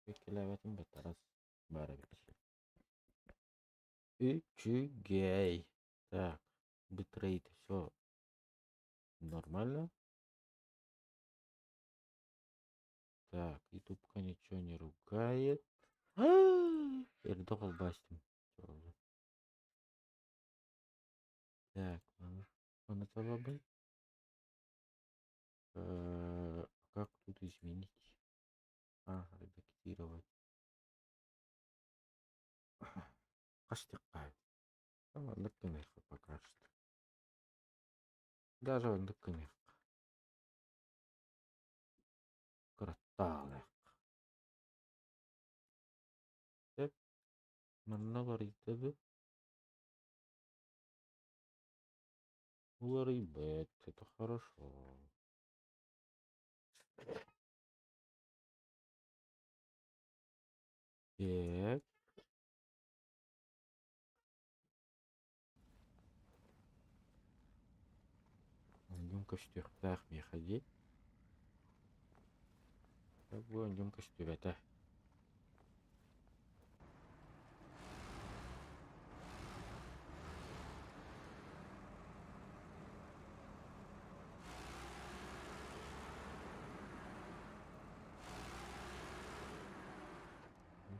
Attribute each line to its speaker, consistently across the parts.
Speaker 1: Кэлээбэтим баттарас баар эбит. Үчүгэй. Так, битрейт все нормально. Так, ютубка ничего не ругает. Эрдэ холбоостум. Так, маны талабын. Как тут изменить? А, редактировать. Хастыкка. Маннык гыныахха пока что. Даже оннук гыныахха. Кыраттаалыахха. Сөп. Манна уларыйдыбыт. Уларыйбыт. Это хорошо. Так. Онньум көстүөхтээх миэхэ дии. Бу онньум көстүбэтэ.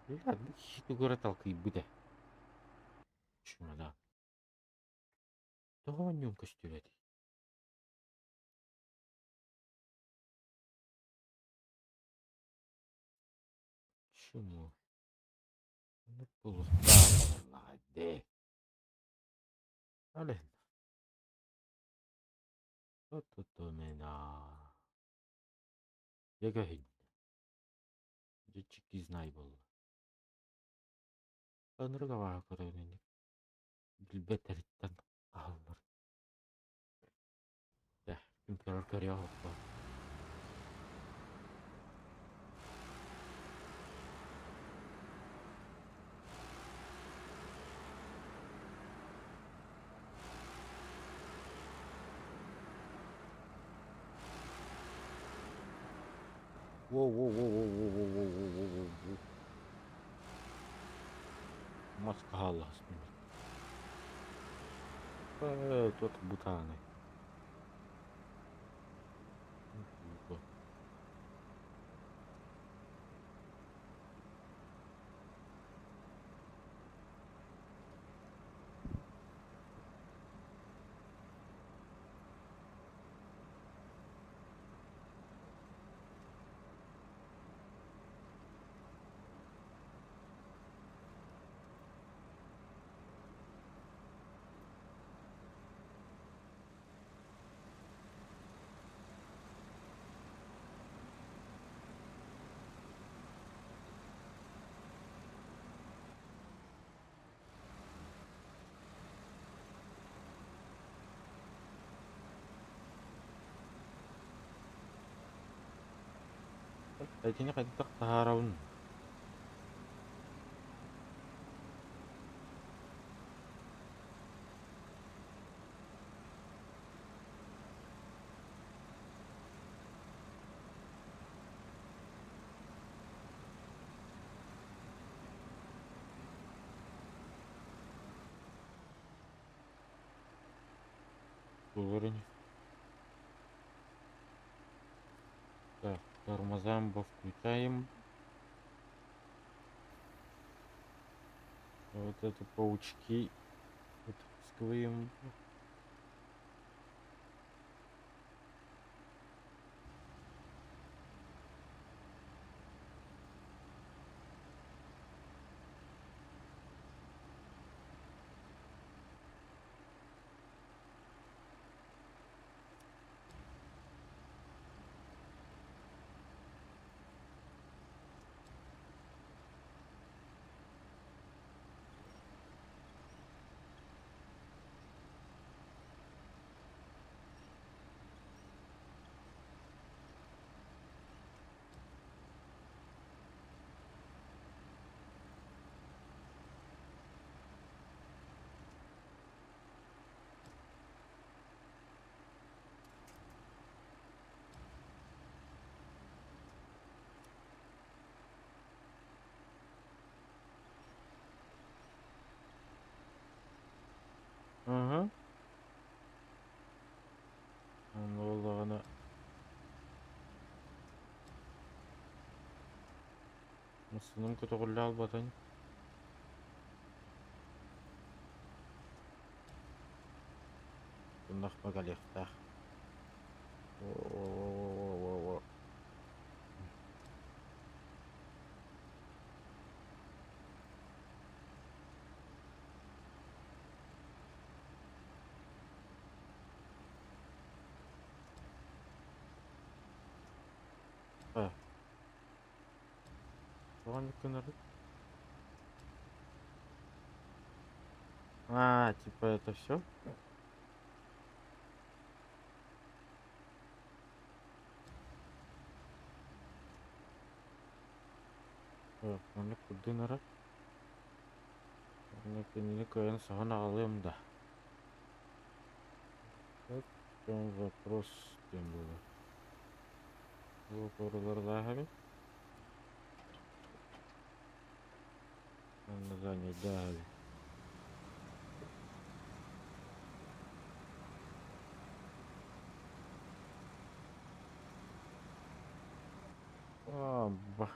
Speaker 1: Бля, киһи тугу эрэ талкыйбыт ээ. Чумана. Тоҕо онньум көстүбэтий? Чему? Оннук буолуохтаах буоллаҕа дии. Ол иһин. Тутумина. Дьэ көһүннэ. Дьэ чики знай буолла. Ынырык абааһы көрөн ини. Билбэттэриттэн хааллар. Дьэ, ким көрөр көрүөх оһохтоох. Воу-воу-воу-воу-воу-воу-воу-воу-воу. Мас хааллаһыспын. Туох бытааный. Итини хайдах таһаарабын? Буолар ини. Так, тормозамбо включаем. Вот это паучки отпускаем. Массыынам көтөҕүллэ албатын. Туннахпа кэлиэхтээх. О-о-о-о-о-о. А. Тоҕо гынарый? А, типа это все? Маннык курдунара. Манна кинини кыайан соһон аҕалыам да. В чем вопрос диэн буолар. Бу короларлааһабын. Манна занятдааһабын. Ба.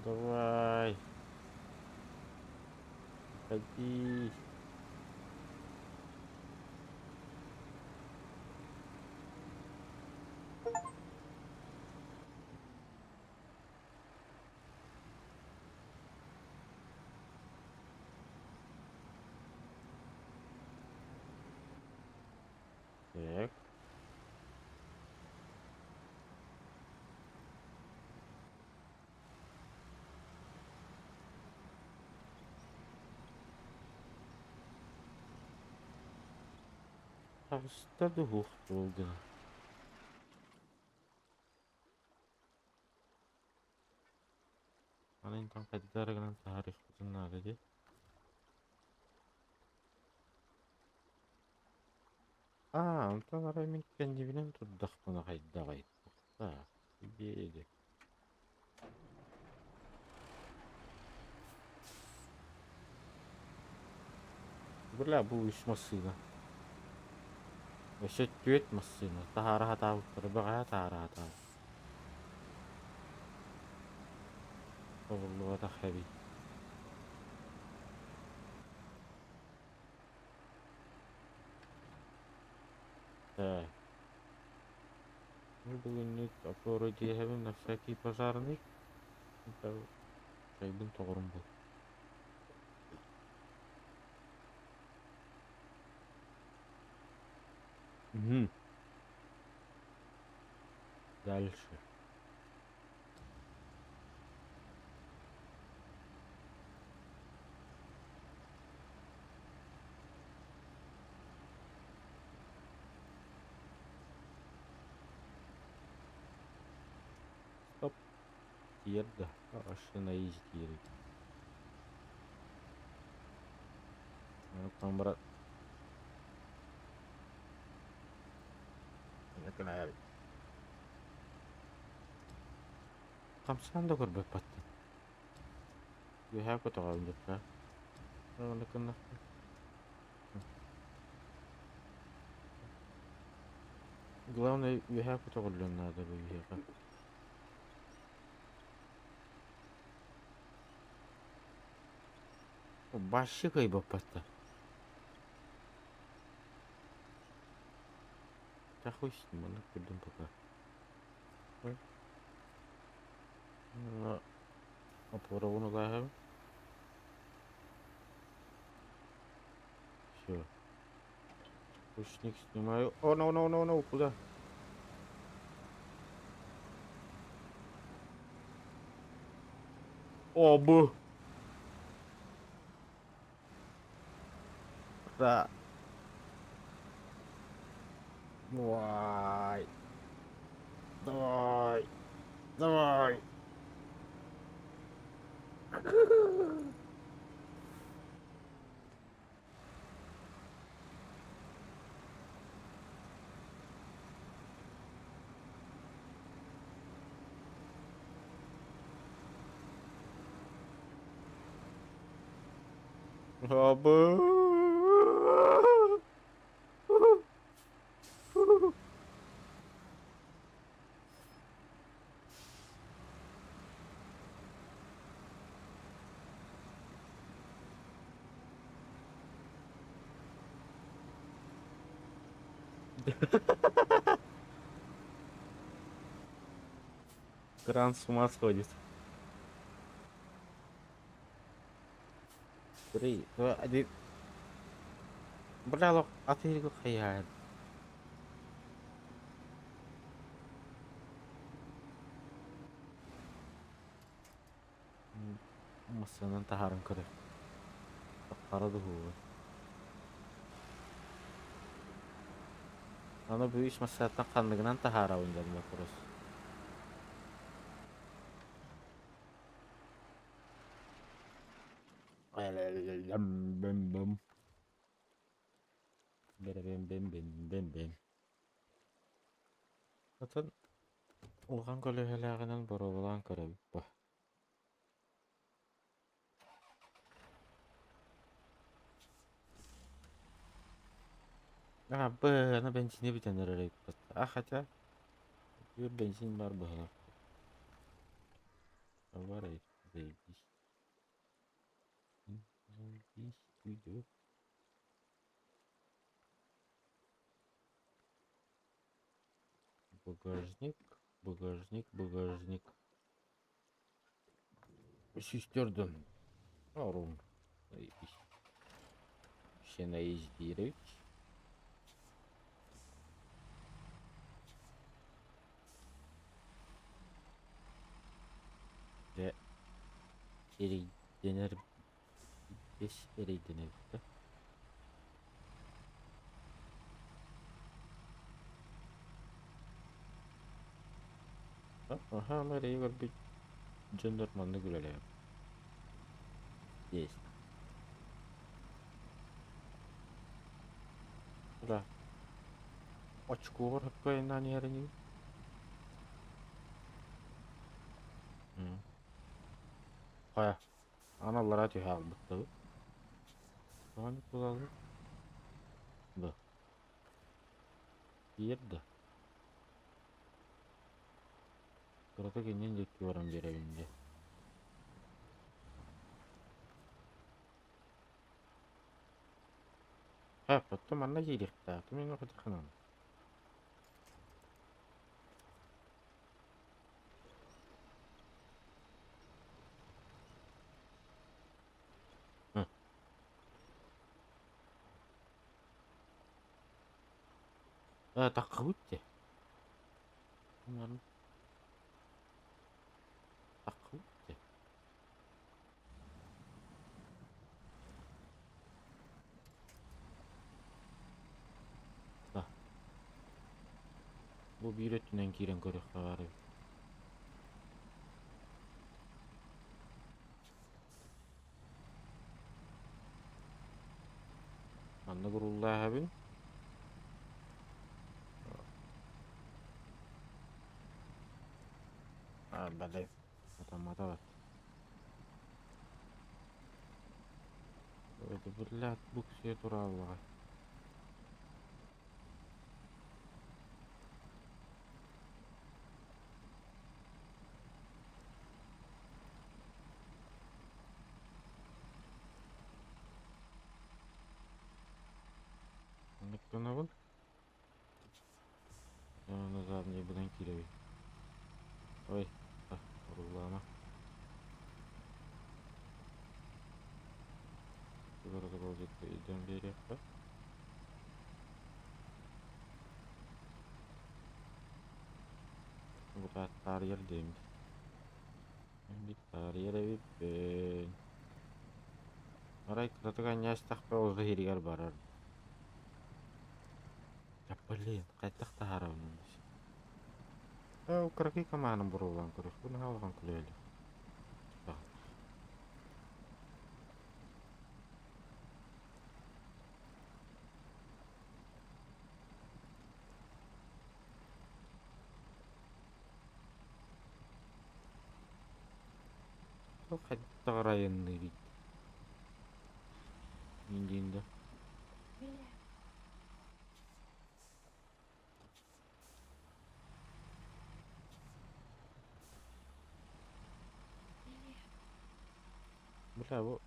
Speaker 1: Давай. Ходи. Так. Таҕыста дуһуох буолгун. Аны интэн хайдах гынан таһаарыахпытын наада дии. Аа, онтон арай мин кэннибинэн турдахпына хайдаҕый? Туохтаах, биэри. Бля, бу үс массыына. Өссө түөрт массыына. Таһаара сатаабыттара бэҕэһээ таһаара сатаабыт. Табыллыбатах эбит. Так. Ну, бүгүннүк опору диэһэбин на всякий пожарный. Чайбын тоҕорум бу. Угу. Дальше. Стоп. Тиэр да. Машина изи тиэрий. Там брат. Хамсаан да көрбөппөттөн. Үөһээ көтөҕөбүн дьэ. Онно гыннахпын. Главное үөһээ көтөҕүллүөн наада бу биһиэхэ. Вообще кыайбаппаттар. Да хуй с ним, маннык көрдүм пока. Ой. Опорабын улааһабын. Все. Ручник снимаю. О, no, no, no, no, куда? О, бу. Да. Давай! Давай! Давай! Кран с ума сходит. Три, два, один. Бля, лох, а ты хайаан. Массыынан таһааран көрөр. Хара дуһугу. Аны бу үс массыынаттан ханныгынан таһаарабын диэн вопрос. Бэм-бэм. Бэрэбэм-бэм-бэм-бэм-бэм. Атын улахан көлөһөлөөҕүнэн боруобалаан көрөбүт бу. А, б, аны бензини бүтэн эрэр эбиппит. А, хотя, биир бензин баар быһыылаах. Бар заебись. Заебись, уйдет. Багажник, багажник, багажник. Сүүстэрдэн Орун Сенаиздирович. Дьэ эрэйдэнэр бэс эрэйдэнэбит да. Аһаама эрэйи көрбүт дьоннор маннык үлэлэһэр. Есть. Да. Очкугар сөпкө айаннаан иһэр инигин? Хайа, аны аллараа түһэ хаалбыттабыт. Тоҕо буолаллар? Да. Тиийэр да? Кыратык иннин диэки баран биэрэбин дии. Һэ, потом манна киириэхтээх, мин хотоххунан. Э, таххыбыт дии. Таххыбыт дии. Да. Бу биир өттүнэн киирэн көрүөххэ баар эбит. Маннык урууллааһабын. А, блин, сатаммата Это, блядь, буксуя тураллаҕа. Маннык гынабын. Назад ньирбинэн киирэбин. Ой, уруулаама. Протокол илдьэн биэриэххэ. Бу таарыйар диэммит. Бит таарыйар эбиппин. Арай кыратык анньаастахпа ол иһигэр барар. Блин, хайдах таһаарабын онно? Ээ, кыракый камаанын боруобалаан көрүөхпүн наһаа улахан күлүөлү. Хайдах айанныыбыт? Мин да. Бля, бу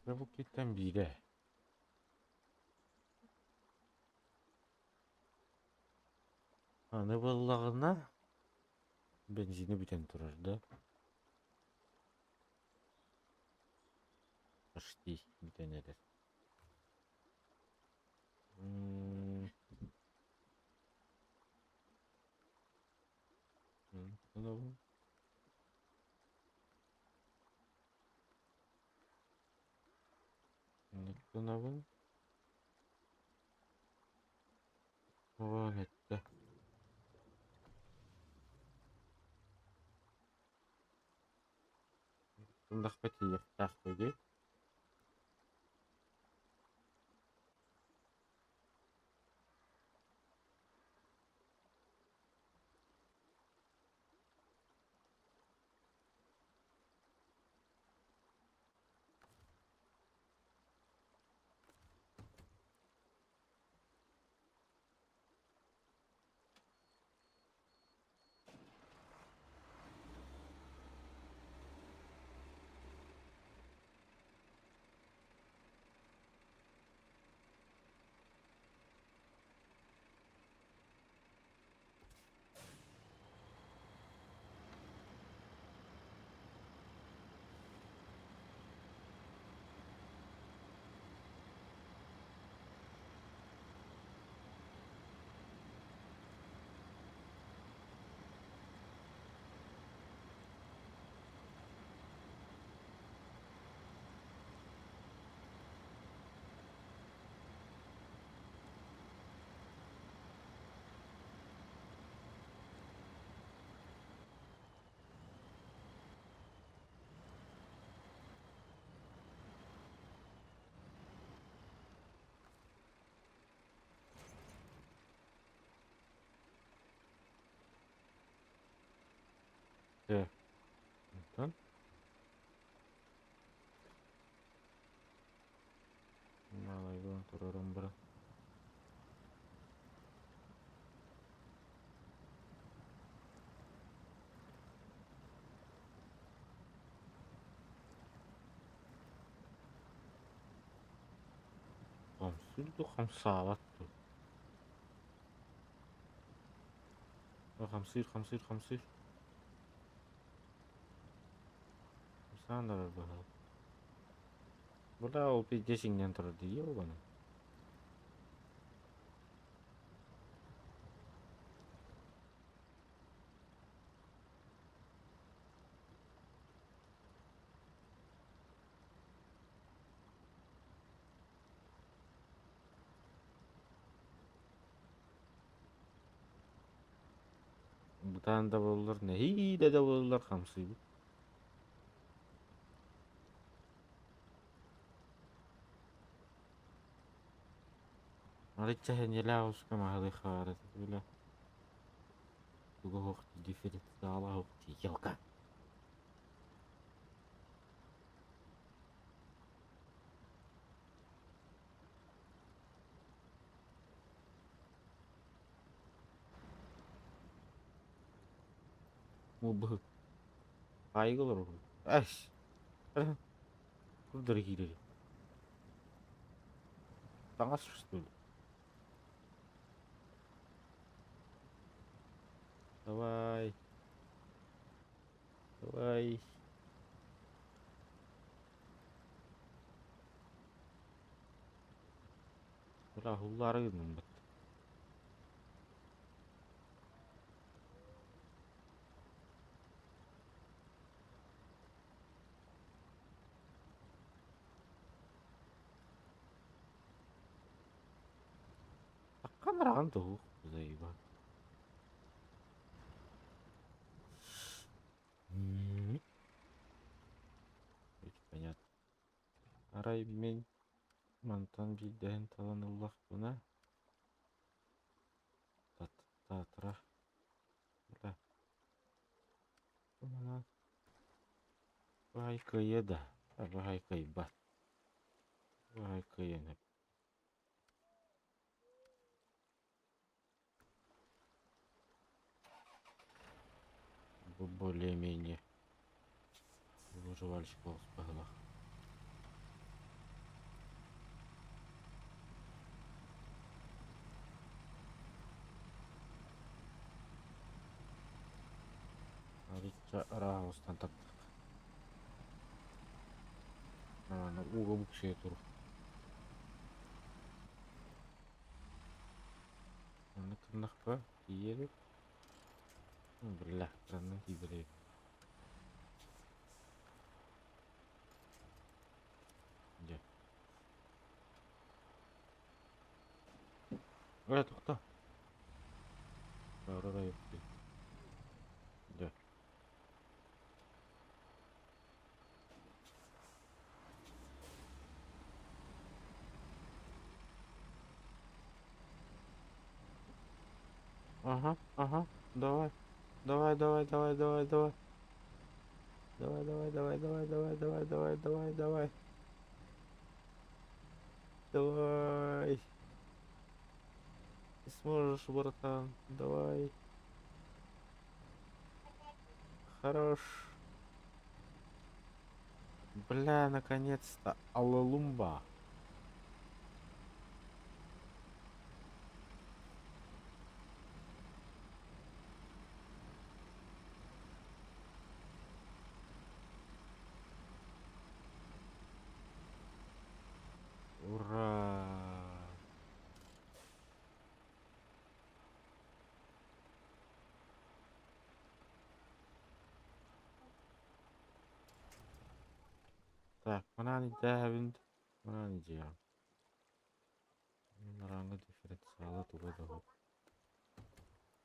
Speaker 1: Бу киттэн биирэ. Аны буоллаҕына бензини бүтэн турар да. Почти бүтэн эрэр. М М Гынабын. Оҕо эттэ. Тындахпа тиийиэхтээх дии. Дьэ, онтон Маалайбын туруоран баран Хамсыыр дуу, хамсаабат дуу? Хамсыыр, хамсыыр, хамсыыр. Хамсаан да барар быһыылаах. Бля, ол пиздец иҥнэн турар дии, ёбаный. Бытаан да буоллар, нэһиилэ да буоллар хамсыыбыт. Арычча сэньэлээх оҕуска маһалыахха баар этэ бile. Туга суох дифференциала суох тиийэлка. Бу Хаайыга олоробун. Эс. Курдары киирэр. Таҥас что ли? Давай. Давай. Бля, уллаары гынным бат. Араҕан туһук заеба. Понятно. Арай мин мантан биирдэһин талан ыллахпына Татра бля Баай кыайыа да, баай кыайбат. Баай кыайан Более-менее выживальщик быһылах. Арычча ырааҕ устан тардык. Аны ууга буксуйа турух. Маннык гыннахпа тиийэбит. Бля, кыраннан тиийбэт Дьэ. Э, тохто. Барар Дьэ. Ага, ага, давай. Давай, давай, давай, давай, давай. Давай, давай, давай, давай, давай, давай, давай, давай, давай. Давай. Ты сможешь, братан. Давай. Хорош. Бля, наконец-то. Аллалумба. Ура! Так, манан идээбин, манан идиэҕим. Наранга дифференциала туга да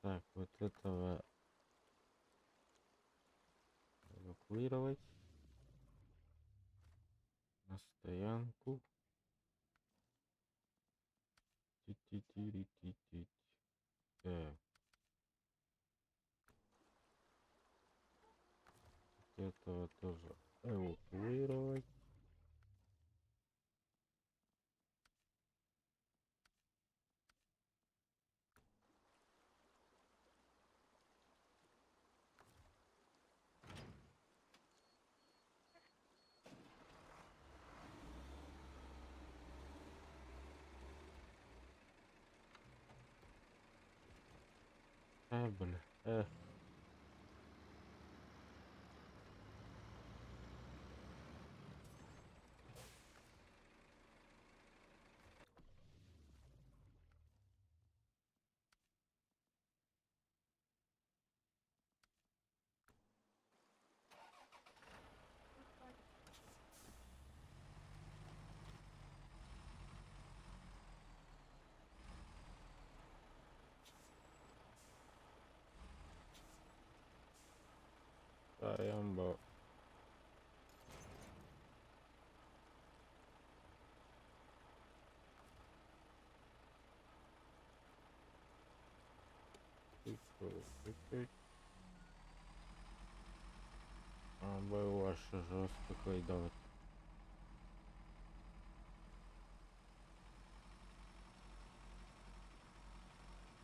Speaker 1: Так, вот этого эвакуировать на стоянку. Ти-ти-ти-ти-ти. Так. Вот этого тоже эвакуировать. Бля. Caramba. Ваше жестко кайдовать.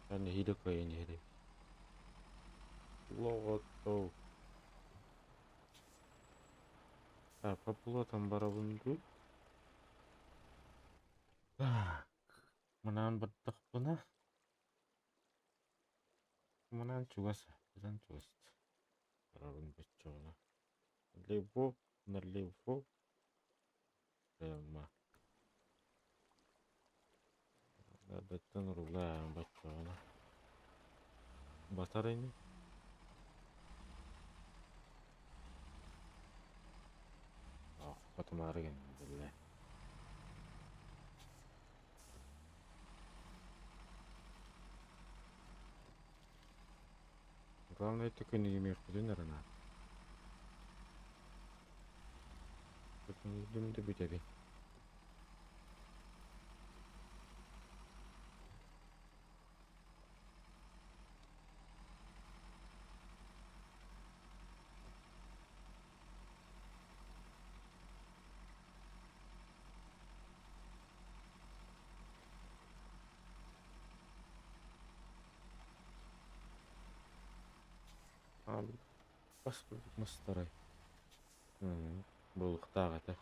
Speaker 1: Нэһиилэ кыайан иһэрий. Лоҕоттоо. Так, по плотам барабын дуу? Так, манаан бардахпына. Манаан чугас, быдан чугас. Барабын баччоҕуна. Налево, налево. Прямо. Эрдэттэн уруулаан баччоҕуна. Батар ини. Батымаары гынна биллэ. Главное төкүнүйүмүөхпүтүн эрэ наада. Төкүнүйдүм да бүтэбин. Бас курдук мастарай. Буолуохтаах этэ.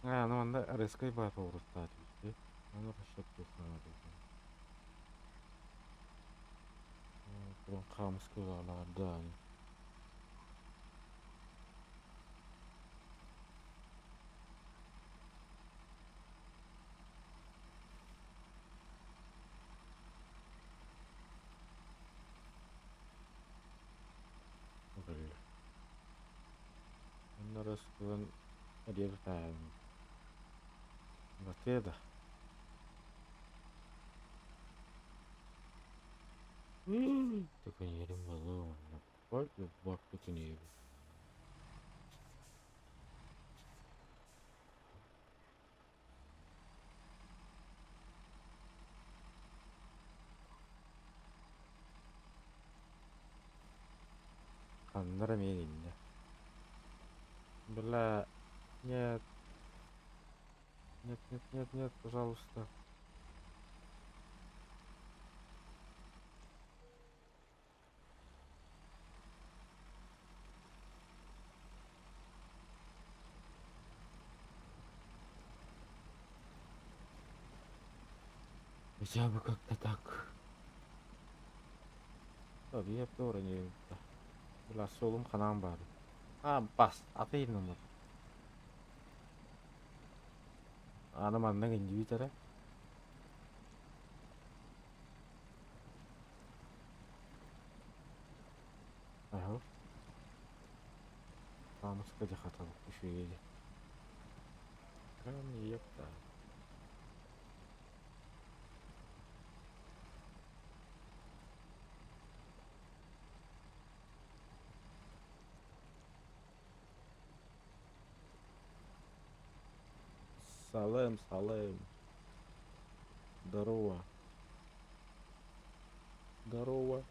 Speaker 1: А, ну манна резкай баар уруттаатыбыт дии. Аны расчет туохтанаатыбыт. Туран хаамыска да Онно Ростован эриэ Батыа да. Төкүнүйэрим буолуо уонна бак төкүнүйэбин. Ханна эрэ эмиэ иннэ. Бля, нет. Нет, нет, нет, нет, пожалуйста. Хотя бы как-то так. Объект Бля, суолум ханаан баар. А, бас, аты номер. Аны манна индивид эрэ. Аһыл. Хаамыска дьэ хатабыт үчүгэй дьэ. Ёпта. Салем, салем. Здорово. Здорово.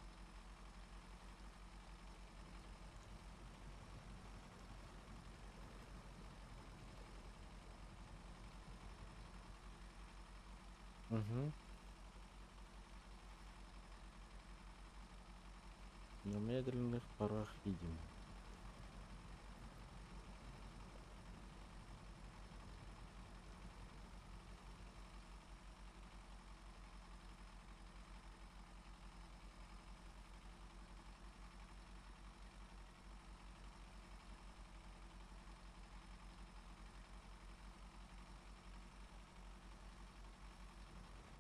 Speaker 1: Угу. На медленных парах видим.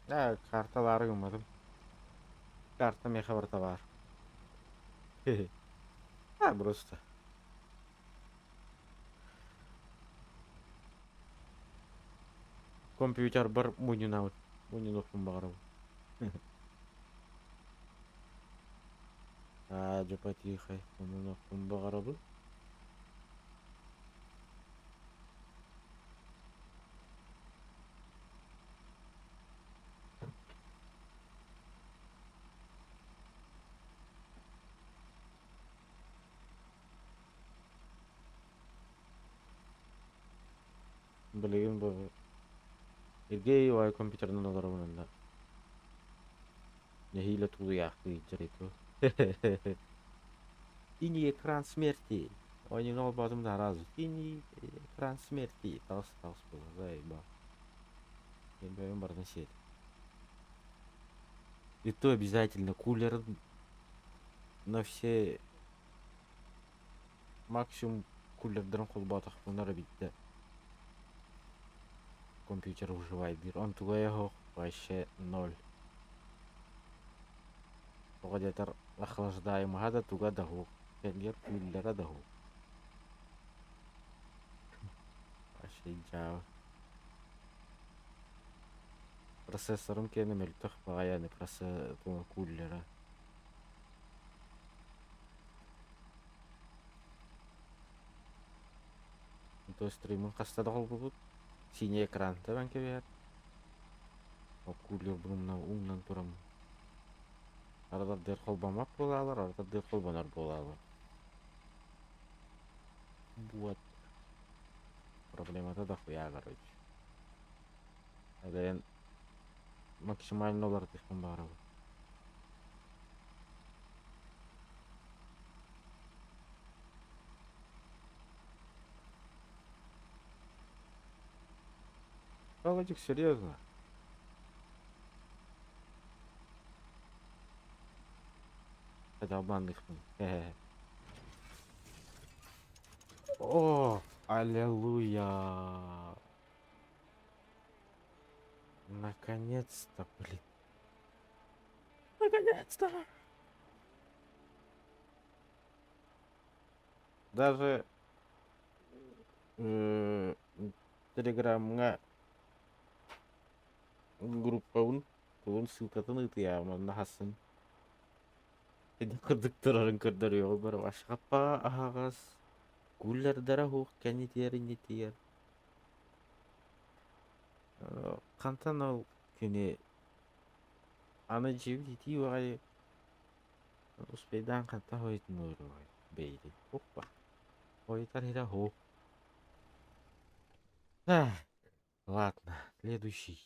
Speaker 1: Ээ, карталаары гымматым. Карта миэхэ барыта баар. А, просто. Компьютербар мунньунабыт. Мунньунуохпун баҕарабын. Аа, дьэ потихой мунньунуохпун баҕарабын. Билигин бу Сергей Ивай компьютерынан олоробун онно. Нэһиилэ тулуйаахтыы дьарыйду. Синий экран смерти. Ойнуун олбоотум да сразу. Синий экран смерти. Таҕыс таҕыс буолла. Заебал. Бэйэм барытын сиэтим. И то обязательно кулер на все. Максимум кулердарын холбоотохпуна эрэ биирдэ компьютер выживайдыыр. Онтугайа оһох вообще ноль. Тоҕо диэтэр охлаждаемоһа да туга да суох, кэлиэр күүллэрэ да суох. Вообще дьаабы. Процессорым киэнэ мөлтөх баҕайы аны куллера. То стримын хаста да холбубут. Синий экран табан кэбиһэр. Ол кулербун умна умнан тураммын. Аралардыыр холбоммот буолаалар, аралардыыр холбонор буолаалар. Вот. Проблемата дохуя, короче. Эбээн максимально уларытыахпын баҕарабын. Володик, серьезно? Это обманныхпын. О, аллилуйя! Наконец-то, блин. Наконец-то! Даже Телеграмҥа группабын тугун ссылкатын ыытыйаҕым онно хассын ити курдук турарын көрдөрүөҕүм бары ашхаппа аһаҕас куллердара суох кэннитигэр иннитигэр хантан ол кини аны дьиэбит итии баҕайы успейдаан хантан хойутун олоруой бэйэтин оппа хойутар иһэ суох. Ладно, следующий.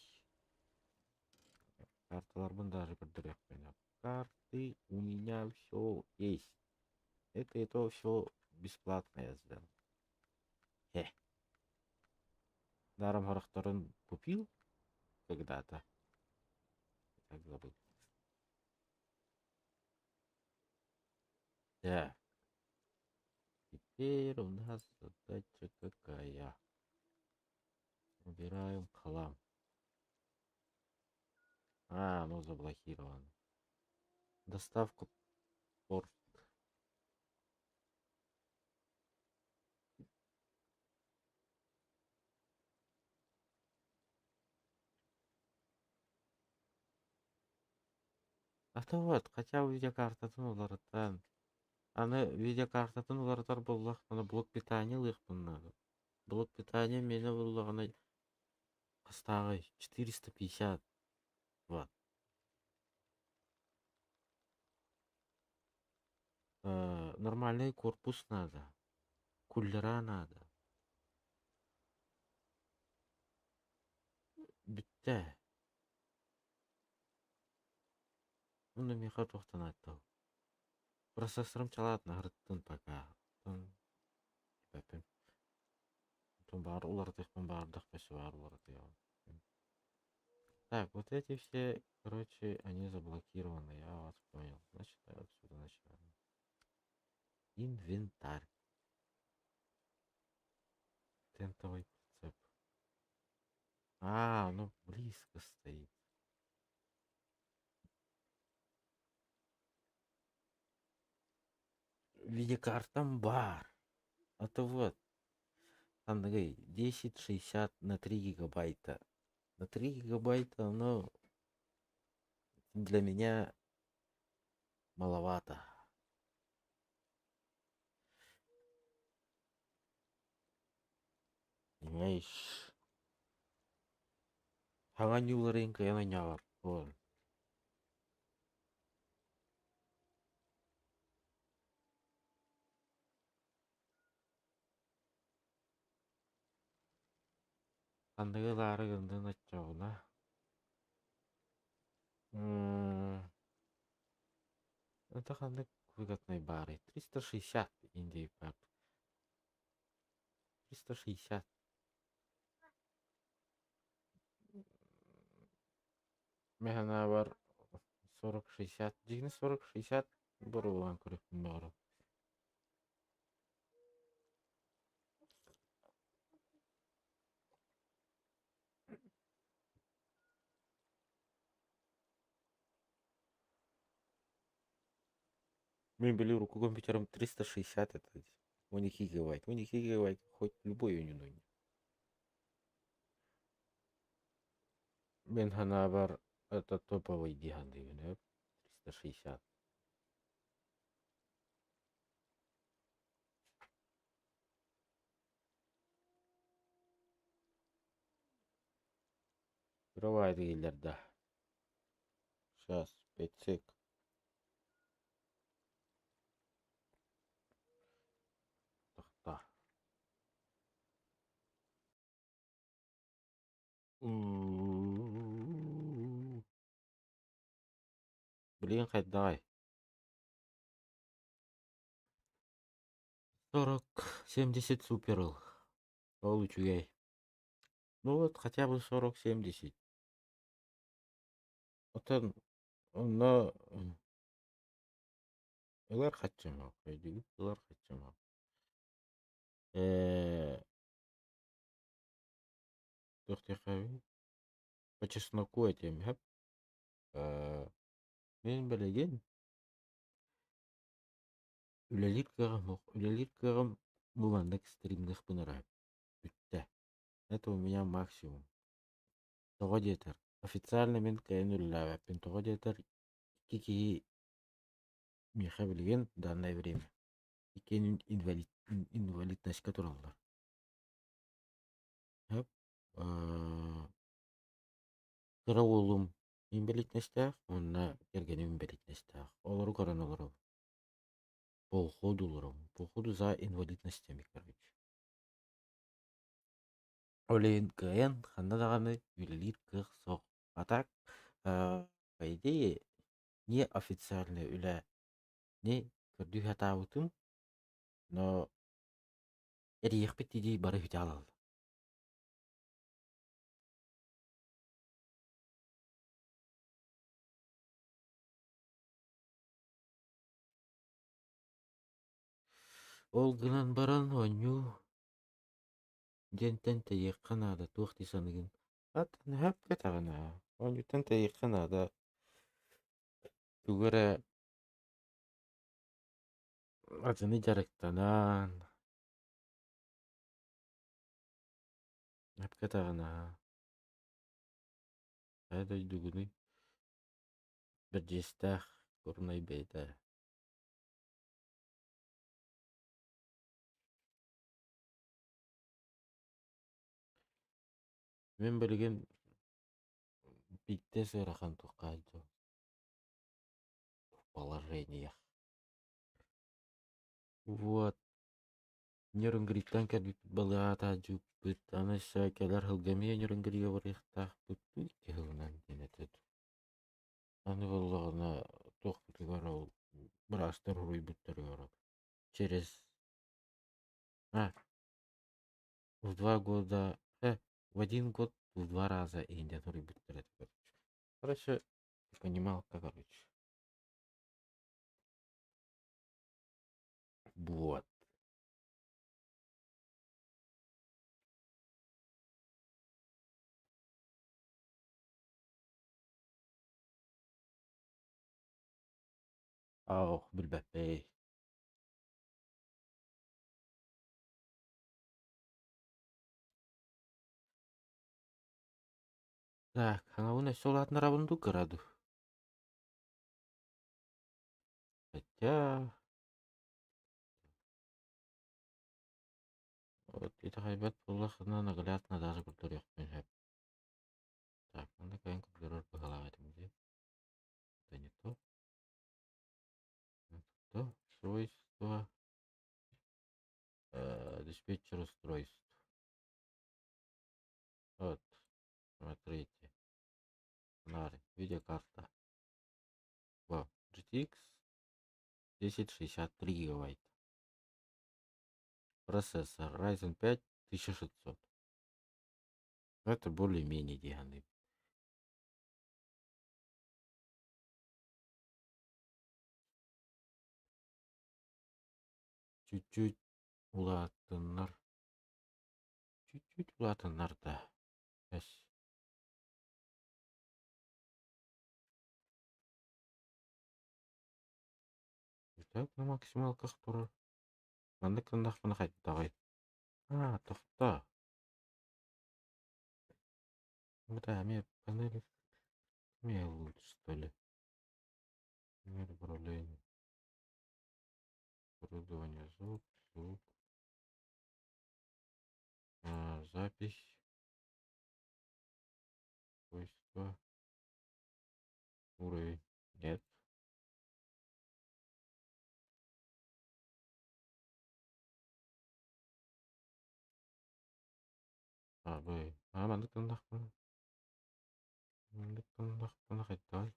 Speaker 1: Карталарбын даже көрдөрүөхпүн. Карты у меня все есть. Это и то все бесплатно я сделал. Хе. Даром харахтарын купил когда-то. Так забыл. Так. Теперь у нас задача какая? Убираем хлам. А, оно заблокировано. Доставку порт. А то вот, хотя бы видеокартатын уларытан. Аны видеокартатын уларытар буоллахпына блок питания ылыахпын наада. Блок питания миэнэ буоллаҕына хастааҕый 450 ватт. Нормальный корпус надо, кулера надо. Бүттэ. Уонна миэхэ туохтан ааттал Процессорым чалаатын аһарыттын пока. Оттон эппэппин. Оттон баар уларытыахпын баҕардахпа өссө баар уларытыаҕым. Так, вот эти все, короче, они заблокированы, я вас понял. Значит, отсюда начинаем. Инвентарь. Тентовый прицеп. А, ну близко стоит. Видеокартам бар. А то вот. Андрей, 1060 на 3 гигабайта. На 3 гигабайта, ну, для меня маловато. Понимаешь? Хаҥа ньууларын кыайан анньаабаппын. Ханныгы ылаары гыннын оччоҕуна Это ханнык выгодный баарый? 360 индейпап. 360. Мин санаабар 40-60, дьиҥинэ 40-60 боруобалаан көрүөхпүн баҕарабын. Мин били урукку компьютерым 360 это 12 гигабайт. 12 гигабайт хоть любой оонньууну оонньуу. Мин санаабар это топовый дии саныыбын ээ 360. Кыра дииллэр да. Сейчас, 5 сек. Тохтоо. Билигин хайдаҕай? 40-70 супер ыл. Ол үчүгэй. Ну вот хотя бы 40-70. Оттон онно ылар хаччым өйдүүгүт ылар хаччым Туох диэххэ По чесноку этиэм сөп. Мин билигин үлэлиир кыаҕым суох. Үлэлиир кыаҕым бу маннык стримныахпын эрэ бүттэ. Это у меня максимум. Тоҕо диэтэр, официально мин кыайан үлэлээбэппин. Тоҕо диэтэр, икки киһи миэхэ билигин данное время иккиэн инвалид инвалидностька тураллар. Сөп. Кыра уолум инбэлиитинэстээх уонна кэргэним инбэлиитинэстээх. Олору көрөн олоробун. По уходу олоробун. По уходу за инвалидностями, короче. Ол иһин кыайан ханна даҕаны үлэлиир кыах суох. А так, по идее, неофициальный үлэни көрдүү сатаабытым, но эрийиэхпит дии бары бүтэ аалаллар. Ол гынан баран оонньуу диэнтэн тэйиэххэ наада туох дии саныыгын? Ат сөпкө этэҕин ээ. Оонньууттан тэйиэххэ наада. Тугу эрэ атыны дьарыктанан сөпкө этэҕин аа. Хайа дойдугунуй? Бэрдьиэстээх куорунай бэйэтэ. Мин билигин биирдэ ыарахан туохха сылдьабын в положениях. Вот. Нерюнгриттан кэлбиппит балыаҕа дьууппут, аны өссө кэлэр сылга эмиэ Нерюнгрига барыахтаахпыт дуу икки сылынан диэн этэ дуу. Аны буоллаҕына туохпутугар ол быраастар уруйбуттарыгар через а в 2 года в один год в два раза иһин суруйбуттар этэ короче. Короче, понималка, короче. Вот. Ох, билбэппэй. Так, хаҥабын өссө улаатынарабын дуу, кыра дуу? Хотя вот итэҕэйбэт буоллаххына наглядно даже көрдөрүөхпүн сөп. Так, манна кэлэн көрдөрөр быһыылаах этим дии. Это не то. Это то. Свойства. Диспетчер устройств. Вот, смотрите. Фонарь, видеокарта. Во, GTX 1063 гигабайта. Процессор Ryzen 5 1600. Это более-менее дии Чуть-чуть улаатыннар. Чуть-чуть улаатыннар да. Эс. Так на максималках турар. Маннык гыннахпына хайдаҕый? Аа, тохтоо. Бу эмиэ панель эмиэ лучше, что ли? Мир управления. Оборудование, звук, звук. А, запись. Свойства. Уровень. Нет. А, Б. А, маннык гыннахпына. Маннык гыннахпына хайдаҕый?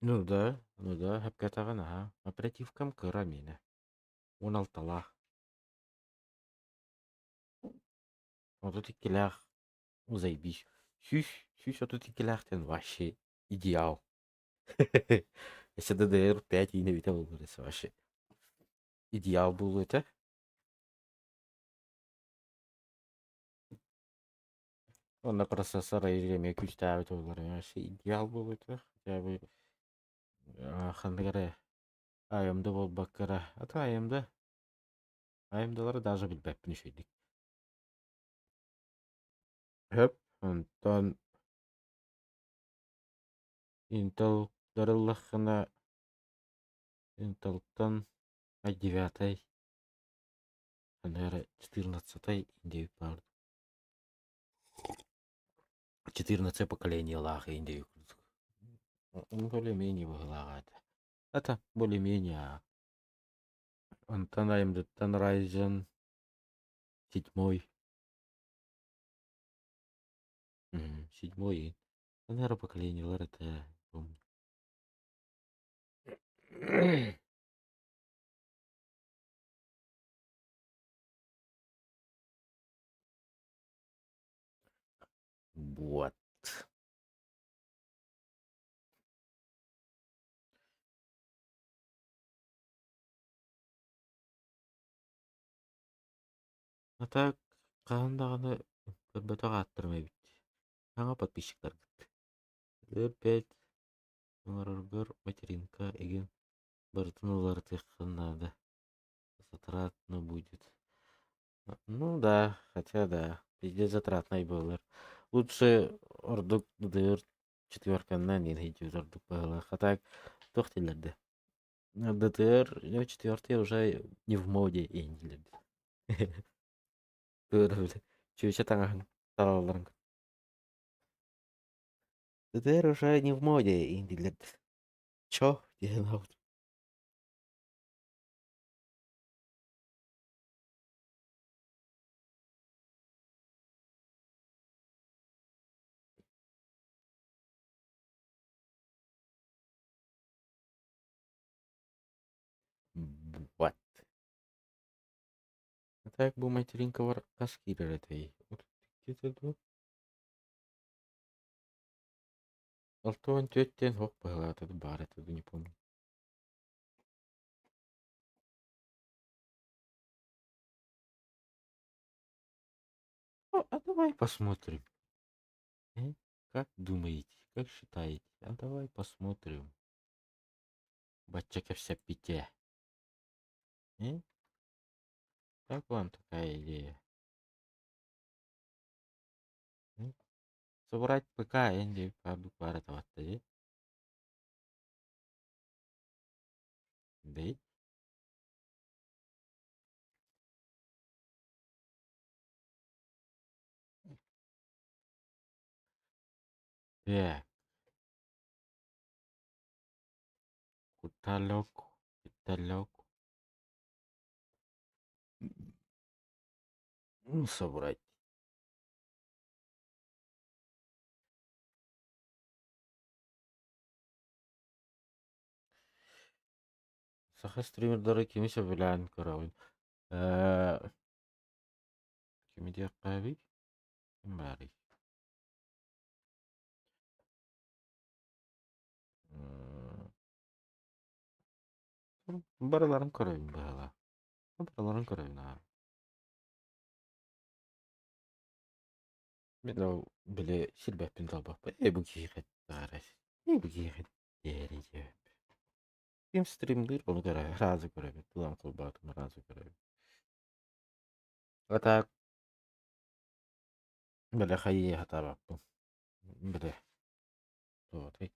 Speaker 1: Ну да, сөпкө аһаа. Оперативкам кыра миэнэ. 16-лаах. 32-лээх заебись. 132-лээхтэн вообще идеал. Если DDR5 иинэ эбитэ буоллар вообще идеал буолуо этэ. Уонна процессор эмиэ күүстээбит буоллар вообще идеал буолуо этэ. Хотя бы ханнык эрэ AMD буолбакка эрэ. А то AMD AMD-лары даже билбэппин үчүгэйдик. Сөп, онтон Intel ыллаххына Intel'тан i9 ханнык эрэ 14 индейик баар. 14 поколениелаах индейик курдук. Более-менее быһыылааҕа этэ. Это более-менее. Онтон AMD-тан Ryzen седьмой. Седьмой. Наверное, поколениелар это помню. Вот. А так, хаһан даҕаны көрбөтөх ааттарым эбит. Саҥа подписчиктаргыт. Өлбөт, оҥороргор материнка игин барытын уларытыаххын наада. Затратно будет. Ну да, хотя да, пиздец затратнай буолар. Лучше ордук ДДР четверканнан иһин ордук быһыылаах. А так туох дииллэр да? ДТР четвертый уже не в моде иһин дииллэр. Чүөчэ таҥаһын таралларын. ДТР уже не в моде иһин дииллэр. Чо диэн аабыт. Вот. А так бу материнкалар хас киирэр этэй? Где-то дуо? 64 диэн суох быһыылаах этэ баар этэ не помню. А давай посмотрим. Э? Как думаете, как считаете? А давай посмотрим. Бачча кэпсэппитэ. Э? Как вам такая идея? М? Собрать ПК энди баар этэ дии. Дэй. Так. Куталок, каталог. Ну, собрать. Саха стримердара кими сөбүлээн көрөҕүн? Кими диэххэ эбий? Ким баарый? Барыларын көрөбүн быһыылаах. Барыларын көрөбүн аа. Мин ол били сирбэппин талбаппын. Ээ бу киһиэхэ баара ээ бу киһиэхэ диэри диэбиппин. Ким стримдыыр ону көрө сразу көрөбүн. Тылан холбоотум сразу көрөбүн. А так били хайыы сатаабаппын. Били туотай.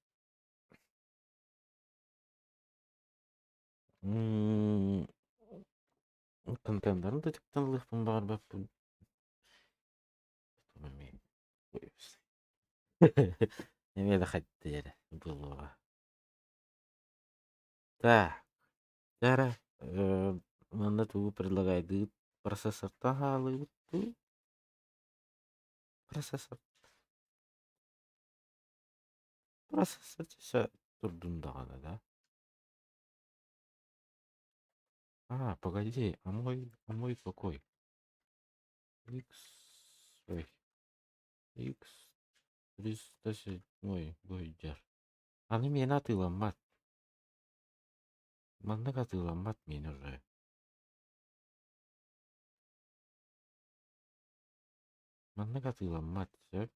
Speaker 1: Контеннарын да тиктэн ылыахпын баҕарбаппын. Эмиэ да хайдыы эрэ буолуоҕа. Так, эрэ манна тугу предлагайдыыт процессортан хаалыыбыт дуу? Процессор Процессор чэ турдун даҕаны да? А, погоди, а мой какой? X, ой, X 307 быйдьар. Аны миэнэ атыыламмат. Маннык атыыламмат миэнэ уже. Маннык атыыламмат, сөп.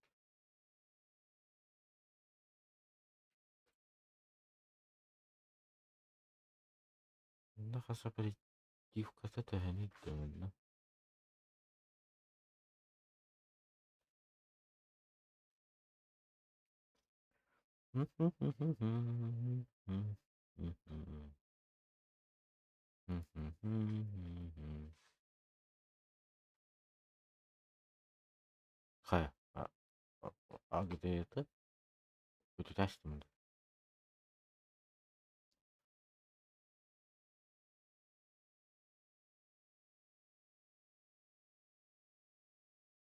Speaker 1: Манна хас оперативката төһөнүй да манна? Хайа, а где это? Бүтүтэстим.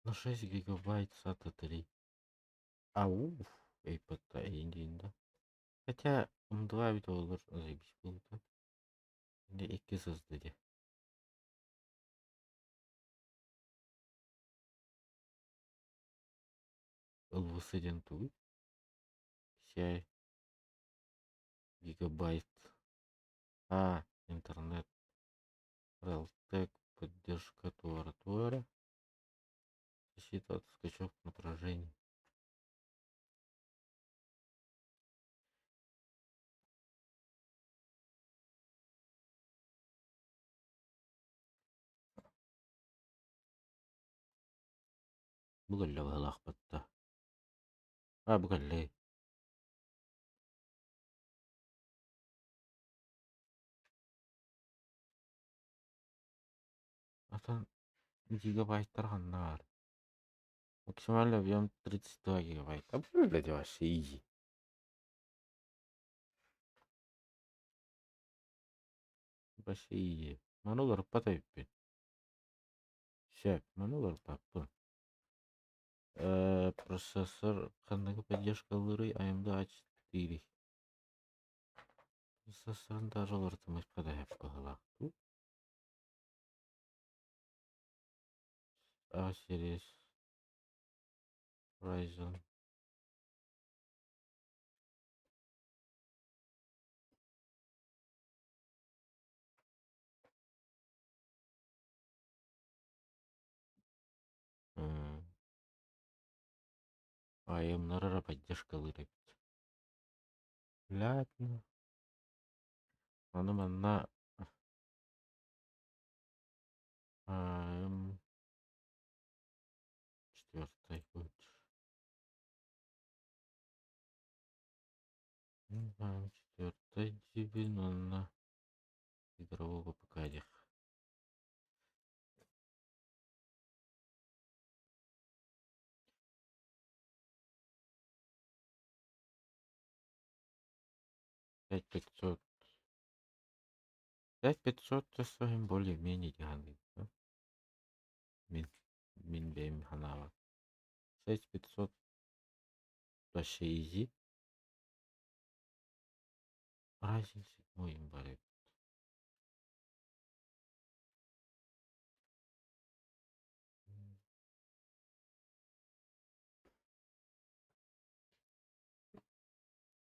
Speaker 1: На 6 гигабайт SATA 3. Ауф, iPad да. Хотя M2 ведь olur, заебись было так. Или 2 SSD. LVC диэн тугуй? PCI гигабайт. А, интернет. Realtek, поддержка туора-туора. Защита от скачков напряжений. Бу кэллэ быһыылаахпыт да. А, бу кэллэй. Атын гигабайттар ханна баар? Максимальный объем 32 гигабайта. Блядь, вообще изи. Вообще изи. Маны уларыппат эбиппин. Сөп, маны уларыппаппын. Процессор ханныгы поддержкалыырый AMD A4. Процессорын даже уларытымыахха да сөп быһыылаах дуу? A series Ryzen. AM-нар эрэ поддержкалыыр эбит. Блядь, ну. Аны манна AM четвертый будет. AM четвертый дибин онно игрового ПК диэх. 5500. 5500 с более-менее идеальный. Мин, мин бэйэм ханаабар. 6500 вообще изи. Ryzen 7 бар эбит.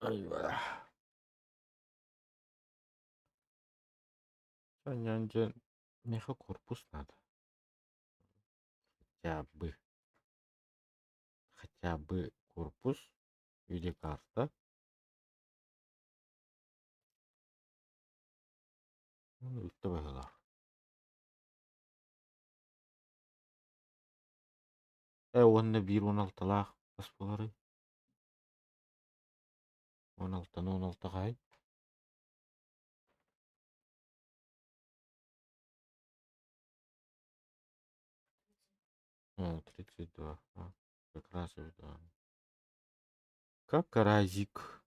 Speaker 1: Айва. Санян дьэ миэхэ корпус надо. Хотя бы. Хотя бы корпус, видеокарта. Үттэ быһыылаах. Уонна биир уон алталаах хас буоларый? Уон алтаны уон алта хаһый? О, 32. А, как раз да. Как разик.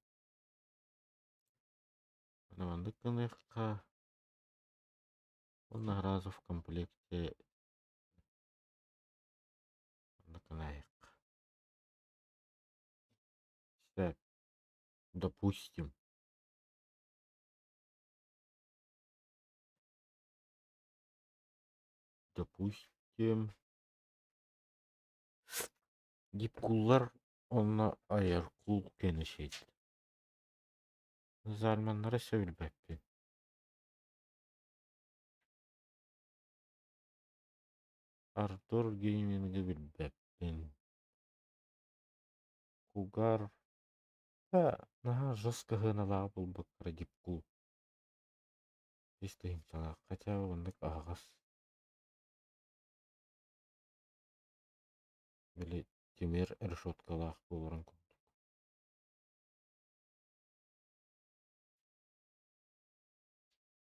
Speaker 1: Маннык гыныахха. Уонна сразу в комплекте маннык гыныахха. Сөп. Допустим. Допустим. Дипкуллар онно айаркул кэнэшит. Зальманнары сөбүлбэппин. Артур Геймингы билбэппин. Кугар да наһаа жестко сыаналаах булбаккара дипкул. Үс тыһыынчалаах, хотя бы оннук аһаҕас. Били тимир решеткалаах буоларын курдук.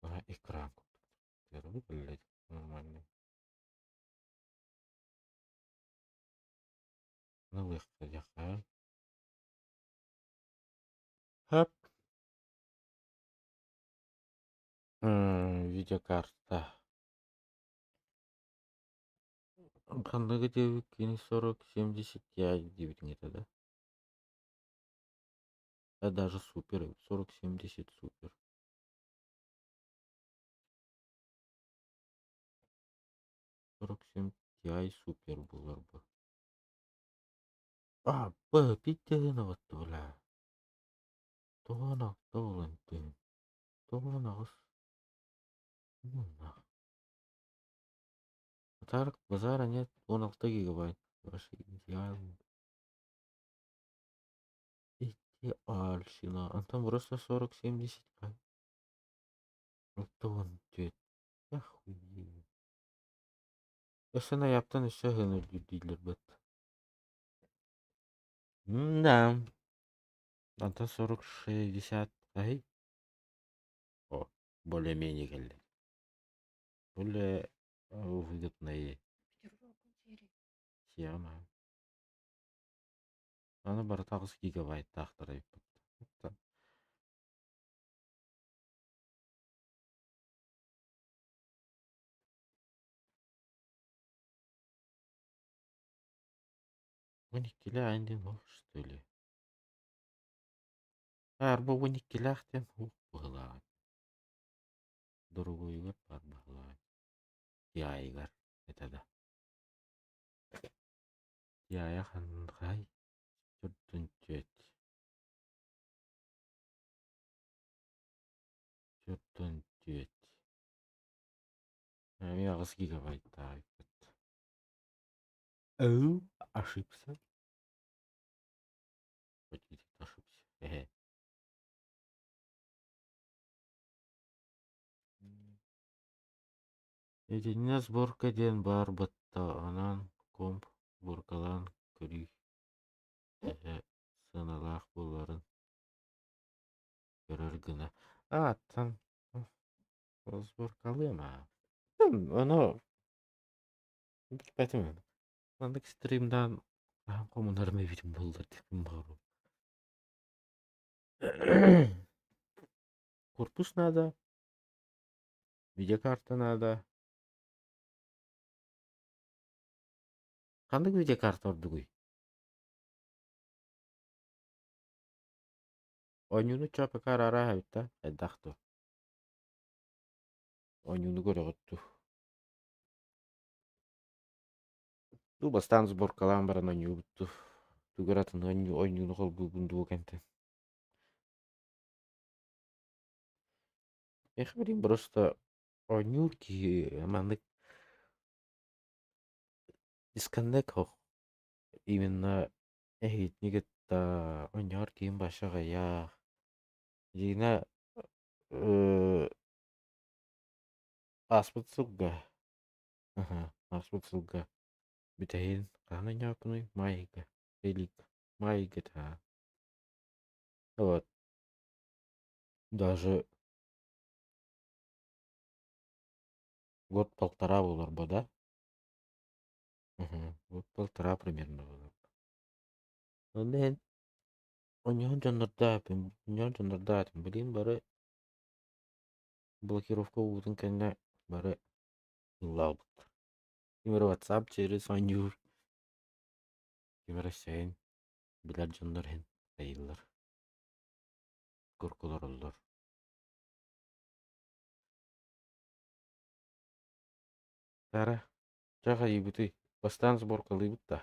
Speaker 1: Наһаа экран курдук. Блядь, нормальный. Ылыахха диэххэ. Хөп. Видеокарта. Ханныгы диэбиккиний 40-70 Ti диэбитиҥ этэ да? Да даже супер эбит, 40-70 супер. 47 Ti супер буолар бу. А, Б, питтиһин бля. Тоҕо алта буолан түһүн. Тоҕо аҕыс. Базар, базара нет, 16 гигабайт. Ваше идеально. Идеальщина. Антон просто 40-70. Антон, дед. Охуеть. Өссө найаптан өссө ыһыан үрдүүр дииллэр быт. Да. Антон 40-60 ай. О, более-менее кэллэ. Более выгодные. Сиэҕим аһа. Аны барыта аҕыс гигабайттаахтар эбиппит. Уон иккилээх эн диэн суох что ли? Арба уон иккилээх диэн суох быһыылаах. Дорогойугар баар быһыылаах. Тиайыгар этэ да. Тиайа ханхай төрдүн түөт. Төрдүн түөт. Эмиэ аҕыс гигабайттаах эбиппит. Оу, ошибся. Хоть ошибся. Эһэ. Итиннэ сборка диэн баар батта анаан комп сборкалаан көрүү эһэ сыаналаах буоларын көрөр гына ааттан сборкалыам аа ону билбэтим маннык стримдаан хаһан хомунарым эбитим буоллар диэхпин баҕарабын. Корпус надо, видеокарта надо. Ханнык видеокарта ордугуй? Оонньууну чоопока арааһа эбит да, хайдах дуо? Оонньууну көрөҕүт дуу? Дуу бастаан сборкалаан баран оонньуубут дуу? Тугу эрэ атын оонньууну холбуубун дуу кэнтэн. Эх, блин, просто оонньуур киһи маннык дисконнект именно. Эһигитини кытта оонньоһор киһим баша аҕыйах. Дьиҥэ ааспыт сылга ааспыт сылга бүтэһин хаһан оонньообуппунуй? Маай ыйга, ыйга, маай ыйга этэ Вот. Даже год-полтора буолар да? Год-полтора примерно буолар. Онно иһин оонньоһон дьоннордооппун, оонньоһон дьоннордоотум. Билигин бары блокировка буолбутун кэннэ бары ыллаабыттар. Ким эрэ WhatsApp через оонньуур, ким эрэ сэйин билэр дьоннор иһин айыыллар, куркулороллор. Тара, чэ хайыыбытый, бастаан сборкалыыбыт да?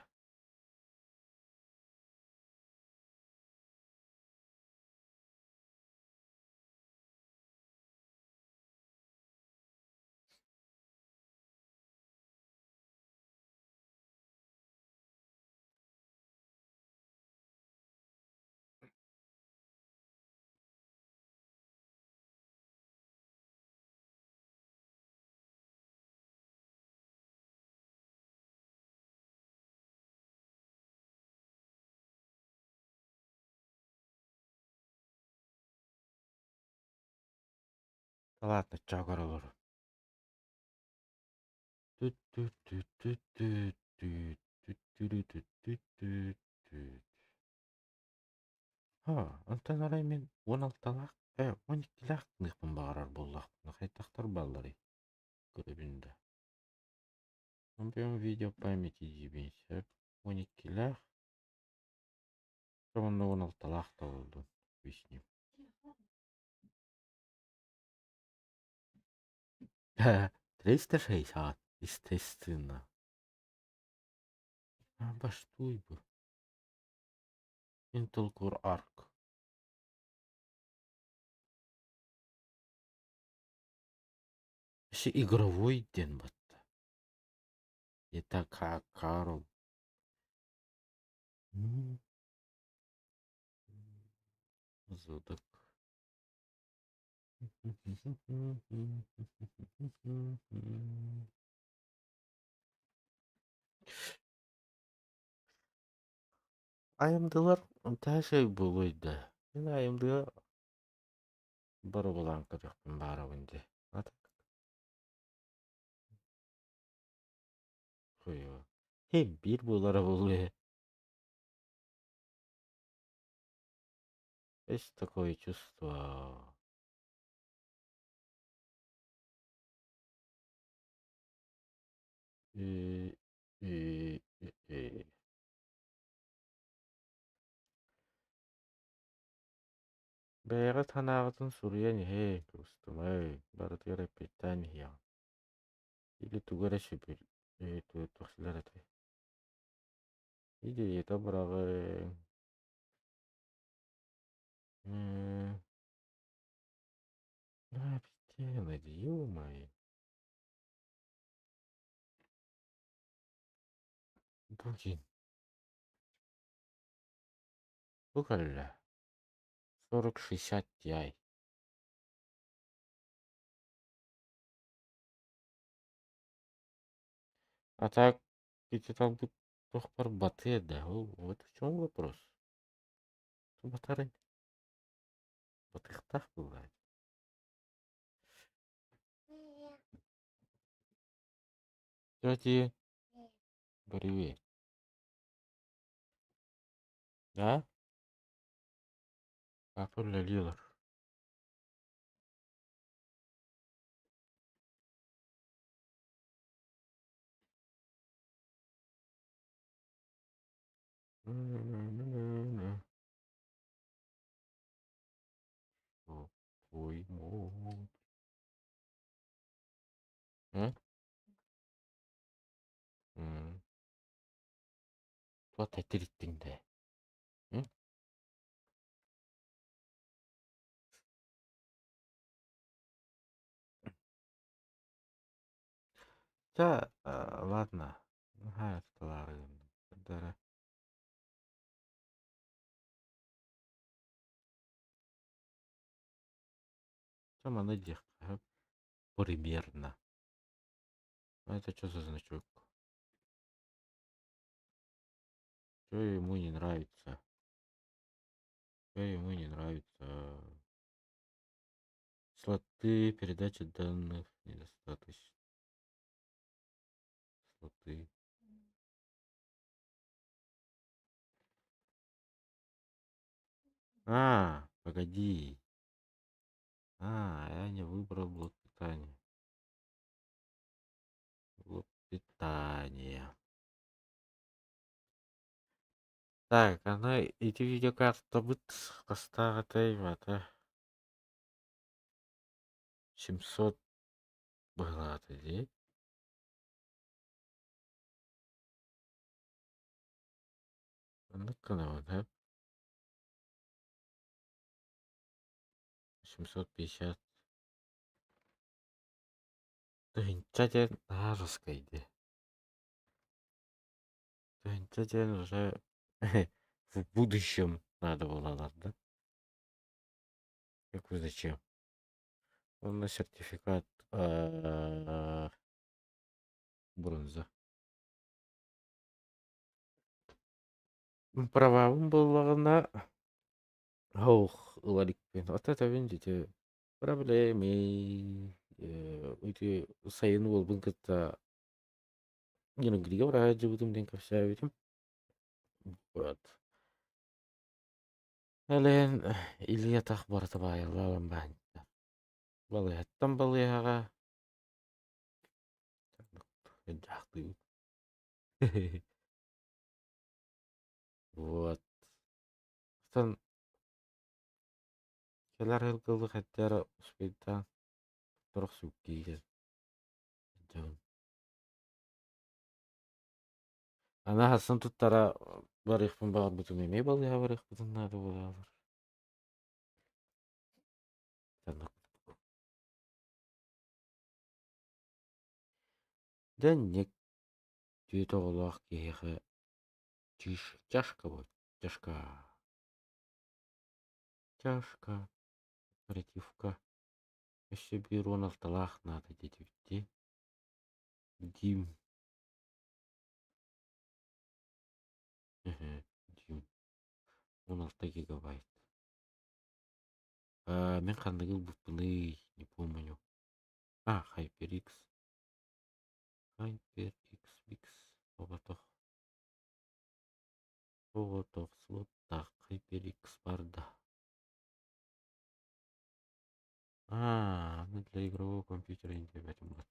Speaker 1: Ладно, чоогор олору. Түт-түт-түт-түт-түт, түт-түрү-түт-түт-түт. Ха, онтон арай мин 16-лаах, 12-лээх гыныахпын баҕарар буоллахпына хайдахтар баалларый? Көрөбүн да. Объем видео памяти диибин сөп. 12-лээх. Уонна 16-лаах да буоллун. Объясним. 360, естественно. А, баштуй бы. Intel Core Arc. Вообще игровой диэн батта. Это как Карл. Зодок. Айымдылар таһа буолуой да. Мин айымдыга боруобалаан көрүөхпүн баарабын дии. А так хуево. Биир буолара буолуо. Есть такое чувство. И, и, и, и. Бэйэҕит санааҕытын суруйан иһиҥ, кыбыстымаҥ, барытыгар эппиэттээн иһиэҕиҥ. Или тугу эрэ сүбүл туох этэй? Идеята быраҕыҥ. Да, ё-моё. Блин. Бу кэллэ. 40-60 Ti. А так ити талбыт туохпар батыа да, ол вот в чем вопрос. Батарый. Батыахтаах бывает. Кстати, привет. Да? Папа үлэлиир. Твой мой. М? М. Туох тириттиҥ дээ? М? Чэ, ладно. Наһаа усталаары гынным. Маны диэххэ примерно. А это что за значок? Что ему не нравится? Что ему не нравится? Слоты передачи данных недостаточно. Слоты. А, погоди. А, я не выбрал блок питания. Блок питания. Так, аны ити видеокартабыт хастаах этэй бата 700 быһылаата дии. Оннук гынабын һэ. 750 тыһыынча диэн наһаа жесткай дии. Тыһыынча диэн уже в будущем надо было да? Как вы зачем? Уонна сертификат бронза. Правабын буоллаҕына ох ыла иликпин. Ото этэбин дьити проблемы ити сайын уолбун кытта Нерюнгригэ бара сылдьыбытым диэн кэпсээбитим. Вот. Элээн илии-атах барыта баайыллаан баанньыта. Балыыһаттан балыыһаҕа дьаахтыыбыт. Вот. Оттон кэлэр сылгылык эрдэ успейдаан торох сүктиигэр сылдьабын. Аны аһарсан туттара барыахпын баҕарбытым эмиэ балыыһа барыахпытын наада буолаалар. Дьэ инник түөрт оҕолоох киһиэхэ чашка буолла чашка чашка оперативка өссө биир уон алталаах наада диэтибит дии Дим Дим 16 гигабайт. Мин ханныгы ылбыппыный, не помню. А, HyperX. HyperX X оҕотох. Оҕотох слоттаах HyperX барда. А, ну для игрового компьютера не диэбэтим бат.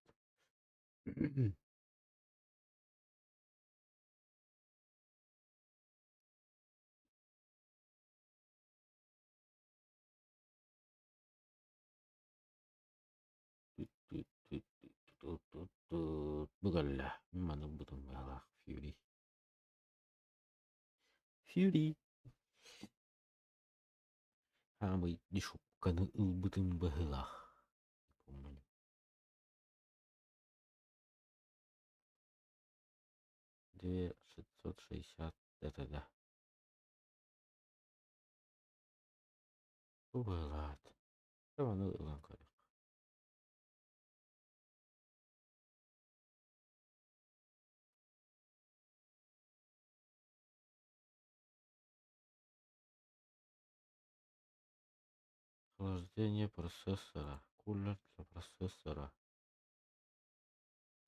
Speaker 1: Бу кэллэ. Маны ылбытым быһалаах Fury. Fury. Хаамый дешевканы ылбытым быһыылаах. Не помню. 2660 это да. Бу быһыылаат. Маны ылан көрүөх. Охлаждение процессора. Кулер для процессора.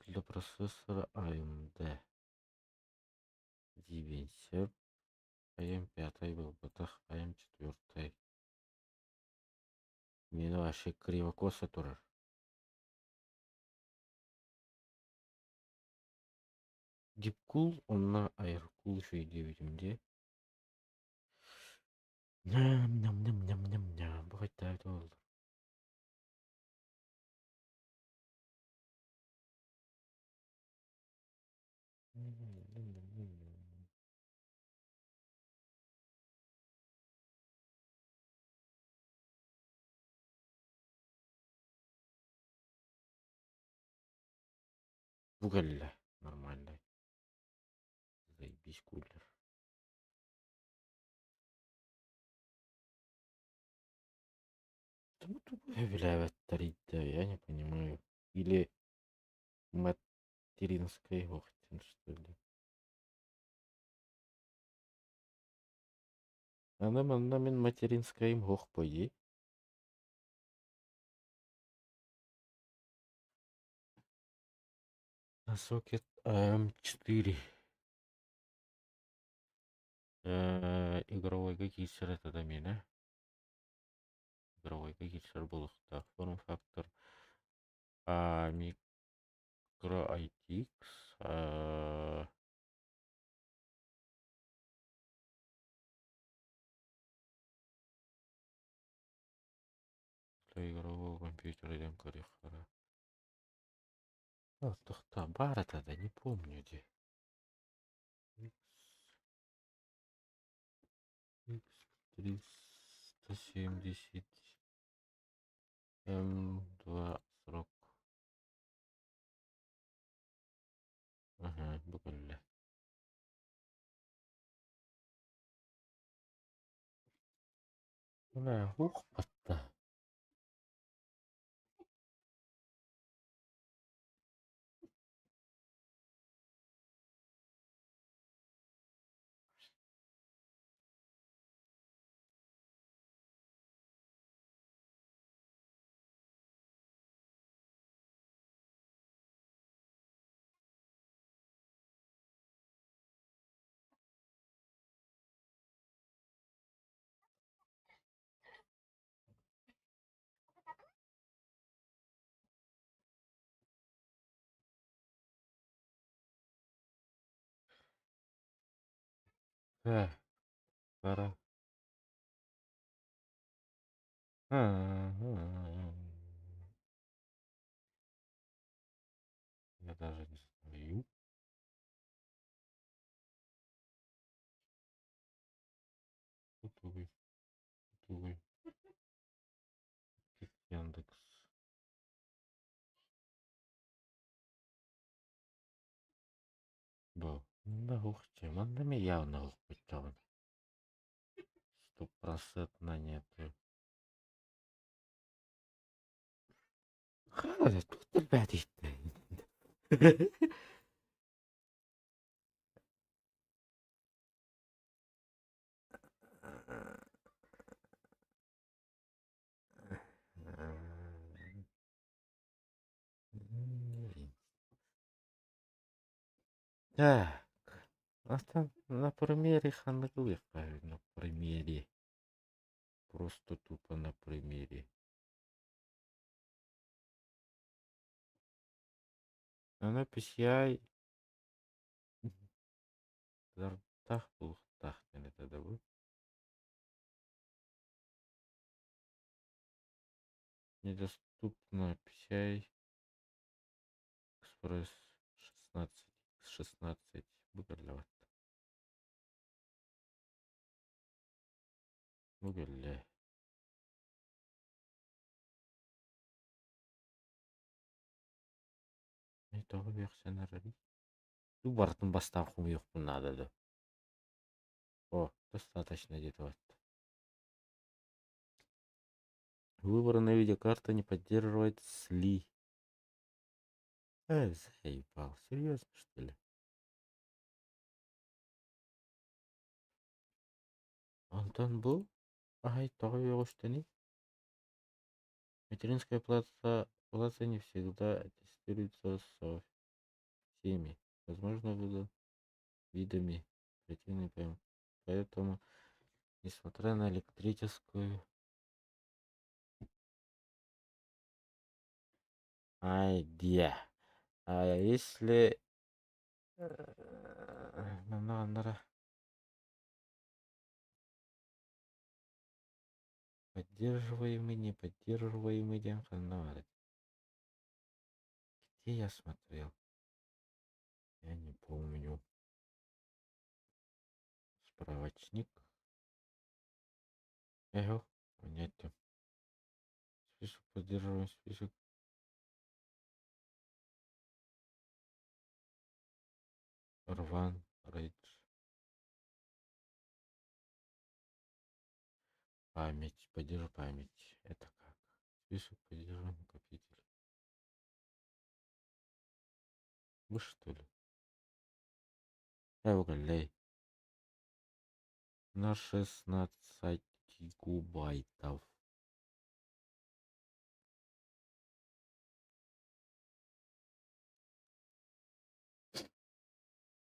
Speaker 1: Для процессора AMD. Дивенсеп. АМ5 буолбатах, АМ4. Миэнэ вообще криво-косо турар. Дипкул онно Айркул үчүгэй диэбитим дии. Ням-ням-ням-ням-ням-ням. Бу хайдах буолла? Бу кэллэ нормальный. Заебись кулер. Тугу сөбүлээбэттэрий да, я не понимаю. Или материнская уохтин, что ли? Аны манна мин материнскайым суох буо На сокет АМ4. Игровойга киирсэр этэ да миэнэ. Игровойга киирсэр буолуохтаах. Форм-фактор Micro ITX. Для игрового компьютера диэн көрүөххэ эрэ. Тохтоо, баар этэ да, не помню где. X X370 М2 40. Ага, бу кэллэ. Бля, ух, батта. Э, пора. Я даже не знаю. Тугуй, тугуй. Яндекс. Бу. Манна уохча, манна эмиэ явно уохпуччаҕын. Стопроцентно нету. Хайа, тут элбээтиһиттэ. Так, оттон на примере ханнык ылыахха на примере. Просто тупо на примере. Аны PCI Тартах буолуохтаах диэн этэ да бу. Недоступно PCI Express 16 16 бу кэллэбит. Бу кэллэ. Тоҕо үөхсэн эрэрий? Туу барытын бастаан хомуйуохпун наада дуо? О, достаточно где-то вот. Выбранная видеокарта не поддерживает СЛИ. Заебал. Серьезно, что ли? Онтон бу ай тоҕо үөҕүстэний? Материнская плата не всегда тестируется со всеми возможными видами оперативной памяти. Поэтому, несмотря на электрическую. Ай, где? А если манна поддерживаемый, не поддерживаемый диэн ханна баар Где я смотрел? Я не помню. Справочник. Эхо, понятно. Список поддерживаем список. Рван, Рейдж. Память, поддерживай память. Это как? Список поддерживаемых накопителей. Вы что ли? Э, На 16 гигабайтов.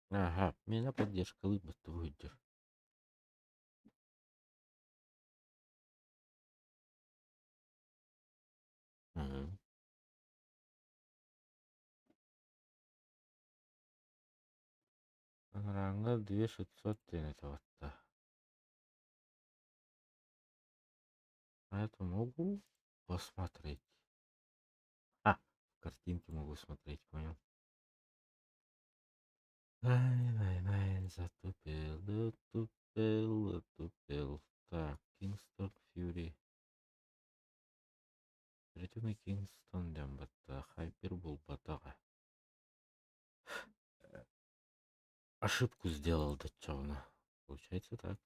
Speaker 1: Ага, меня поддержка лыбыт выйдешь. Угу. Ранга 2600 диэн этэ. А это могу посмотреть. А, картинки могу смотреть, понял. Ай-най-най, затупил, затупил, затупил. Так, Kingston Fury. Оперативный Kingston диэн баттах, Hyper буолбатаҕа. Ошибку сделал доччоҕуна. Получается так.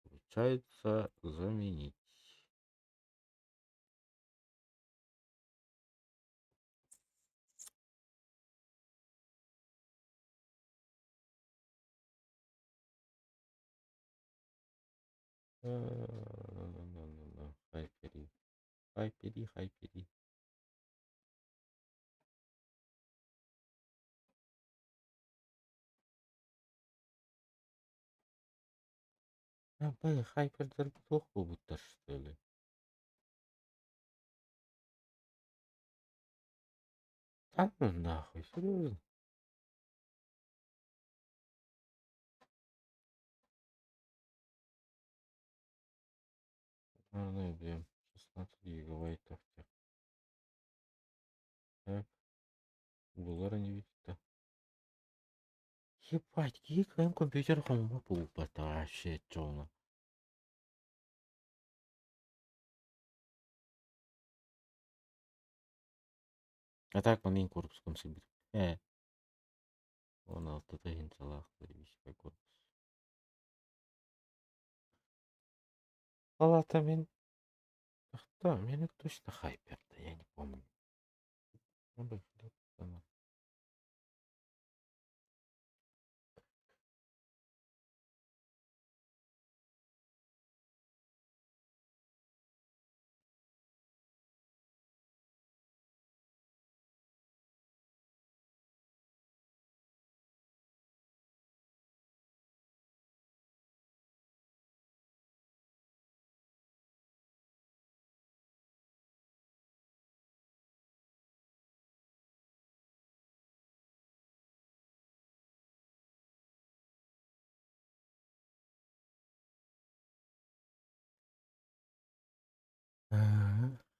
Speaker 1: Получается заменить. Хайпери. Хайпери, хайпери. А, бай, хайпердер туох буолбуттар, что ли? Да ну нахуй, серьезно? Наверное, объем 16 гигабайтов. Так. Булар не видит. Ебать, киһи компьютер хомума буолбата вообще чоно. А так мин корпуском сылбыт. 16 тыһыынчалаах телевизорскай корпус. Ол аата мин Кто? Мин точно хайпер, да я не помню. Ну,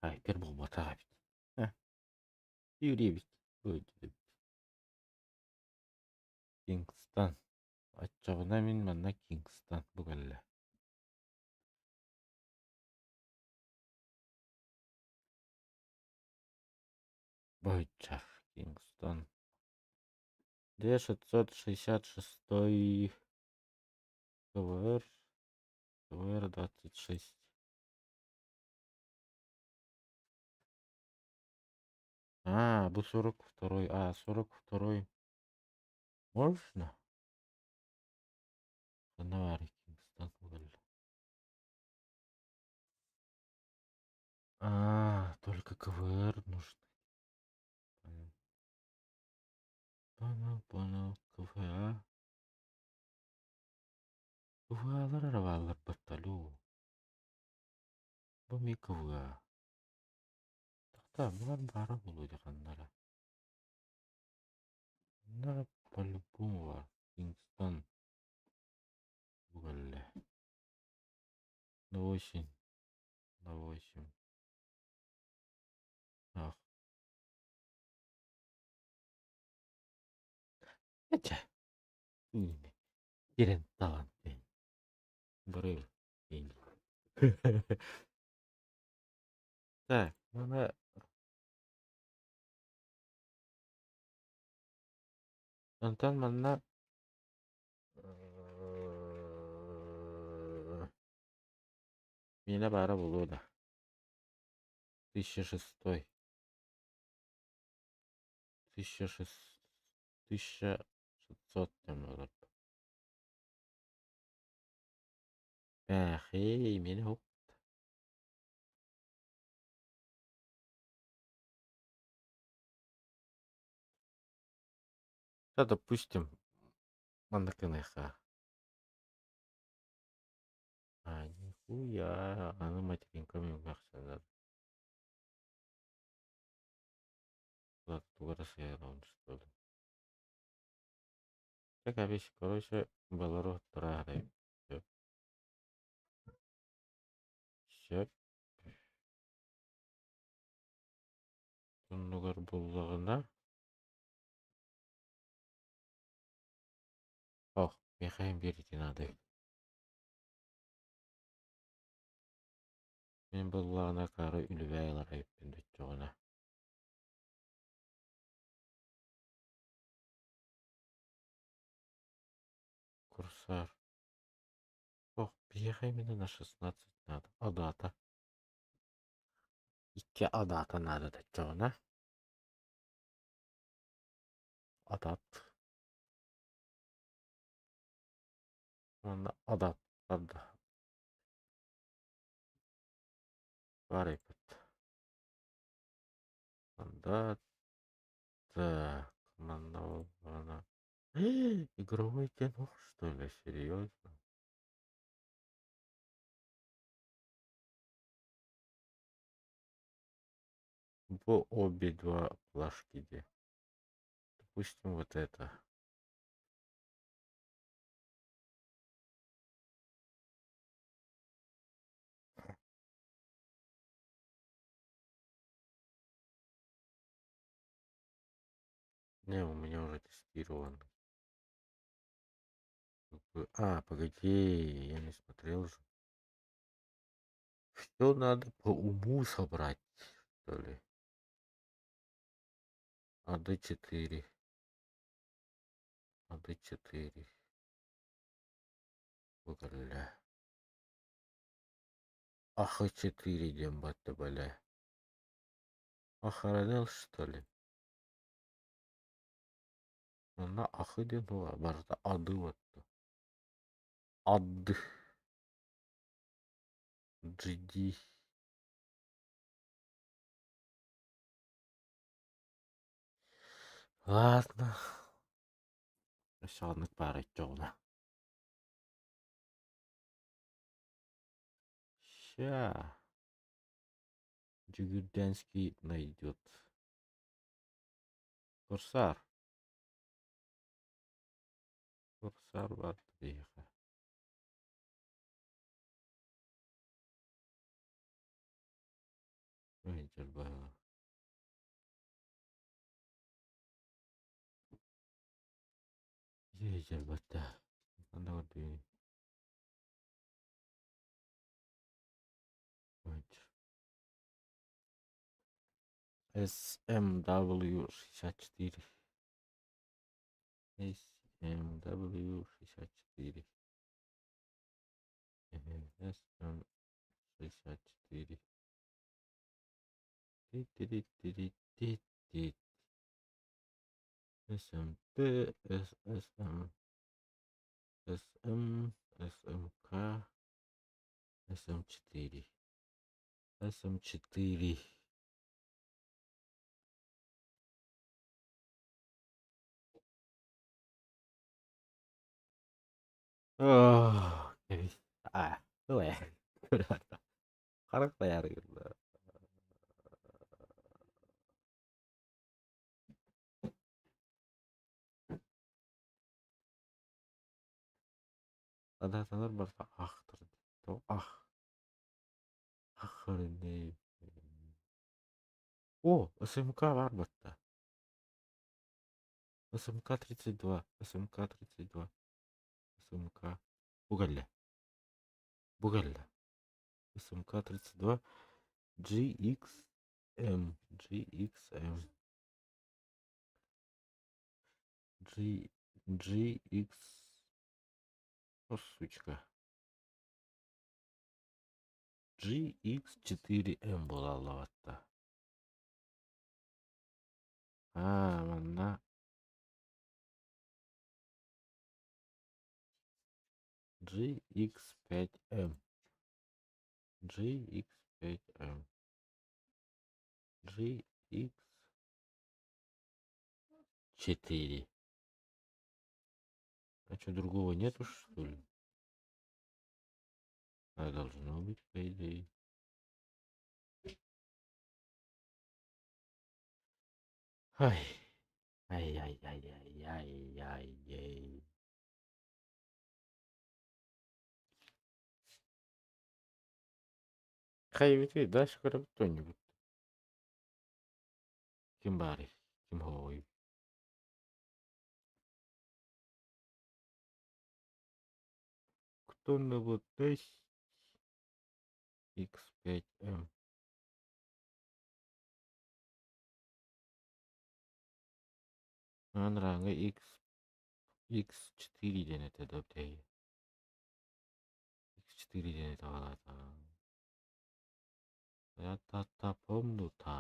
Speaker 1: Хайпер буолбатах эбит. Fury эбит. Эбит. Kingston. Оччоҕуна мин манна Kingston бу кэллэ. Боччар Kingston. 2666 КВР КВР 26. А, бу 42. А, 42 можно? Ханна баарый Kingston бу кэллэ. А, только КВР нужны. Понял. Понял, понял. КВА. КВАлар эрэ бааллар батталуу. Бу эмиэ КВА. Тохтоо, булар баара буолуо дии ханна эрэ. Ханна эрэ по-любому баар. Kingston бу кэллэ. На 8. На 8. Ах. Этэ. Кирен талант. Бары. Так, мана онтон манна миэнэ баара буолуо да. 1006. 1600 диэн буолар. Бээхий, мин уһук. Да, допустим, маннык гыныахха. А, нихуя, аны материнка миҥэхсэнэр. Тугу эрэ сыһыарабын что ли? Чэ, кэбис, короче, балары уһуттара сөп. Сөп. Оннугар буллаҕына Ох, миэхэ иһин биэр ити наада эбит. Мин буоллаҕына акаары үлүбээй ылар эбиппин оччоҕуна. Курсар. Ох, биһиэхэ именно на 16 надо. Адата. Икки адата наада оччоҕуна. Адат. Уонна адат тарда. Баар эбит. Анда так, манна буоллаҕына игровой диэн ох что ли, серьезно? Бу обе два плашки где. Допустим, вот это. Не, у меня уже тестирован. А, погоди, я не смотрел же. Все надо по уму собрать, что ли. АД4. АД4. Бля. АХ4 диэн батта бля. Охранил, что ли? Онно Ахы диэн туох барыта ады батта. Ад. GD. Ладно. Өссө оннук баар оччоҕуна. Ща. Джигурдянский найдет. Корсар. Корсар баар биһиэхэ. Ой, Дьалбатта. Ханна көрдүгүнүй? SMW 64. SMW 64. SM 64. Ти-ти-ти-ти-ти-ти. СМТ, ССМ, СМ, СМК, СМ4. СМ4. Ох, а, Харах тайаарыгылла. Адаатанар барыта ахтар ах аххарынный О, СМК баар батта. СМК 32, СМК 32, СМК. Бу кэллэ. Бу кэллэ. СМК 32 GXM, GXM. G, GX. О, сучка. GX4M буолаллыбатта. Аа, манна GX5M. GX5M. GX4. А что, другого нету, что ли? А должно быть, по идее. Ай. Ай-яй-яй-яй-яй-яй-яй. Хайбитий, дальше кто-нибудь. Ким баарый? Ким хоой? Кто-нибудь есть? X5M. Анрааҥҥа X X4 диэн этэ да бүтэһигэ. X4 диэн этэ аҕалаата. Я-та-та помню-та.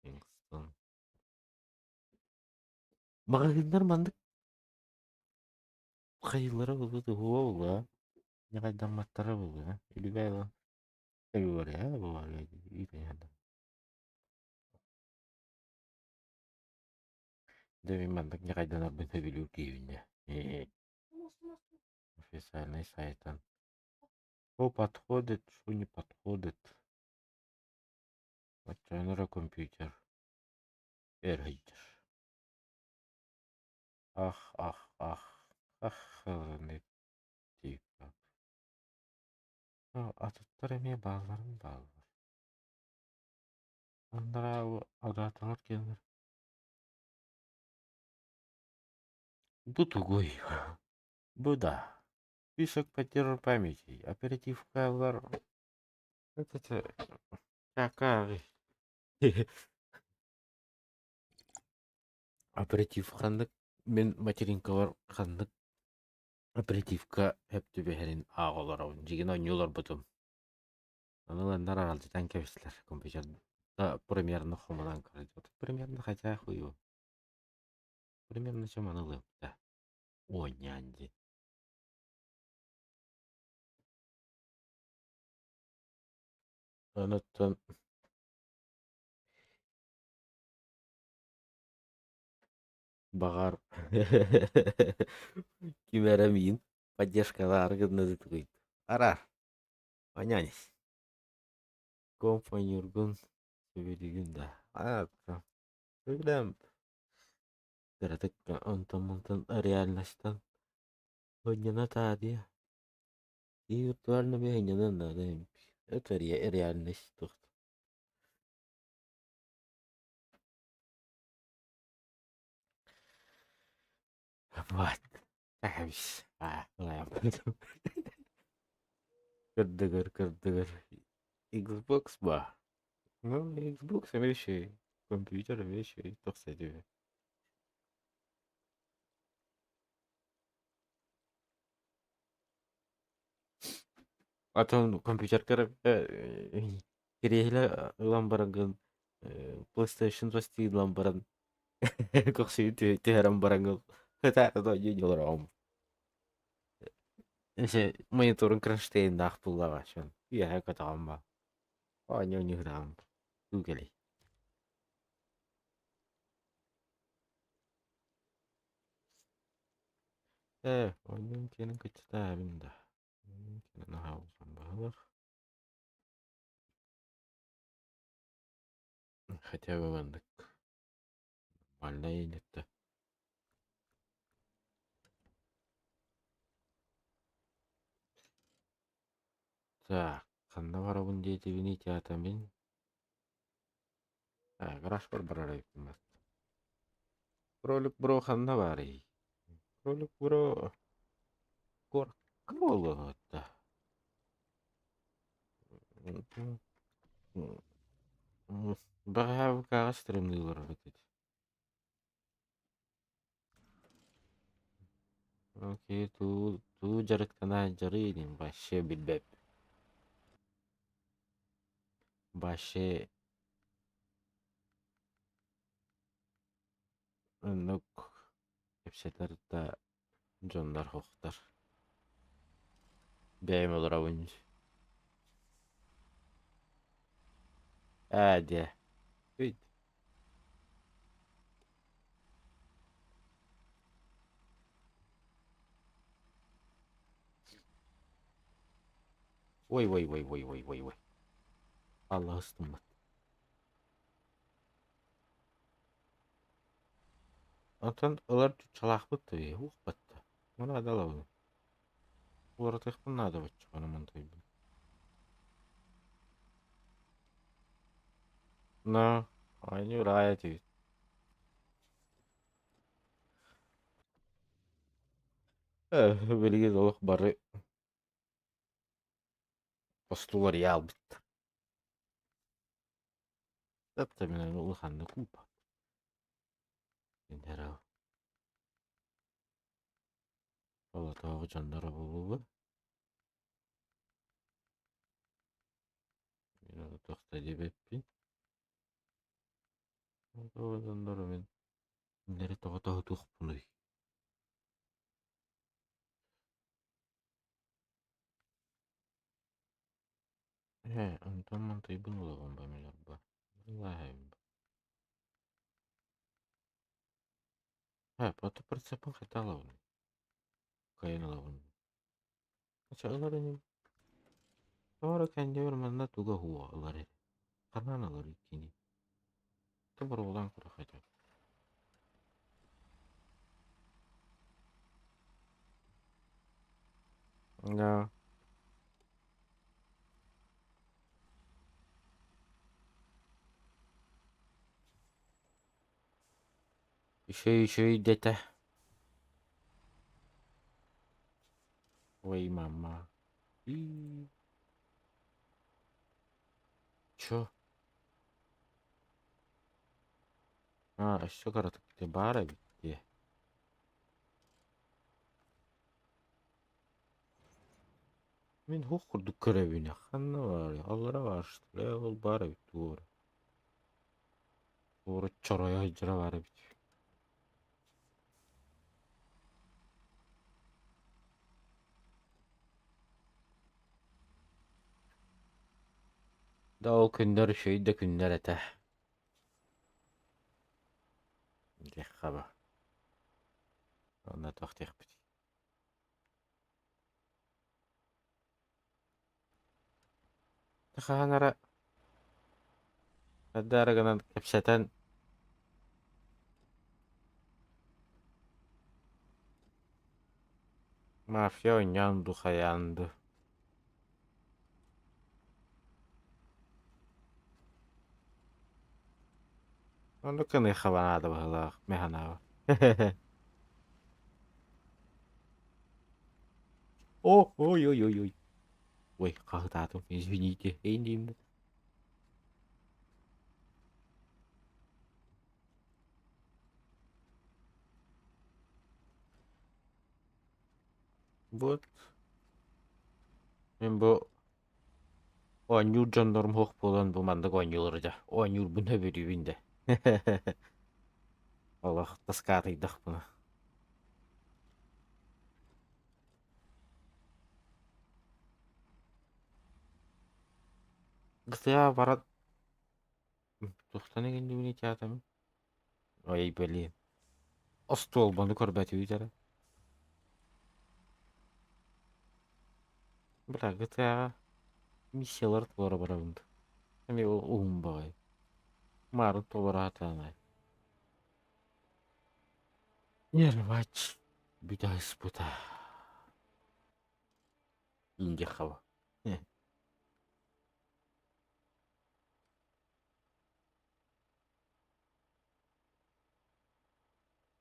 Speaker 1: Kingston. Маҕаһыыннар маннык хайыылара буолуо туһуо буолуо ньаҕайдамматтара буолуо үлүбээй Дьэ мин маннык ньаҕайданарбын сөбүлүүр киһибин дьэ. Официальный сайтан. Что подходит, что не подходит. Оччоҕуна эрэ компьютер эрийдэр. Ах, ах, ах, ах, типа. Атыттар эмиэ баалларын бааллар. Анараа адааталар кэллэр. Бу тугуй? Бу да. Список потерь памяти. Оперативкалар. Это какая? Оператив ханнык мин материнкалар ханнык оперативка сөп түбэһэрин ааҕа олоробун. Дьигин оонньуу олорбутум. Аны ыланнар аралдьытан кэбистилэр. Компьютер да примерно хомунан көрдө. Примерно хотя хуй Примерно чем аны ылыам да. Оонньоон диэн. Онуттан баҕар ким эрэ миин поддержкалаары гынна дытыгый. Араар, оонньоон ис. Компаньургун сөбүлүүгүн да. Аа, сөбүлээн кыратык онтон-мантан реальностан сынньана таарыйа. И виртуально сынньаныан наада Это реальность туох. Вот. Көрдөгөр, көрдөгөр. Xbox ба? Ну, Xbox эмиэ үчүгэй. Компьютер эмиэ үчүгэй. Тохсой үһү. Атын компьютеркар кириэһилэ ылан бараҥҥын PlayStation ылан баран көхсүгүн түһэрэн бараҥҥын олороҕун. Эсэ мониторун кронштейннаах буоллаҕа чон үөһэ көтөҕөн ба. Оонньуу оонньуу Туу кэлий. Ээ, оонньуум киэнин кыччатаабын да. Оонньуум киэнин наһаа улахан баһылах. Хотя бы маннык нормальная инетта. Так, ханна барабын диэтибиний театамин? Аа, гаражпар барар эбиппин бат. Кролик бро ханна баарый? Кролик бро куоракка буолуо да. Бэҕэһээ ВК-ҕа стримныыллар эбит. Окей, туу дьарыктана дьарый диэн вообще билбэппин. Вообще оннук кэпсэтэр да дьоннор суохтар. Бэйэм олоробун. Ээ диэ. Ыйт. Ой ой ой ой ой ой ой. Аллах ыстыммыт. Онтон ылар чалаахпыт да уохпат да. Мунаада ылабын. Уларытыахпын наада баччаҕына мантайбын. На, они рая этибит. Билигин олох бары постулар албыттар. Таптамынан улаханнык кууппат. Генерал. Олотооҕу дьонноро буолуо. Мин ону туох да диэбэппин. Олотооҕу дьонноро мин кинилэри тоҕо тоһутуохпунуй? Ээ, онтон мантыйбын ылабын ба мин арба. Ылааһайбын. Ээ, прицепын хайта ылабын. Кыайан ылабын. Ача ылар иним. Тоҕо кэннибэр манна туга уһуо ылар эрэ. Ханан ылар иккини. Ты боруолаан көрө хотя. Да. Үчүгэй үчүгэй дэтэ. Ой, мама. И Чё? А, өссө кыратык баар эбит дии. Мин хух курдук көрөбүн ханна баарый? Аллара баар что ли? Ол баар эбит туора. Туора чоройо сылдьара баар эбит. Да ол күннэр үчүгэй да күннэр этэ. Диэххэ ба. Онно туох диэхпитий. Хаһан эрэ эрдэ гынан кэпсэтэн мафия оонньоон дуу хайаан дуу Оннук гыныахха наада быһыылаах мин санаабар. О, ой ой ой ой. Ой, хаһытаатым, извините, эйиндиим. Вот. Мин бу оонньуур дьоннорум суох буолан бу маннык оонньуулары дьэ оонньуурбун сөбүлүүбүн дэ. Олох таскаатыйдахпына. Гытыа баран туохтан игиннибиний театрым? Ой, блин. Остуолбаны көрбөтүбүт эрэ. Бля, GTA миссиялар туора барабын. Эми ол уһун баҕайы. Маарын толоро сатаанай. Нервач бүтэ ыспыта. Индиэххэ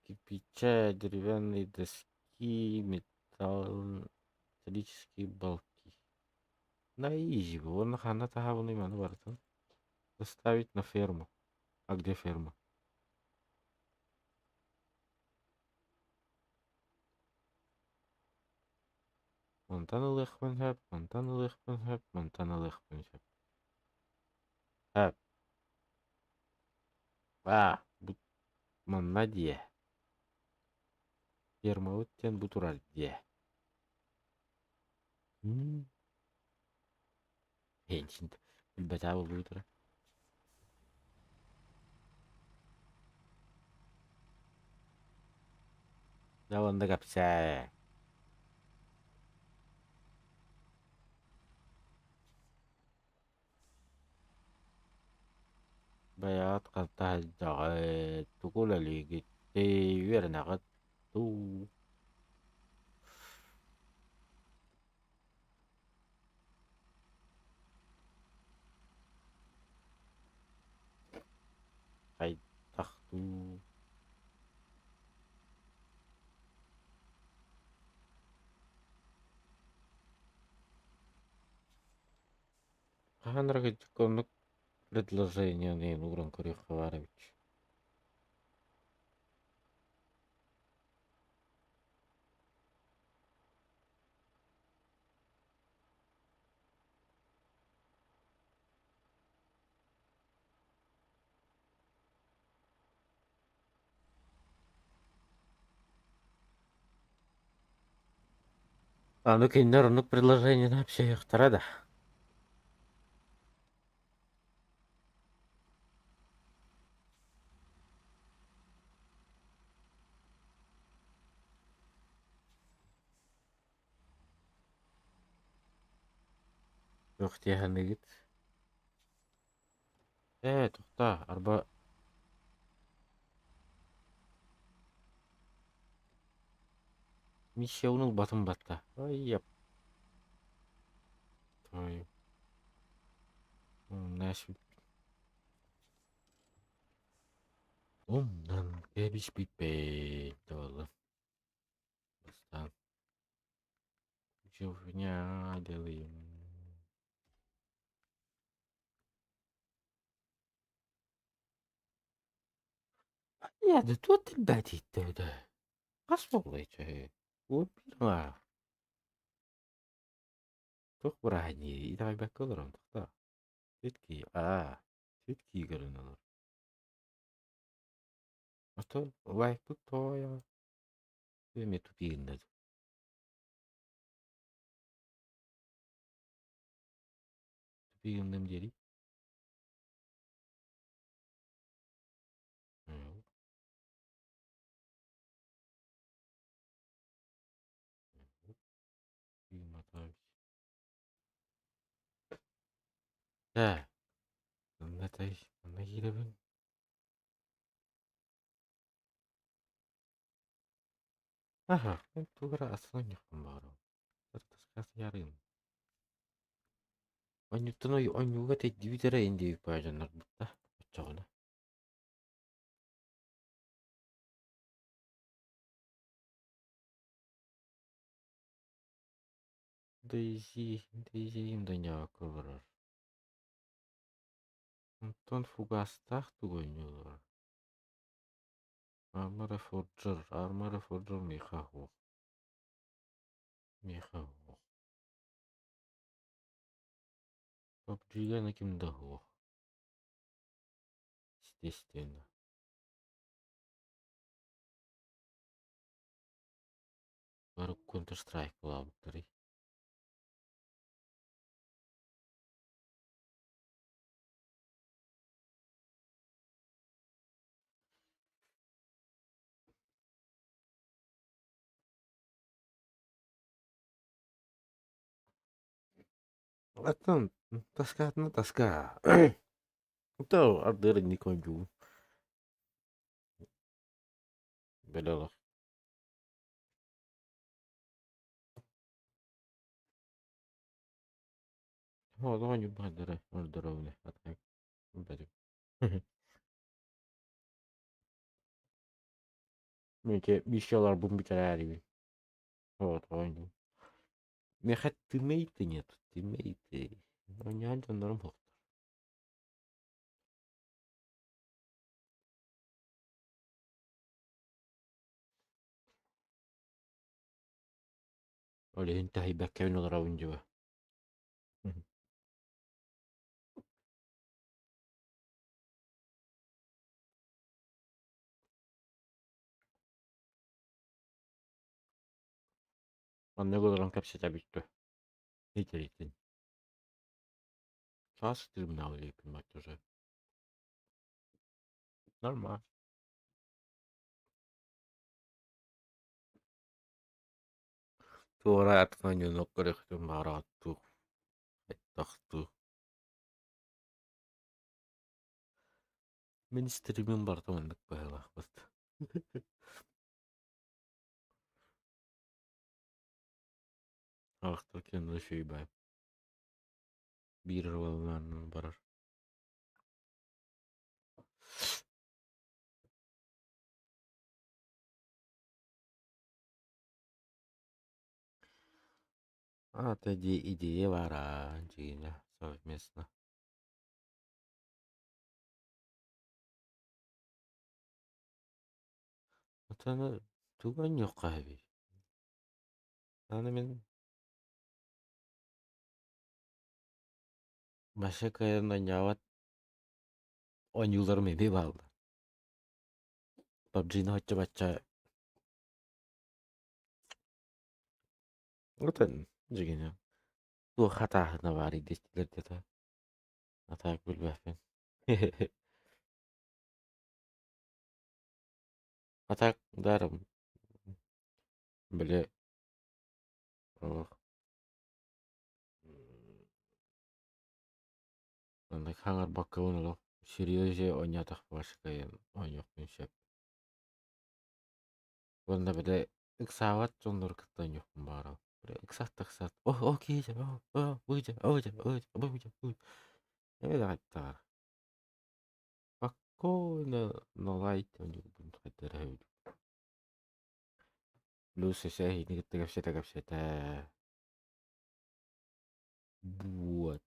Speaker 1: Кирпича, деревянные доски, металл, металлические балки. На изи уонна ханна таһаабыный маны барытын? Доставить на ферму. А где ферма? Мантан ылыахпын сөп, мантан ылыахпын сөп, мантан ылыахпын сөп. Сөп. Аа, бу манна диэ. Фермабыт диэн бу турар диэ. Билбэтэ буолбутара. Дьэ уонна кэпсээ. Бэйэҕит ханта сылдьаҕыт, тугу үлэлиигитий, үөрэнэҕит дуу? Хайдах дуу? Хаһан эрэ кырдьык оннук предложениены ууран көрүөххэ баар эбит. Аны кинилэр оннук предложениены общайыахтара да. Туох дии саныыгыт? Ээ, тохтоо, арба миссиябын ылбатым батта. Ай, Твою. Умнан кэбиспиппин буолла. Бастаан делаем. Я тут элбээтииттэ хас буолла чэ уоппирма туох бырааһынньыгый итэҕэйбэккэ олорон тохтоо Светкий аа Светкий көрөн олор Оттон лайкпыт тоҕо эмиэ тупигинна тупигинным диэри Ээ, манна тай, манна киирэбин. Аха, мин тугу эрэ астынан баҕарабын. Таскаасыйаарыым. Онньуттан ойууга тэйдибит эрэ ин диэбит баҕа дьоннорбут да оччоҕуна. Дейзи, Дейзи доньоокко олорор. Онтон фугастаах тугу оонньууллар? Армора Форджер, Армора Форджер миэхэ суох. Миэхэ суох. PUBG-га аны ким да суох. Естественно. Бары Counter-Strike булаабыттарый. Оттон таскаатына таска. То ардыыр инник ойдуу. Бэлэлэх. Оҕо ньурбаһардара ордоробуна атак билбэтим. Мин миссияларбын бүтэрээрибин. Оҕотоҕойдум. Миэхэ тиммейты нет, тиммейты. Оонньоон дьоннорум суохтар. Ол иһин тэһийбэккэбин олоробун дьуо. Маннык олорон кэпсэтэбит дуо? Итиритин. Саас трибунал диэппин уже. Нормально. Туора атын оонньууну көрүөхпүн баҕараҕыт хайдахтыы. Мин стримим барыта маннык быһыылаахпыт. Аахтар кино үчүгэй Биир уолунан барар. А, это идея баара дьиҥэ совместно. Отону тугу оонньуохха эбий? Аны мин вообще кыайан оонньообот оонньууларым эмиэ бааллар. PUBG-ны оччо-бачча Отон дьиҥинэ туох хатааһына баарый диэччилэр да а так билбэппин. А так даром били олох маннык хаҥарбаккабын олох серьезе оонньоотохпор кыайан оонньуохпун сөп. Уонна били ыксаабат дьоннору кытта оонньуохпун баҕарабын. Били ыксат да ыксат о о киһи о о выйдя выйдя выйдя выйдя выйдя Спокойно на лайте оонньуурбун хайдах эрэ эбит. Плюс өссө эһигини кытта кэпсэтэ-кэпсэтэ Вот.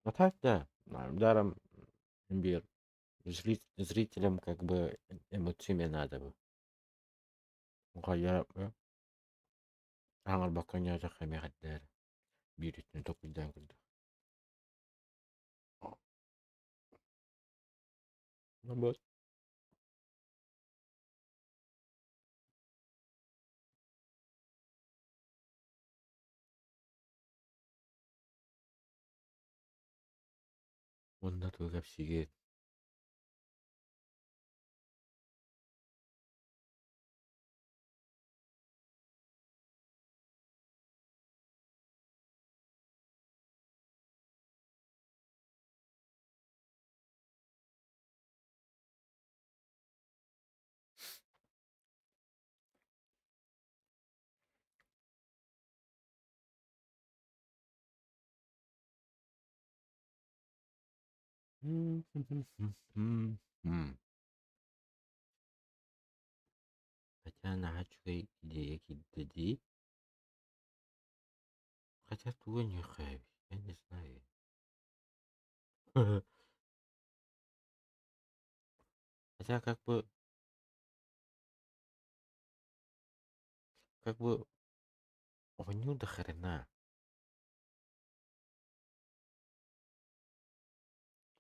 Speaker 1: А так да, даром биир зрителям как бы эмоциями надо бы. Хайа аҥарбакка оонньоотоххо эмиэ хайдах эрэ биир өттүн толкуйдаан көрдөх. Вот. Уонна тугу кэпсиигит? Хотя наһаа үчүгэй идея киирдэ дии. Хотя тугу оонньуохха эбит, я не знаю. Хотя как бы оонньуур да хрена.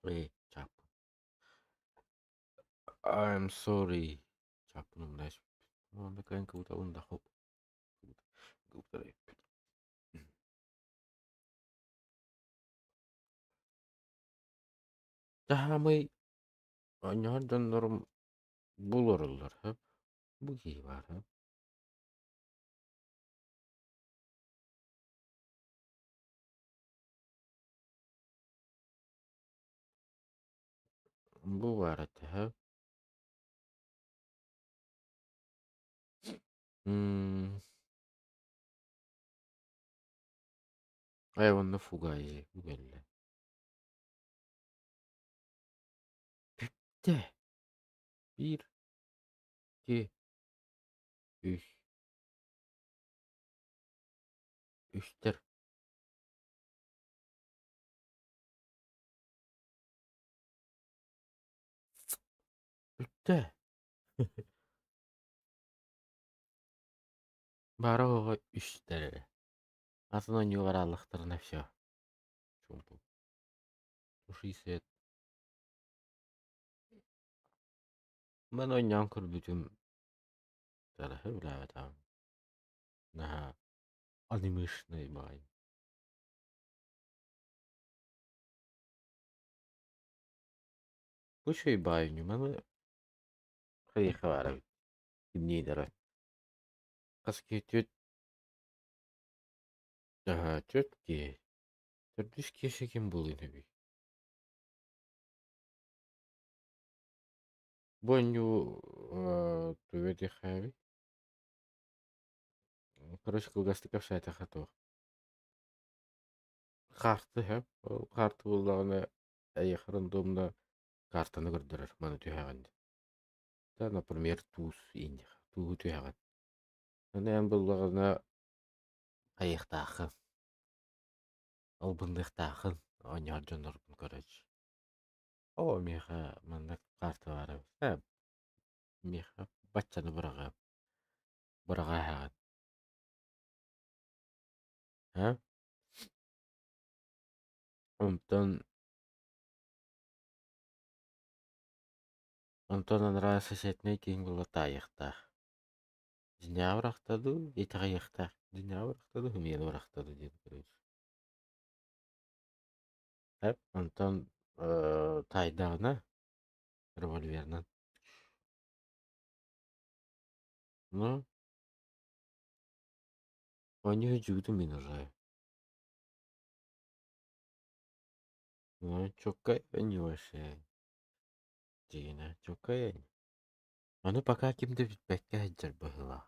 Speaker 1: Эй, чааппын. I'm sorry. Чааппын умнааш. Уонна кыайан кыбытабын да хоп. Кыбытар эбиппин. Таһаамый оонньоһор дьоннорум буларыллар сөп. Бу киһи баар сөп. Бу баар этэ сөп. Ээ уонна Фугази бу кэллэ. Бүттэ. Биир, икки, үс. Үстэр. Бүттэ. Баара оҕо үстэр эрэ. Атын оонньуу барааллахтарына всё. Чуумпу. Туши свет. Мин оонньоон көрбүтүм тараһы билээбэтэҕим. Наһаа анимешнай баҕайы. Бу үчүгэй баҕайы ньыманы хайыахха баар эбит. Кимниин эрэ. Хас киһи түөрт Аһаа, түөрт киһи. Төрдүс киһи ким буолуон сөбүй? Бу оонньуу тугу этиэххээбий? Короче, кылгастык кэпсээтэххэ туох. Хаарты сөп. Ол хаарты буоллаҕына эйиэхэ рандомно картаны көрдөрөр маны түһэҕин диэн. Да, например, туус иинньэх. Тууһу түһэҕин. Аны эн буоллаҕына хайыахтааххын, албынныахтааххын оонньоһор дьонноргун короче. Оо, миэхэ маннык карта баар эбит. Ээ, миэхэ баччаны быраҕыам. Быраҕааһаҕын. Аа? Онтон онтон анараа соседнай киһиҥ буолла таайыахтаах. Дьиҥнээҕи бырахта дуу, итэҕэйиэхтээх. Дьиҥнээҕи бырахта дуу, сымыйаны бырахта дуу диэн короче. Эп, онтон таайдаҕына револьверынан. Ну, оонньуу дьуутун мин уже. Ну, чоккай оонньуу Дьиҥинэ, чоккай Ону пока ким да билбэккэ сылдьар быһыылаах.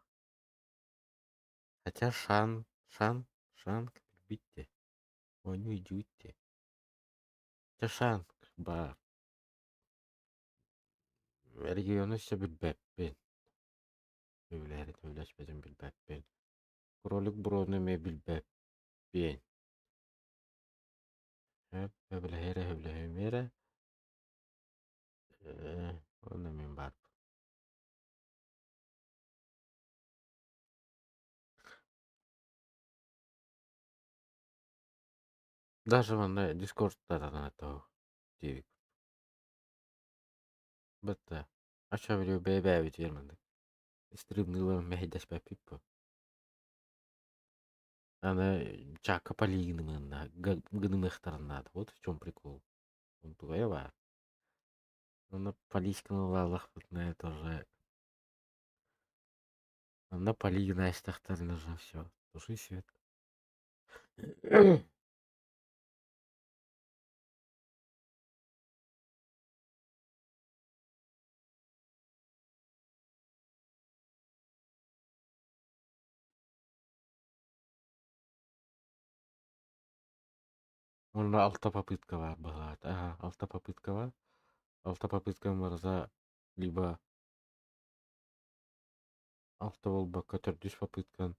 Speaker 1: Хотя Шан, Шан, Шанг билбит дии, оонньуу өйдүүбүт дии. Чэ Шанг баар. Региону өссө билбэппин. Сөбүлэһэрин сөбүлэспэтин билбэппин. Кролик Брону эмиэ билбэппин. Сөбүлэһэрэ сөбүлэһимиэ эрэ. Уонна мин баарбын. Даже манна Дискордтарынан диэбит. Бытта ача били бэйэ-бэйэбитигэр маннык стримныыларын мэһэйдэспэппит буо. Аны чаакка полигынымыанна гынымыахтарын наада. Вот в чем прикол. Онтугайа баар. Онно поличканы ылааллахпытына тоже Онно полигын аастахтарына уже все. Туши свет. Уонна алта попытка баар быһыылаата. Аа, алта попытка баар. Алта попыткам барыта либо алта буолбакка төрдүс попыткан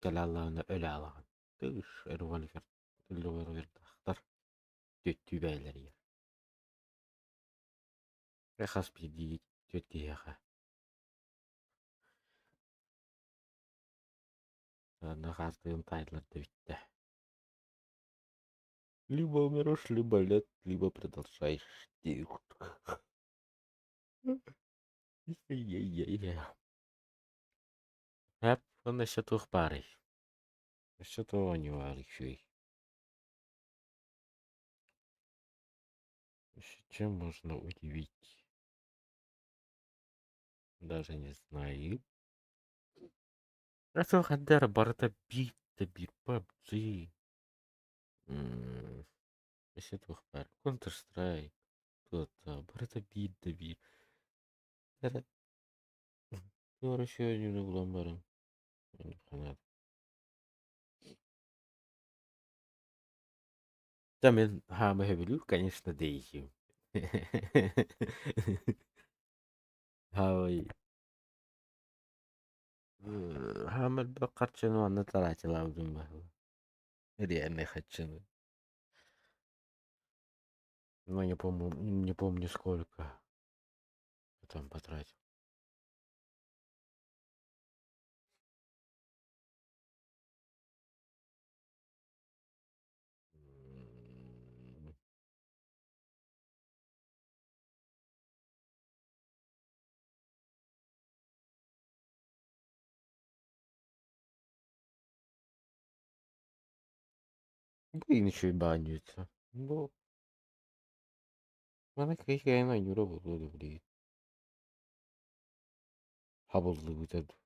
Speaker 1: кэлэ аллаҕына өлө алаҕын. Тыш, револьвер, револьвердаахтар түөттүү бэйэлэригэр. Хас биирдии түөрт киһиэхэ. Аны хаартыгын таайдылар да бүттэ. Либо умрешь, либо нет, либо продолжаешь. Эп, уонна өссө туох баарый? Өссө туох оонньуу баарый үчүгэй? Еще чем можно удивить? Даже не знаю. А суох эрдэ эрэ барыта биир да биир PUBG. Өссө туох баар? Counter Strike, Dota барыта биир да биир. Эрэ туох эрэ оонньууну булан баран Да мин хаама сөбүлүүр, конечно, дейсим. Хаамай хаама элбэх харчыны манна тратилаабытым баһыыба. Реальный харчыны. Но не помню, не помню сколько. Потом потратил. Блин, еще и банится. Ну, маны кыйкайын ойнуура буолуо да билигин. Хабыллыбыта дуу.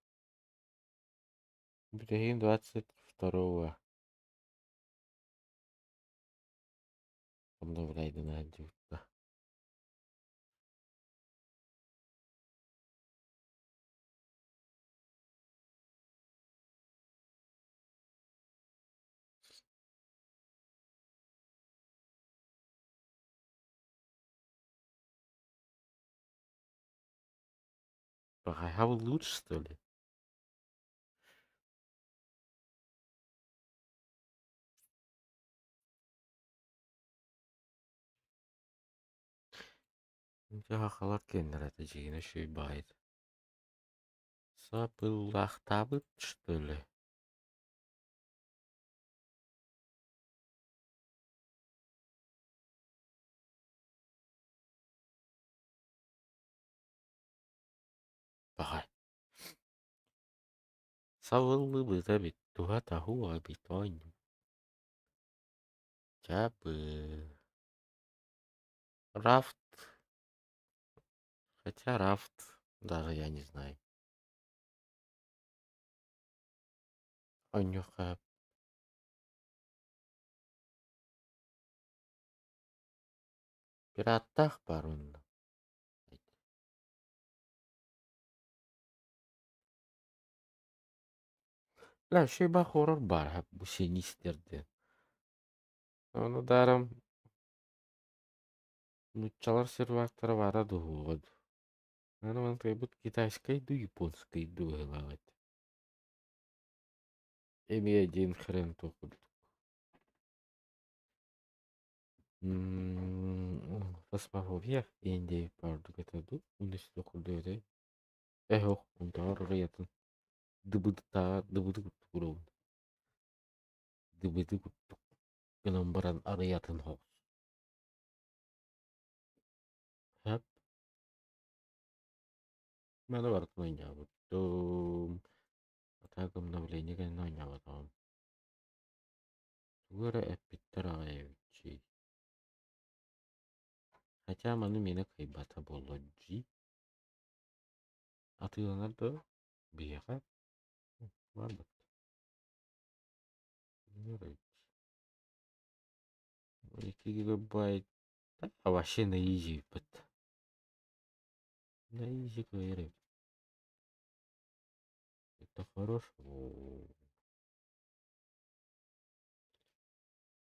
Speaker 1: Бүтэһигин 22-го обновляйдана сылдьыбыта. Хабыллыбыт что ли? Дьэ сахалар киэннэрэ этэ дьиҥинэ үчүгэй баҕайыта. Сапыллаахтаабыт что ли? Баҕай. Сабыллыбыт эбит, туһа-таһуо эбит оонньуу. Чапы. Рафт. Хотя рафт даже я не знаю. Оонньуохха Пираттаах баар онно. Бля, еще и хоррор баар бу синистер диэн. Ону даром нууччалар сервактара баара дуһуоҕа дуу. Аны мантыйбыт китайскай дуу, японскай дуу быһыылаах этэ. Эмиэ один хрен туох курдук. Фосмофобия диэн баардык этэ дуу, уонна курдук этэй. Ээ онтооҕор ырыатын дыбыдытааҕар дыбыды курдук уруубун. Дыбыды курдук гынан баран арыйатын соҕус. Сөп. Маны барытын оонньообутум. А так обновление кэннэ оонньооботоҕум. Тугу эрэ эппиттэр аҕай эбит Хотя маны миэнэ кыайбата буолуо дии. Атыыланар дуо? Биһиэхэ? Барбыт. 2 гигабайт а вообще на изи ыппыт. На изи кыайар эбит. Это хорошо.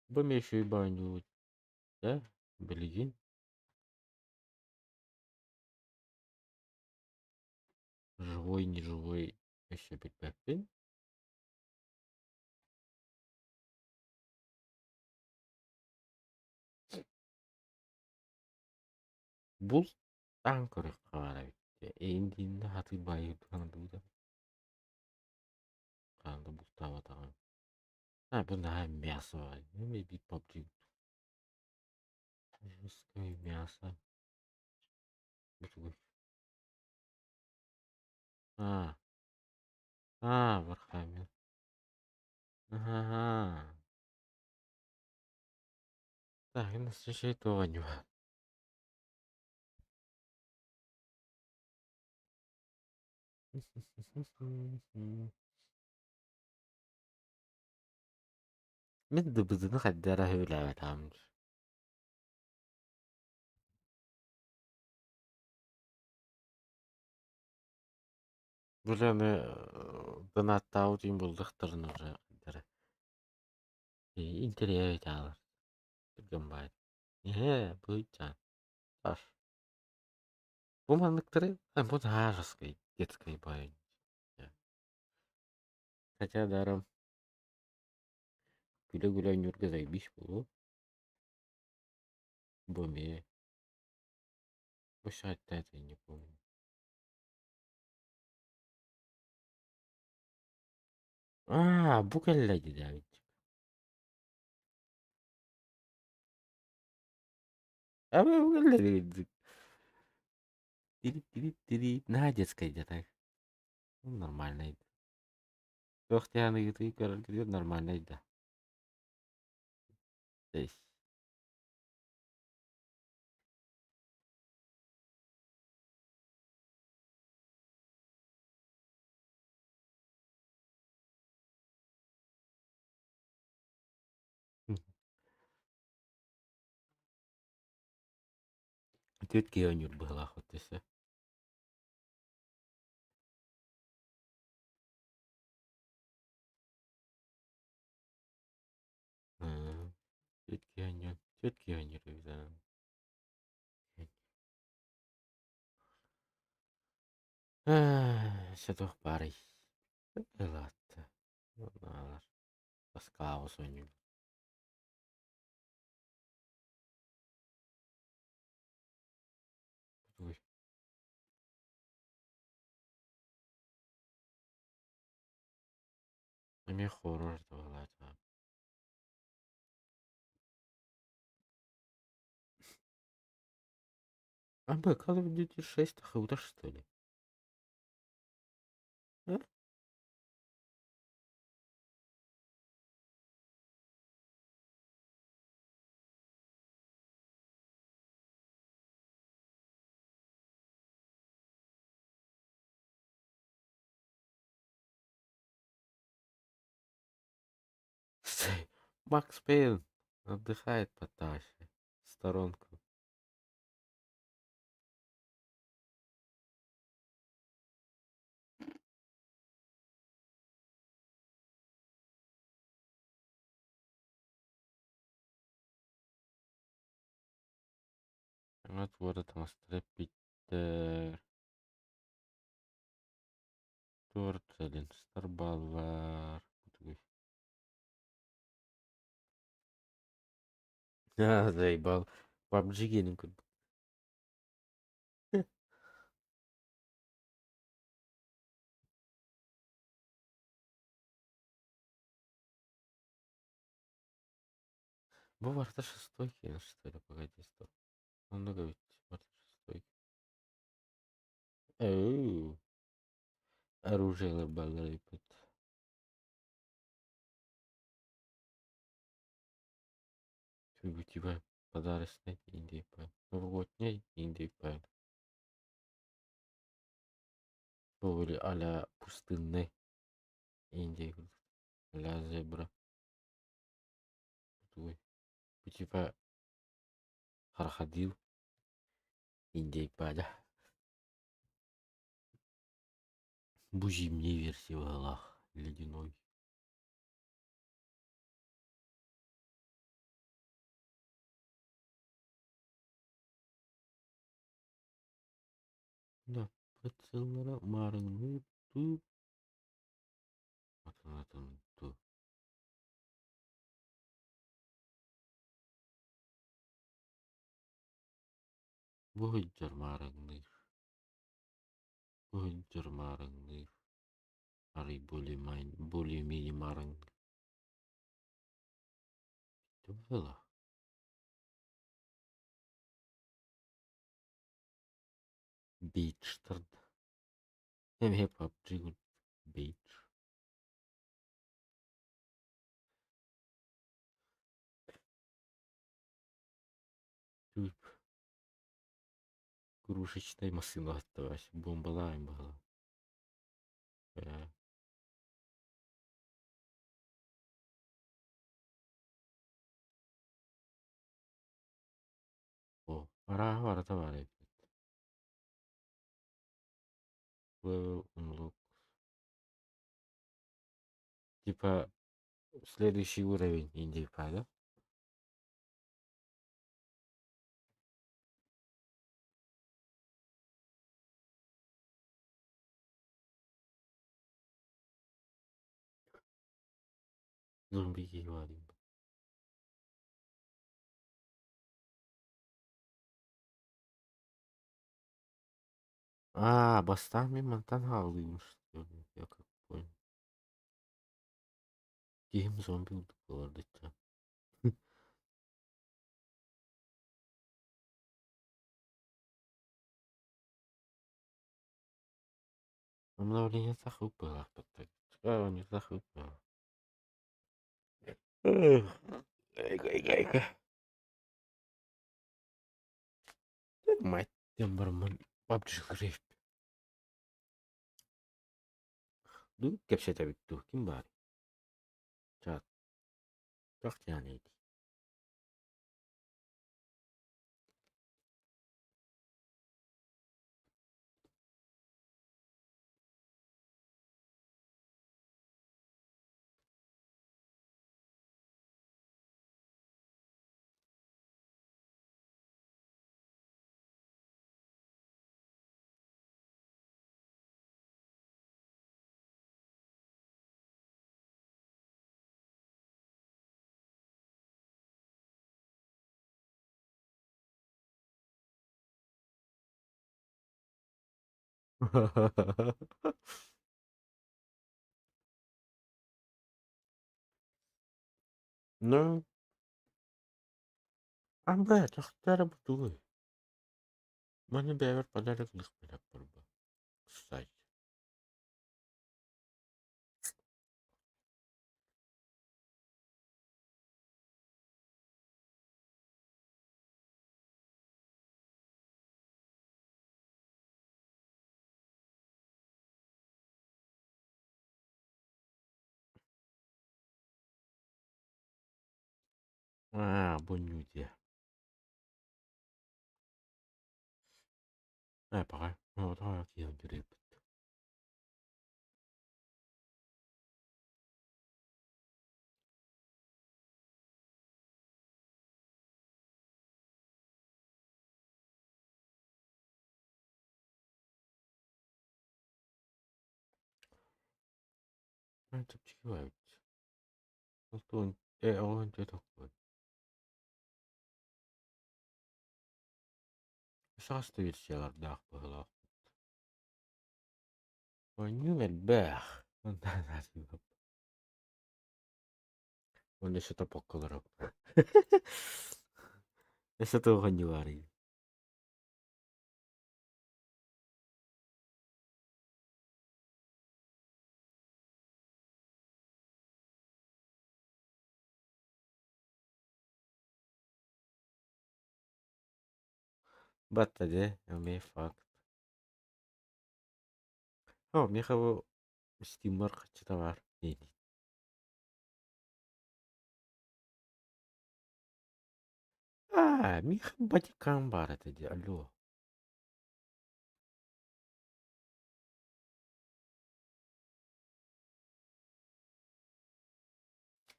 Speaker 1: Бу эмиэ үчүгэй баанньыбыт да билигин. Живой, не живой өссө билбэппин. Бултаан көрүөххэ баар эбит. Эйиндииннэ хатыы баайы ханаабыта. Хаһан да бултаабатаҕым. А, бу наһаа мясо баҕайы. Эмиэ биир PUBG Жесткое мясо. Бу тугуй? А. А, Вархаммер. Ага. Так, настоящий туох Мин дыбызыны хайда эрэ сөбүлээбэтэҕим. Били аны донаттаабыт иһин буллахтарына уже хайда эрэ интэриэһиргээтэ түргэн баҕайы. Эһээ, быычаан, Саш. Бу манныктары бу наһаа жесткай детскай баҕайы. Хотя даром күлэ-күлэ оонньуурга заебись буолуо. Бу эмиэ. Пусть это я не помню. Аа, бу кэллэ дии А бу кэллэ дии. Тири-тири-тири. Наһаа детскай где-то. Ну, нормальный. Туох диэн ыйытыы көрөргүтүгэр нормальный да. Здесь. Түөрт киһи оонньуур быһыылаах өттүсэ. Түөрт киһи оонньуур, түөрт киһи оонньуур эбит аа. Өссө туох баарый? Ылаатта. Уонна Тоскаҕа оонньуур. Тугуй? Эмиэ хоррор быһыылаата. А б Call of Duty 6 круто, что ли? А? Макс Пейн отдыхает по трассе в сторонку. Саҥа туора таҥастара эппиттэр, туора ленстар бааллар. Аа, заебал. PUBG гиэнин курдук. Бу барыта шестой киэнэ что ли, погоди, стоп. Оннук эбит, барыта шестой. Оу. Оружиелар бааллар эбит. Типа подарочный индейпэ. Новогодний индейпэ. Были а-ля пустынный Индия а-ля зебра. Тугуй? Бу типа крокодил индейпаля. Бу зимняя версия быһыылаах, ледяной. Да, прицеллара маарыҥныы туу атын атын туу. Бу сылдьар маарыҥныыр, бу сылдьар маарыҥныыр, арый более-менее маарыҥныыр. Быһыылаах. Бейджтар да. Эмиэ PUBG курдук бейдж. Тип игрушечнай массыына аттыбач бомбалаайын быһыылаах. Ээ. О, арааһа барыта баар эбит. Level unlock. Типа следующий уровень индейка, да? Зомби говорим. А, бастаан мин мантан хаалыыбын что ли, я как понял. Киһим зомби курдук буолар Обновление сахалыы быһыылаах Мать диэн бараммын PUBG Дуу кэпсэтэбит дуу ким баарый? Чат. Туох диэний Ну, амбэ тохтор бутуй. Маны бэйэбэр подарок гыспытаппар кстати. Аа, бу диэ. Ээ, баҕар, оҕотоҕо киһи дьүрүйбүт. Чэпчэки эбит. Онтон оҕончо тохтуон. Саас да версиялардаах быһыылаахпыт. Оонньуум элбэх. Уонна өссө топпокко олоробун. Өссө туох оонньуу баарый? Батта дии, эмиэ факт. Оо, миэхэ бу Steamмар хаччыта баар диэний. Аа, миэхэ Ватикан баар этэ дии, алло.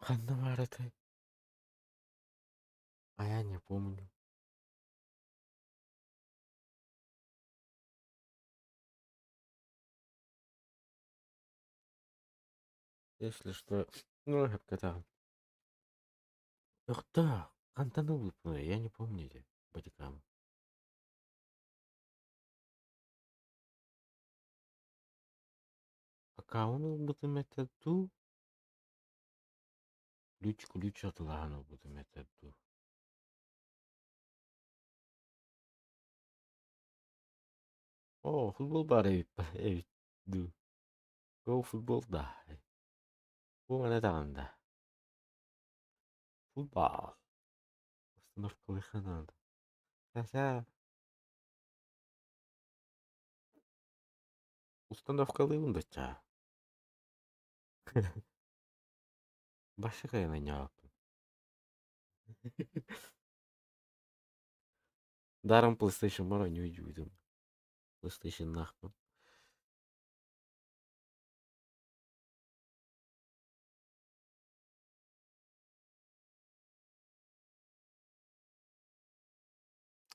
Speaker 1: Ханна баар этэй? А я не помню. Если что, ну, сөпкө Өхтөөх, хантан ылбыппыный, я не помню дии, Ватикан. Аккаунт ылбытым этэ дуу, ключ ключ атылаһан ылбытым этэ дуу. Оо, футбол баар эбит эбит дуу. Го футбол да. Бу маны даҕаны да. Футбол. Установкалыахха наада. Саса. Установкалыыбын бачча. Башы кайын Даром PlayStation бар оонньуу дьуйдум. PlayStation-наахпын.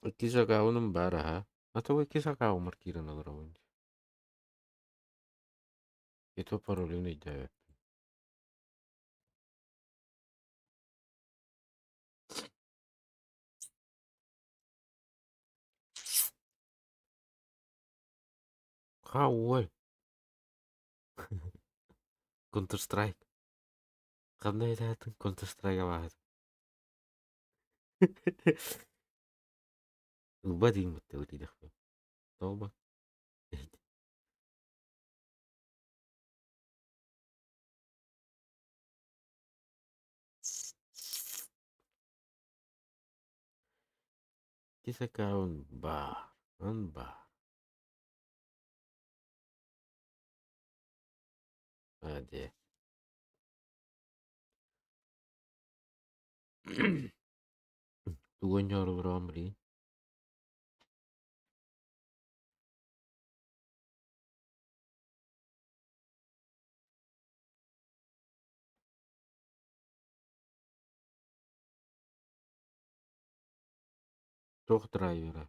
Speaker 1: Иккис аккаунум баар аһа. А то иккис аккауммар киирэн олоробун дии. И то паролун өйдөөбөппүн. Ха, ой. Counter Strike. Ханна этаатын Counter Strike абаһыт. Ылба диин бытта ытыйдахпын. Тоҕо Иккис аккаунт баар, ын баар. Аа дьэ. Тугу оонньоору билигин? Туох драйвера?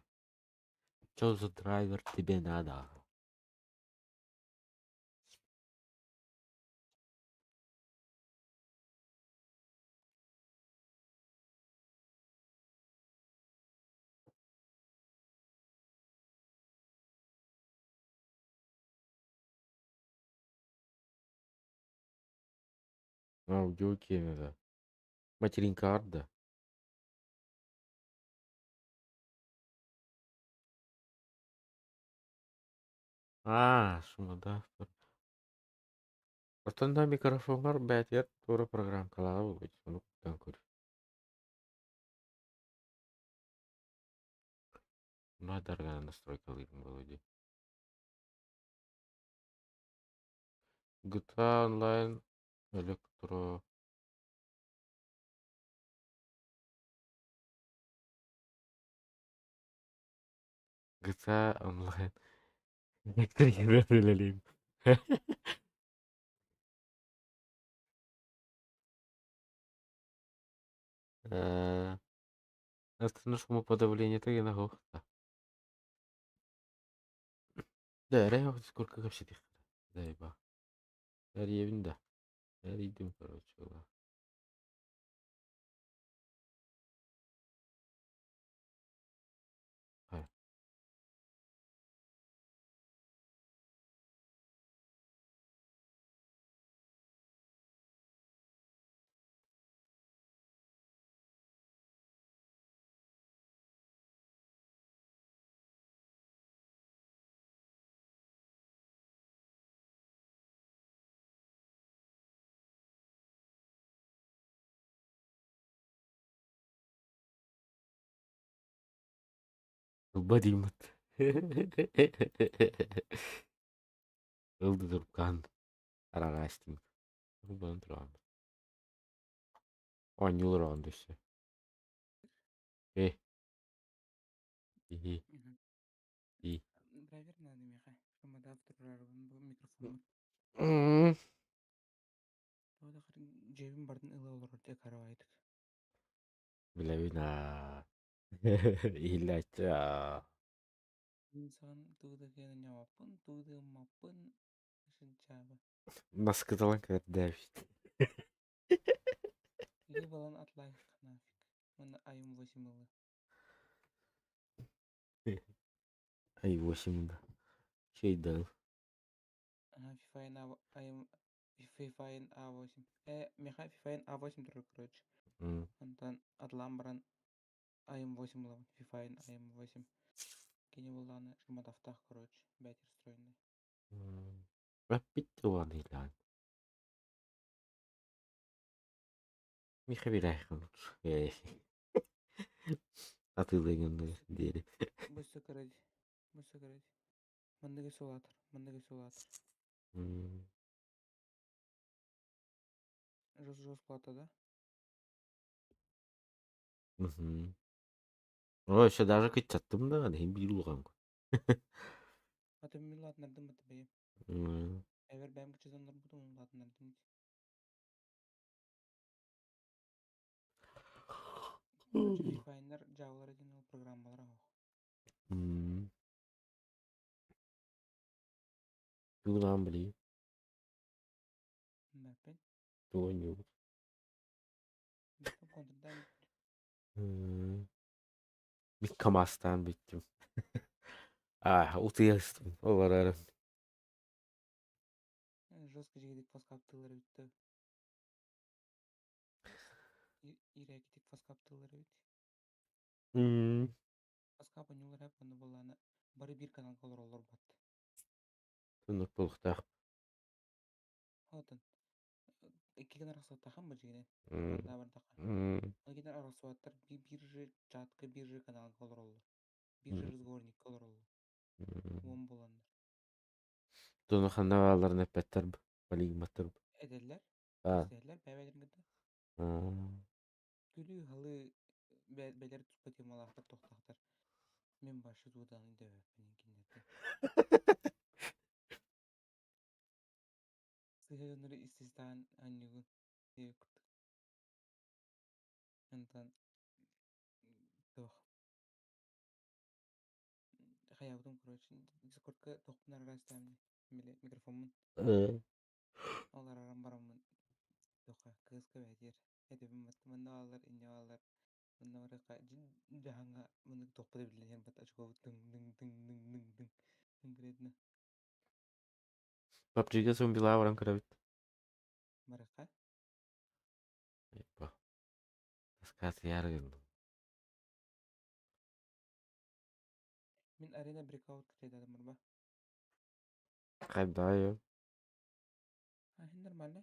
Speaker 1: Чё за драйвер тебе надо? Аудио киэнэ Материнка арда. Аа, шумодавтор. Оттон да микрофоҥҥар бэйэтигэр туора программкалааҕа буолбут, ону куттаан көр. Надаргана настройкалыырым буолуо дии. GTA Online электро GTA Online электригэр үлэлиим. Э, Астына шумоподавление гына суох да. Да, эрэ сколько кэпсэтиэххэ да. Эрийэбин да. Эрийдим короче. Ылба дииммит. Ылды туруккаан арараастым. Ылбан тураҕын. Оонньуулар оҕон өссө. Э. Иһи. И.
Speaker 2: Драйвер надо миэхэ. Шумодав турарабын бу микрофоммун. Тоҕо дьиэбин бардын ыла олорор дии каравайтык.
Speaker 1: Билэбин аа. Иһиллээччи аа.
Speaker 2: Мин саҕан тугу да кыайан ньамаппын, тугу да гыммаппын сылдьаабы.
Speaker 1: Наскыталан кэрдээбит.
Speaker 2: Или балан атлайх нафиг. Уонна айым 8 ылы.
Speaker 1: Ай 8 да. Чейдал.
Speaker 2: Ага, FIFA A, айым FIFA A8. Э, миэхэ FIFA A8 турар, короче. Онтон атлаан баран айым 8 ылабын. FIFA айым 8. Кини буллааны шумодавтаах, короче, бэйэтэ встроенный.
Speaker 1: Эппит уаныйлаан. Миэхэ билээххин атыылыыгын диэри.
Speaker 2: Быстро кыра быстро кыра Манныгы сулаатар, манныгы сулаатар. Жёстко да?
Speaker 1: Ой, еще даже кыччаттым да, иһин биир улахан.
Speaker 2: Аты мин улаатыннардым бата бэйэм. Эбэр бэйэм кыччатаннарбытым улаатыннардым. Короче, FIFA-ннар дьааллара диэн ол программалара оһох.
Speaker 1: Тугунаан билии?
Speaker 2: Маппин.
Speaker 1: Тугу оонньуубут?
Speaker 2: Маппин контрдаан
Speaker 1: Мин КамАЗтаан бүттүм. Аа, утуйа сыстым. Олорорум.
Speaker 2: Жестко жигитик фаскаптыылар эбит да. Иирээкитик фаскаптыылар эбит. Фаскап онньуулар эп онно буоллаҕына бары биир каналга олороллор бат.
Speaker 1: Туннук буолуохтаах.
Speaker 2: Отон икки гына арахсыбаттаххын бу дьиҥинэн ханна бардахха. Ол гинэн арахсыбаттар биир же чатка, биир же каналга олороллор. Биир же разговорникка олороллор. Уон буоланнар.
Speaker 1: Туну ханна баалларын эппэттэр балигматтар.
Speaker 2: Этэллэр,
Speaker 1: Аа.
Speaker 2: кэпсэтэллэр бэйэ-бэйэлэрин кытта. Күлүү-халыы бэлэр туспа темалаахтар тохтоохтор. Мин башы туудааны дөбөппүн кинилэртэн. Сыһа дьоннору истистаан анньыгын диэбит курдук. Онтон туох хайаабытым короче Дискордка туохпун араастаан били микрофоммун ол арааран бараммын туохха кыыска бээтиэр этэбин манна бааллар инньэ бааллар манна барыахха дьаһаҥҥа маннык туохпут эбиллэн иһэр бат очкобут дыҥ дыҥ дыҥ дыҥ дыҥ дыҥ конкретно.
Speaker 1: PUBG-га зомбилаа баран көрөбүт.
Speaker 2: Барыахха.
Speaker 1: Епа. Таскаатыйаары гынным.
Speaker 2: Мин арена брейкаут кэтээдим барба.
Speaker 1: Хайдаа
Speaker 2: А нормально.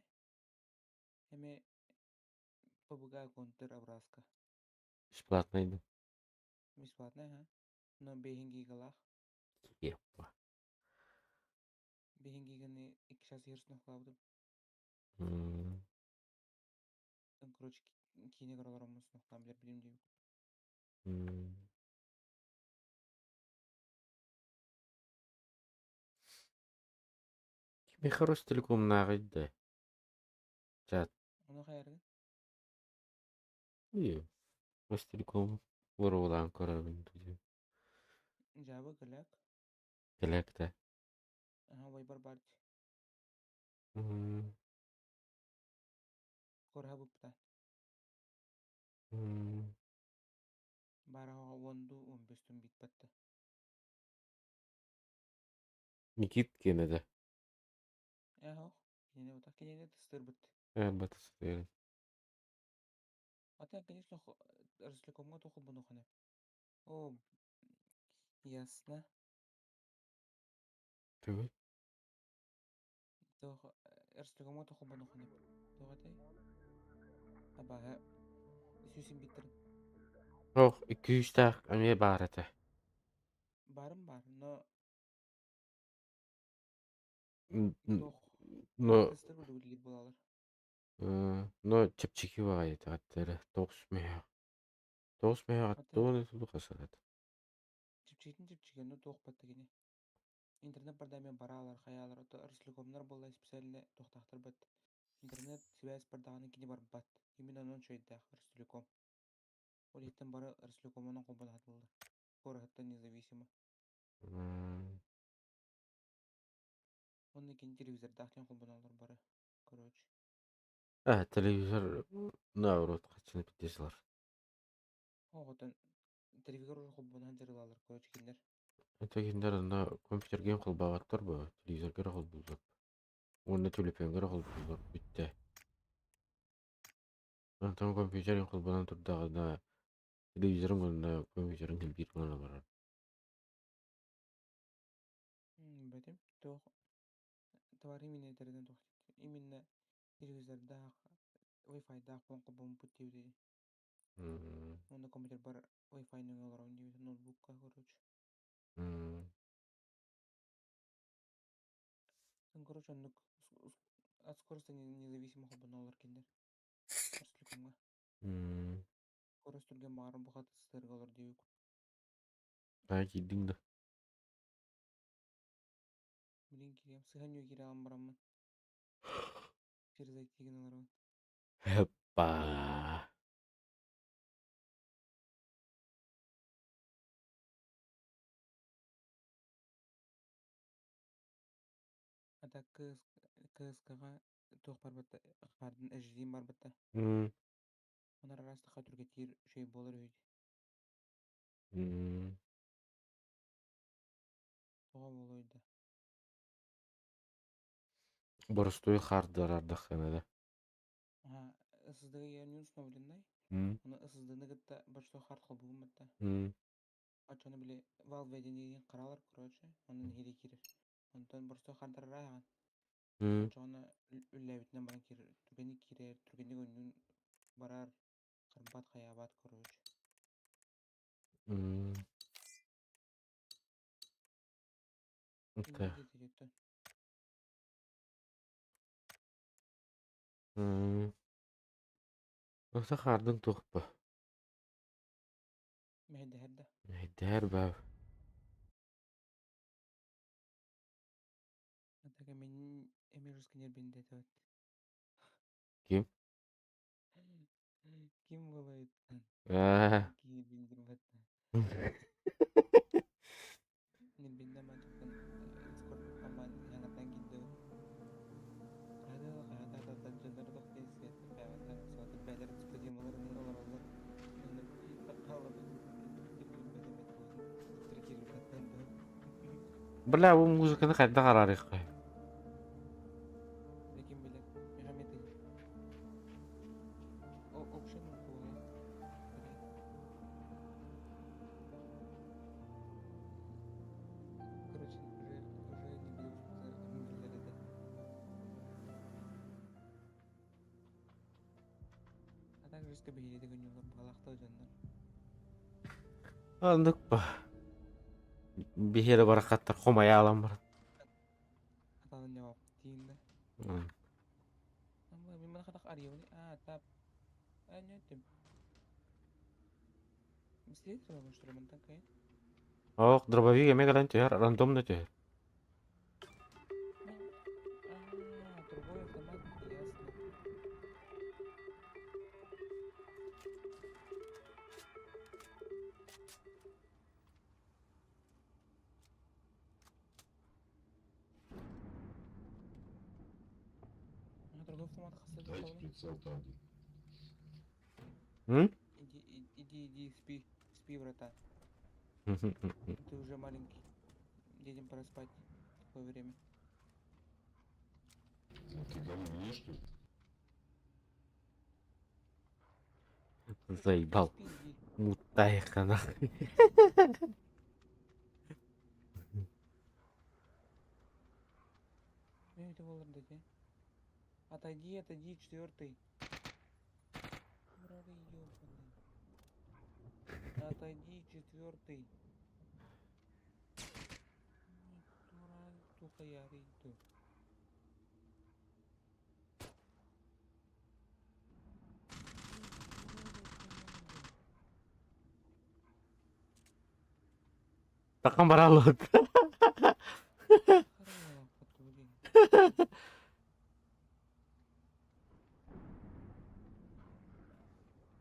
Speaker 2: Эми ПБГ контр образка.
Speaker 1: Бесплатный да?
Speaker 2: Бесплатный, ха. Но бэйин гигалаах.
Speaker 1: Епа.
Speaker 2: Бэйин гиганы 2 час ерсін. Короче, киинэ көрө олороммун билэр билим диэбит.
Speaker 1: Кимиэхэ Ростелекомнааҕый да? Чат.
Speaker 2: Ону хайаргын?
Speaker 1: Ростелеком боруобалаан көрөбүн дии.
Speaker 2: Дьаабы кэлээк.
Speaker 1: Кэлээктэ.
Speaker 2: Аха, вайбар баар дии. Кораһа буппута. Баара уонду он бөстүн бит батта.
Speaker 1: Никит киэнэ да?
Speaker 2: Ээ, кинини бата кинини тыстырбыт.
Speaker 1: Батыстыыр.
Speaker 2: А так, конечно, Ростелекомҥа туох холбонуоххун. О, ясно.
Speaker 1: Тугуй?
Speaker 2: Туох Ростелекомҥа туох холбонуоххун. Туох этэй? Абааһы сүүсүн биттэрин.
Speaker 1: Ох, күүстээх эмиэ баар этэ.
Speaker 2: Баарым баар, но туох
Speaker 1: Но
Speaker 2: тыстыр курдук үлэлиир буолалар.
Speaker 1: Но чэпчэки баҕайы аттара тоҕус мөһөөх. Тоҕус мөһөөх
Speaker 2: Ата
Speaker 1: аттуон хасарат.
Speaker 2: чэпчэкитин чэпчэки, но туох батта кини. Интернет барда эмиэ бараалар, хайаалар, ото Ростелекомнар буолла специально туохтаахтар бат. Интернет связь бардаҕына кини барбат. Именно онон үчүгэйдээх Ростелеком. Ол иһиттэн бары Ростелекомунан холбоно сатыыллар. Куораттан независимо. Онно кини телевизордаах диэн холбоноллор бары. Короче.
Speaker 1: А, телевизор наоборот хаччыны питтесилар.
Speaker 2: Оҕотон телевизор холбоноһон дьарылаалар, короче, кинилэр.
Speaker 1: Это кинилэр онно компьютерген холбооботтор бу, телевизорга эрэ холбууллар. Уонна төлөпүөҥҥэ эрэ холбууллар бүттэ. Онтон компьютерин холбонон турдаҕына телевизорын уонна компьютерин кэлбиир гынан олорор.
Speaker 2: Бэтим туох товар именно этэринэн туох именно телевизордаах, Wi-Fi-даах буолан холбоммуппут диэбит. Онно компьютер бар Wi-Fi нөҥүө олоробун диэбит ноутбукка, короче. Короче, оннук от скорости независимо холбоноллор кинилэр. Ростелекомҥа. Скорость түргэн баҕарым бу хатыстырга олор диэбит.
Speaker 1: Аа, киирдиҥ да?
Speaker 2: Билин кириэм сыһан ньүө киирэ алан бараммын. Через зайти гынан олоробун.
Speaker 1: Хаппа.
Speaker 2: А так КСК-ҕа туох барбыта хаардын HD барбыта. Онор араастаха түргэтиир үчүгэй буолар үһү дии. Тоҕо буолуой да?
Speaker 1: Боростуой хаардыарардаххына да.
Speaker 2: Аха, SSD-га не установленный.
Speaker 1: М,
Speaker 2: Оны SSD-ны кытта боростуой хард холбугун батта.
Speaker 1: м,
Speaker 2: Оччону били Valve диэн харалар, короче, онон иһири киирэр. Онтон боростуой хардарара ахан.
Speaker 1: м,
Speaker 2: Оччоҕуна үллээбитинэн баран киирэр, түргэнник киирэр, түргэнник оннун барар, харбат, хайаабат, короче.
Speaker 1: м.
Speaker 2: Инник
Speaker 1: Это.
Speaker 2: диэтэ
Speaker 1: М. Өссө хаардын туохпа.
Speaker 2: Мэһэйдэһэр да.
Speaker 1: Мэһэйдэһэр баа.
Speaker 2: Атака мин эмиэ русский нербинде
Speaker 1: Ким?
Speaker 2: Ким буолайыттан?
Speaker 1: Аа.
Speaker 2: Киирбиндир батта. Нербинде мантан Дискорд аман яңадан киирдэ. Хаһыата дьоннор тохтуу свет бээлэр дискотемаларынан олороллор.
Speaker 1: Бля, бу музыканы хайдах араарыаххай?
Speaker 2: Ким билэр? Мехамед Option буолуо. Короче, уже не билэр этэ. А также скобелиде гөнүлөр балахта дьоннор.
Speaker 1: Оннук ба. Биһиэрэ барахаттар хомайаалан баран.
Speaker 2: Аталын жауап тиинде. Мен мына хатах арьевни а тап. А нет. Быстрее что ли, такая?
Speaker 1: Ох, дробовик эмиэ кэлэн түһэр, рандомно түһэр.
Speaker 2: А, другой автомат, ясно. А, другой автомат хасыр
Speaker 3: Дайте прицел танки.
Speaker 1: М?
Speaker 2: Иди, иди, иди, спи, спи, братан. Ты уже маленький. Детям пора спать. Такое время.
Speaker 3: Ну, ты гони мне, что ли?
Speaker 1: Заебал.
Speaker 2: Спи, иди.
Speaker 1: Мутайха нахуй.
Speaker 2: Ну, это было дайте. Отойди, отойди, четвертый. Правый ёбаный. Отойди, четвертый. Тухаярыйду.
Speaker 1: Такан баралыт.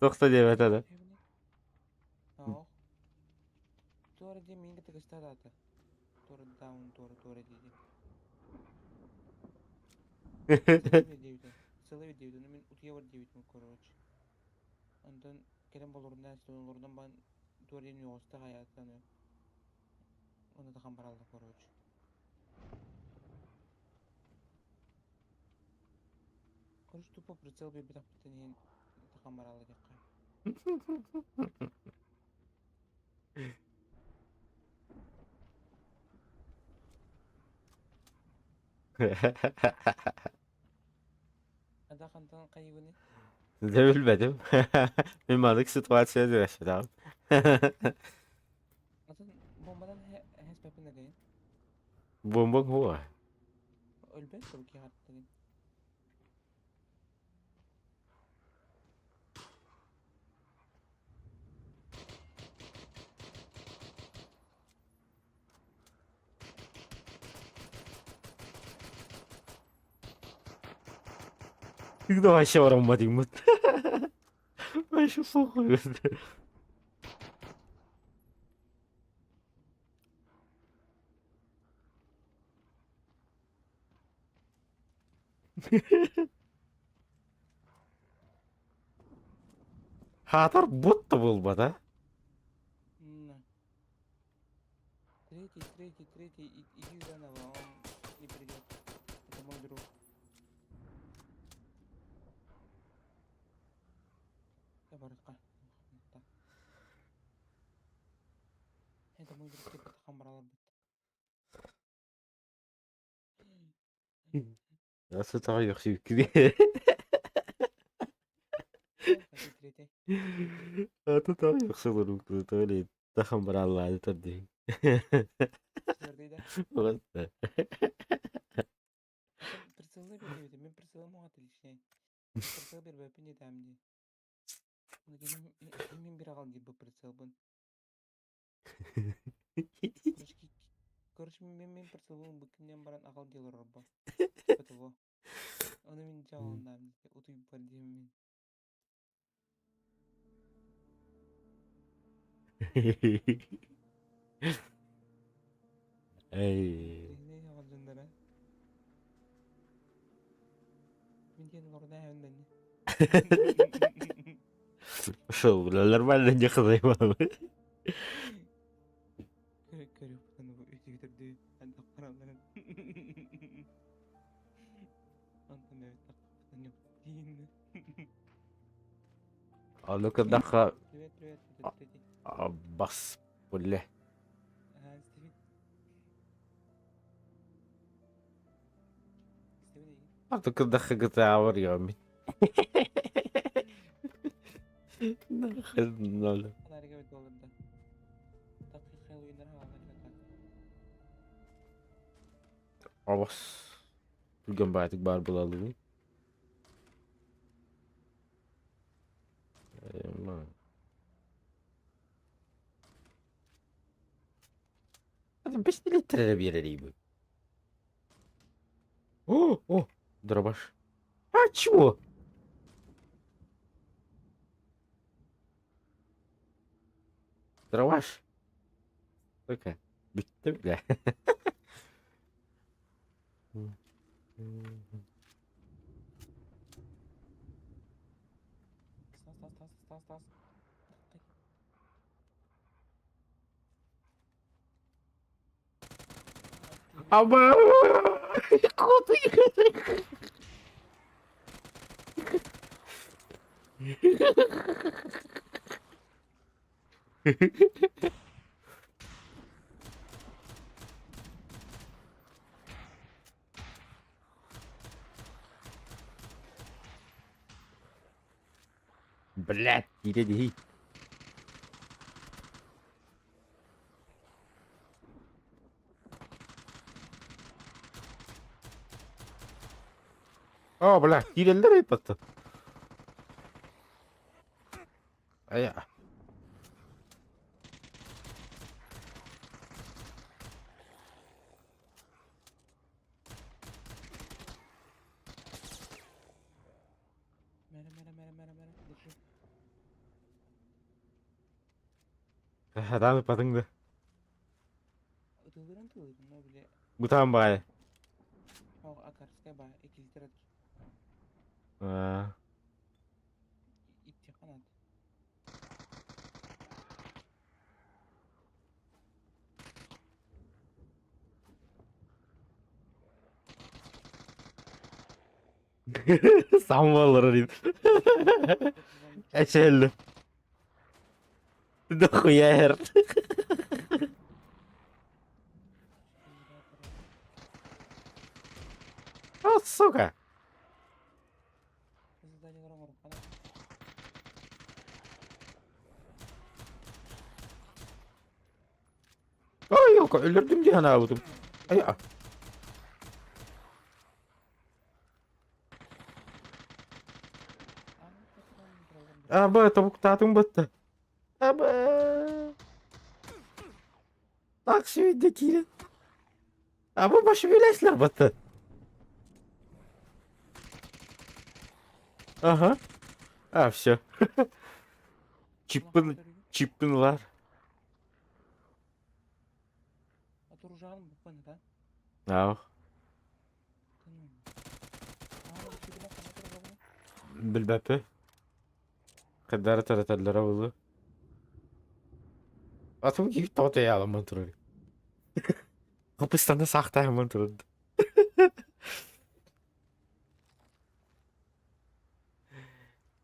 Speaker 1: Тохто диэбэтэ да.
Speaker 2: Туора дии миин кытта ата. Туора даун туора туора дии. Сылы Сылы диэбитэ. Мин утуйа бар диэбитим короче. Онтон кэлэн болорунан олорунан бан туора диэн үөҕүстэ хайааттан Оны тахан баралла короче. Короче, тупо прицел биэрбэтэхпиттэн иһин тахан баралла диэххэ. Ада хантан хайыбыный?
Speaker 1: Дьэ билбэтим. Мин маннык ситуация түбэспэтэҕим.
Speaker 2: Атын бомбадан хэспэппин дагайын.
Speaker 1: Бомбаҥ уо.
Speaker 2: Өлбөт курдук киһи
Speaker 1: Вообще барамматыҥмыт. Вообще похуй. Хаатар будто буолбата.
Speaker 2: Третий, третий, третий, иди заново, он не придет. Это мой друг. барытка. Это мой друг типа баралар бит.
Speaker 1: Сытаҕа үөхсүбүккүн.
Speaker 2: Третий.
Speaker 1: Ата таҕа үөхсүлүрүккүн толи тахан бараллаады тардиһин.
Speaker 2: Четвертый, да?
Speaker 1: Вот.
Speaker 2: Прицелы бербит, мен прицелым отличный. Прицел бербеппин диэтээм дии. Мин бир аҕал диир бу прицелбын. Короче, короче, мин прицелбын бу күннэн баран аҕал дии олорорбо. Типа того. Ону мин дьааланнаам дии, утуйбар диэммин.
Speaker 1: Эй.
Speaker 2: Интириэһинэй аҕал дьонноро. Мин диэн олордо эһэбин дэнни.
Speaker 1: Шо, бля, нормально не хазайвал.
Speaker 2: Көрүөхпүтүн бу үтүгүтэрдүү хайдах баралларын. Онтон эбит тахпытын диин.
Speaker 1: А ну-ка даха
Speaker 2: Привет, привет, это третий.
Speaker 1: бас, бля.
Speaker 2: Ага, Стивен. Стивен эйигин.
Speaker 1: А ну-ка даха GTA барыам. Нахрен
Speaker 2: Фонарик эбит буоллар да. Такый
Speaker 1: Абас. Түргэн баайтык баар буолаллыбын. Бес литр эрэ биэрэрий О, о, дробаш. А чего? Дробаш. Сука, бүттэ бля.
Speaker 2: Тас, тас, тас, тас, тас.
Speaker 1: Аба! Куда Блядь, иди. О, бля, киирэллэр ыйпатта. Айа.
Speaker 2: Мэрэ, мэрэ, мэрэ, мэрэ, мэрэ. Держи.
Speaker 1: Хадаан ыппатыҥ да.
Speaker 2: Ытылырын тылырын, но бile
Speaker 1: Бутаан баҕайы.
Speaker 2: О, Акарская баа, экилтер
Speaker 1: Аа.
Speaker 2: Итти ханат.
Speaker 1: Самваллар дип. Эчелли. Дохуя О, сука! Ой, ёлка, өлөрдүм дии санаабытым. Ай, Аба, тобуктаатыҥ батта. Аба. Такси киирэн. Аба башы билэслэр батта. Ага. А, все. Чиппин, чиппинлар. Ах. Билбэппин. Кырдары тараталлара буолуо. Атым киһи тоҕо тайааламман турар. Хапыстана саахтаамман турар.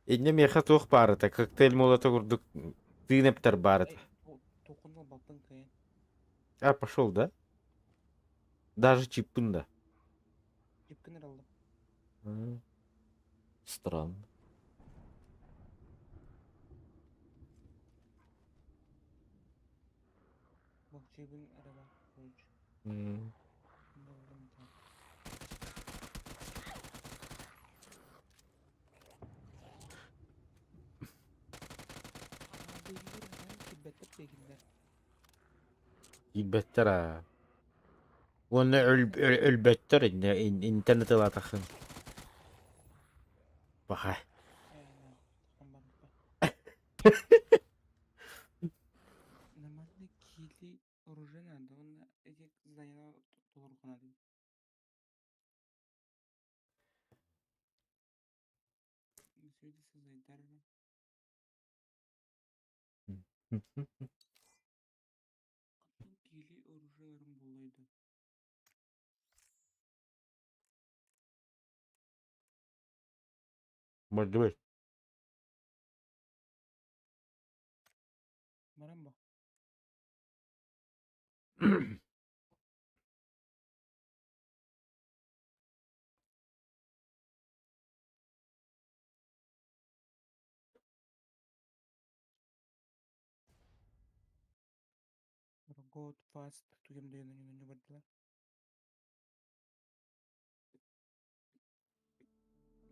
Speaker 1: Инньэ миэхэ туох баар этэ, коктейль молота курдук тыын эптэр баар этэ.
Speaker 2: Туоххун ылбаппын кыайан.
Speaker 1: А, пошел, да? Даже чиппын да.
Speaker 2: Чипкин эрэ ыллым.
Speaker 1: Странно.
Speaker 2: Бу чибин эрэ баар, короче. Ыллым да. Киирбэттэр диэкиннэр.
Speaker 1: Киирбэттэр аа. Уонна өлбөттөр интэн ытылаатаххын. Баха.
Speaker 2: Нормально киили оружие надо, уонна эти здания толоруохха наада. Киили оружиеларым буолуой да?
Speaker 1: Бардыбыт.
Speaker 2: Баран бо. God fast тугем деген ойнонно бардылар.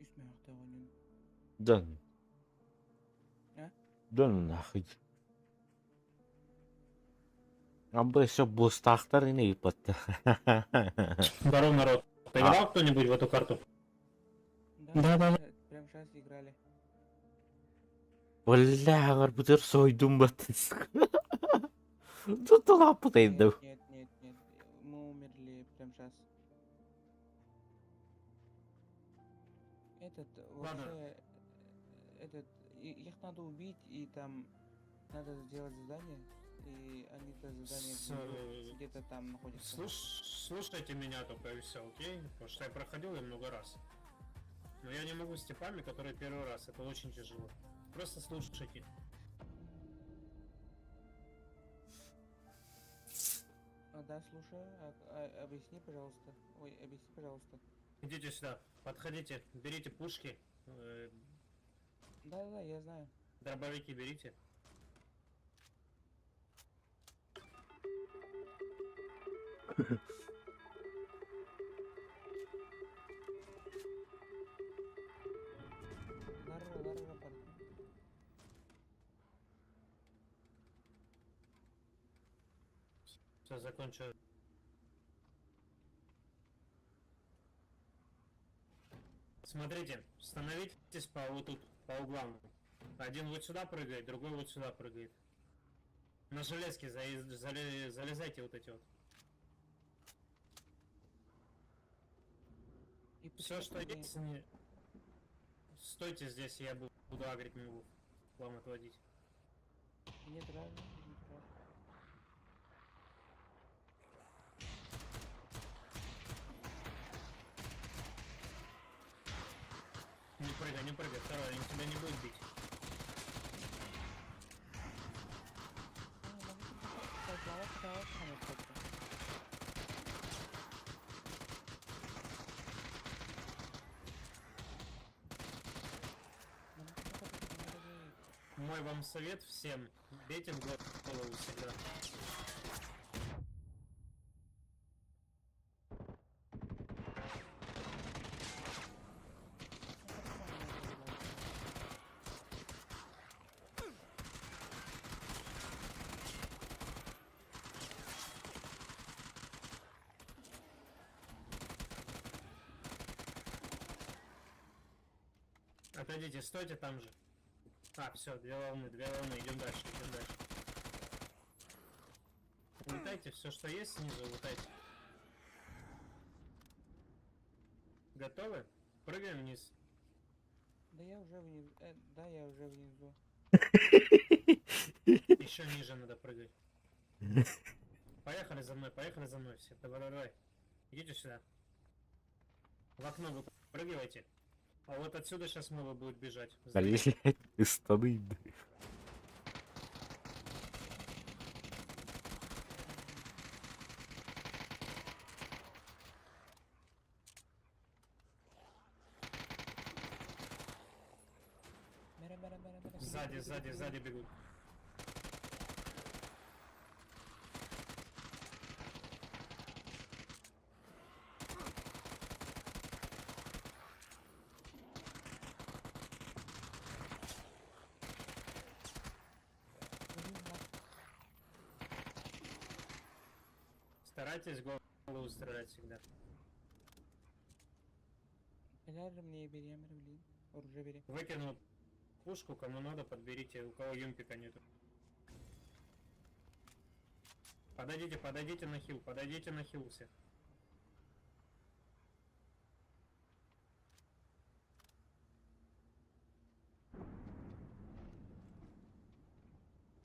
Speaker 2: Үс мөһөхтөөх ойнон.
Speaker 1: Дön.
Speaker 2: А?
Speaker 1: Дön нахуй. Амба еще бустаахтар ини ыыппатта.
Speaker 4: Здорово, народ. Поиграл кто-нибудь в эту карту?
Speaker 2: Да, да, да. Прям сейчас играли.
Speaker 1: Бля, аҥарбытыгар сойдум баттын. Тут лаппытайдым.
Speaker 2: Нет, нет, нет, мы умерли прям сейчас. Этот,
Speaker 4: Ладно.
Speaker 2: вообще, этот, их надо убить, и там надо сделать задание, и они это задание где-то там находятся.
Speaker 4: Слушайте меня только и все, окей? Потому что я проходил ее много раз. Но я не могу с типами, которые первый раз. Это очень тяжело. Просто слушайте.
Speaker 2: А, да, слушаю. Объясни, пожалуйста. Ой, объясни, пожалуйста.
Speaker 4: Идите сюда, подходите, берите пушки,
Speaker 2: Да, да, я знаю.
Speaker 4: дробовики берите.
Speaker 2: Лара, Лара, бар.
Speaker 4: Все, закончу. Смотрите, становитесь по вот тут, по углам. Один вот сюда прыгает, другой вот сюда прыгает. На железке залезайте вот эти вот.
Speaker 2: И
Speaker 4: Все, что
Speaker 2: прыгай.
Speaker 4: есть, не... Стойте здесь, я буду агрить могу вам отводить.
Speaker 2: Мне нравится, мне нравится.
Speaker 4: Не прыгай, не прыгай, второй, они тебя не будут бить. Мой вам совет всем, бейте в голову всегда. Отойдите, стойте там же. А, все, две волны, идем дальше, идем дальше. Лутайте все, что есть снизу, лутайте. Готовы? Прыгаем вниз.
Speaker 2: Да я уже внизу. Да, я уже внизу.
Speaker 4: Еще ниже надо прыгать. Поехали за мной, поехали за мной все. Давай, давай, давай. Идите сюда. В окно вы прыгивайте. А вот отсюда сейчас мобы будут бежать.
Speaker 1: Блять, ыстаны.
Speaker 2: Бэрэ бэрэ бэрэ бэрэ.
Speaker 4: Сзади, сзади, сзади бегут. Старайтесь голову стрелять всегда.
Speaker 2: Кэлэр мне берем, блин. Оружие бери.
Speaker 4: Выкинул пушку, кому надо, подберите, у кого юмпика нету. Подойдите, подойдите на хил, подойдите на хил все.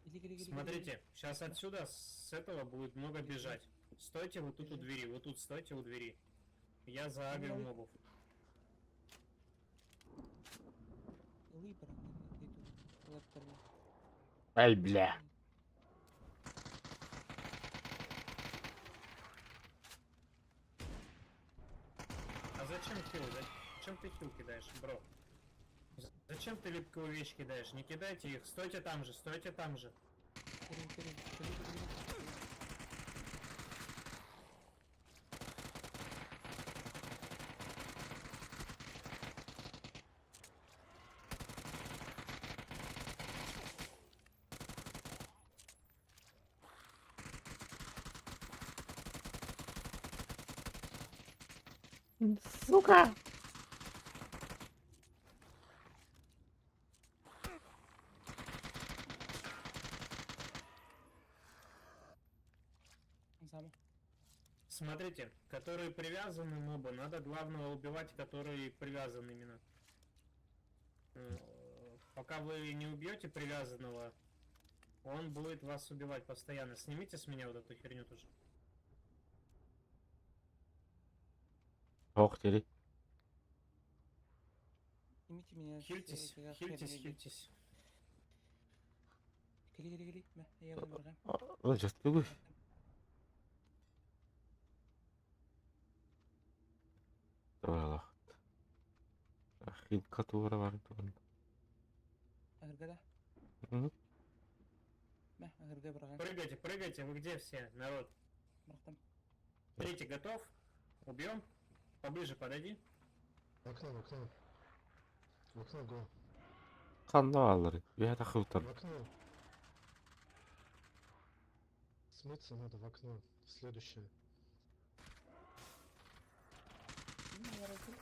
Speaker 2: Иди, иди, иди,
Speaker 4: Смотрите, сейчас отсюда, с этого будет много бежать. Стойте вот тут у двери, вот тут стойте у двери. Я заагрю
Speaker 2: Давай.
Speaker 4: мобов.
Speaker 2: Ылый брат, ты тут. Лаптор.
Speaker 1: Ай, бля.
Speaker 4: А зачем хил? Зачем ты хил кидаешь, бро? Зачем ты липкую вещь кидаешь? Не кидайте их, стойте там же, стойте там же.
Speaker 2: Бери, бери, бери, бери.
Speaker 1: Сука!
Speaker 2: Сам.
Speaker 4: Смотрите, которые привязаны мобы, надо главного убивать, который привязан именно. Пока вы не убьете привязанного, он будет вас убивать постоянно. Снимите с меня вот эту херню тоже.
Speaker 1: Ох, тери.
Speaker 2: Снимите меня с
Speaker 4: Хильтесь,
Speaker 2: этого
Speaker 4: хильтесь,
Speaker 2: херни.
Speaker 4: хильтесь.
Speaker 2: Кили, кили, кили. Мә, я его набрал.
Speaker 1: Ой, сейчас бегу. Давай, Хилка тура бар тура.
Speaker 2: Агырга да.
Speaker 1: Мгм.
Speaker 2: Мә, агырга барган.
Speaker 4: Прыгайте, прыгайте, вы где все, народ?
Speaker 2: Барахтам.
Speaker 4: Третий готов? Убьем? Поближе подойди.
Speaker 5: В окно, в окно. В окно, го.
Speaker 1: Ханна алыр. Я да хылтар.
Speaker 5: В окно. Смыться надо в окно. Следующее.
Speaker 2: Ким ярасы?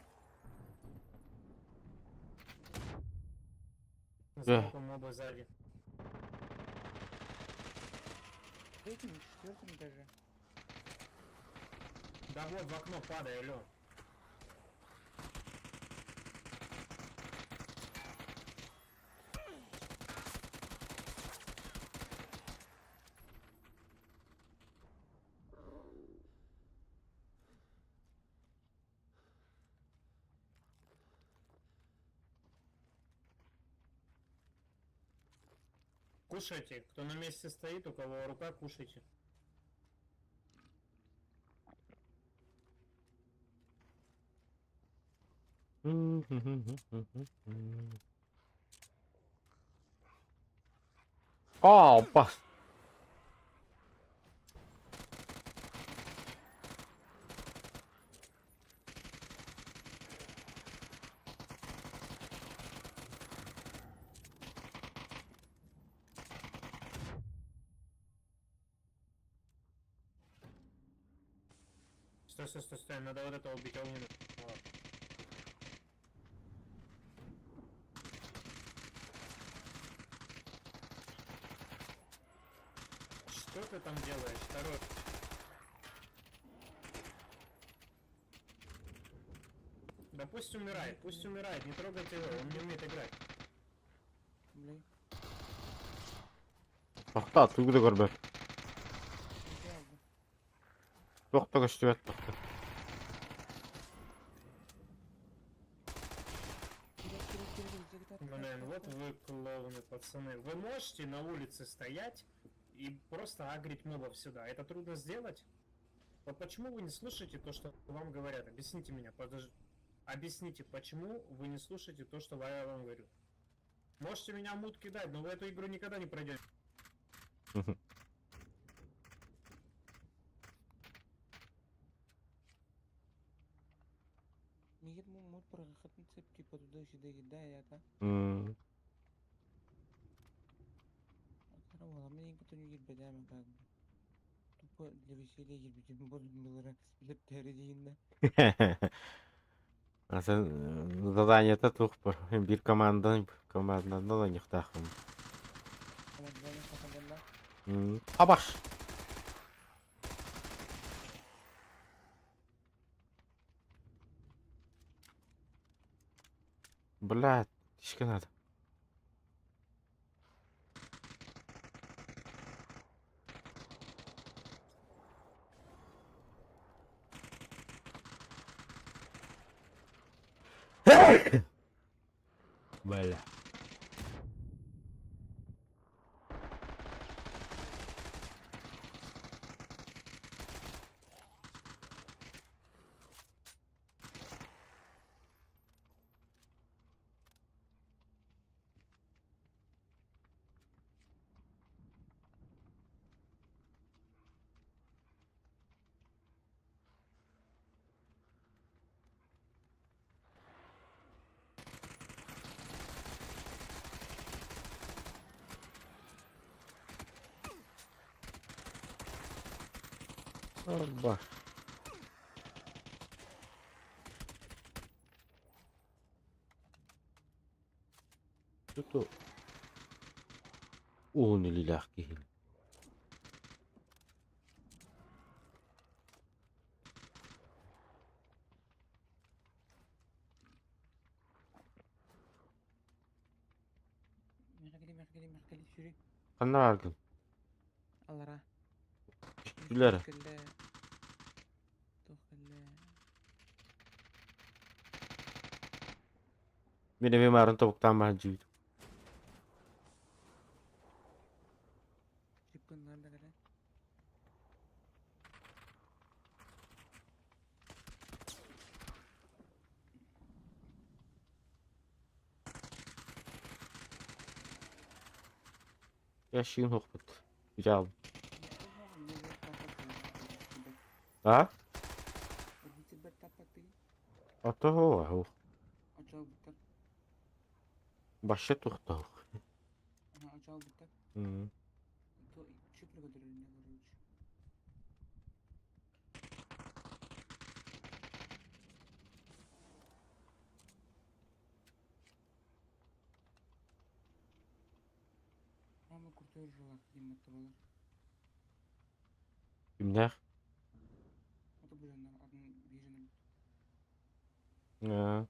Speaker 4: Сбоку моба сзади.
Speaker 2: Третьим, четвертым даже.
Speaker 4: Да вот, в окно падай, алло. Кушайте. Кто на месте стоит, у кого рука, кушайте.
Speaker 1: О, бас.
Speaker 4: Стой, стой, стой, стой, надо вот этого убить огненного. Что ты там делаешь, второй? Да пусть умирает, не трогайте его, он не умеет играть.
Speaker 2: Блин.
Speaker 1: Тохта, тугу да көрбөт.
Speaker 2: Не алды.
Speaker 1: Тохта көстүбэт тохта.
Speaker 4: пацаны, вы можете на улице стоять и просто агрить мобов сюда? Это трудно сделать? Вот почему вы не слушаете то, что вам говорят? Объясните меня, подожди. Объясните, почему вы не слушаете то, что я вам говорю? Можете меня мут кидать, но вы эту игру никогда не пройдете.
Speaker 2: Мигит мут бырахатын цеп типа туда-сюда кидает, а? Мен кирбедеме как бы. Тупо для веселья кирбитим болдум булара лептери дейин
Speaker 1: А sen задание туох биир командан командан да нихтахым. Абаш. Блядь, тишка надо. Бля. Оба. Тут уун үлэлээх киһи. Ханна бааргын?
Speaker 2: Алара.
Speaker 1: Үлэр. Мин эмиэ маарын тобуктаан баһан дьиибит. Ящигин хохпут. Үчаал. А? Ото хоо. Башы тухтау. Кимнээх? Аа.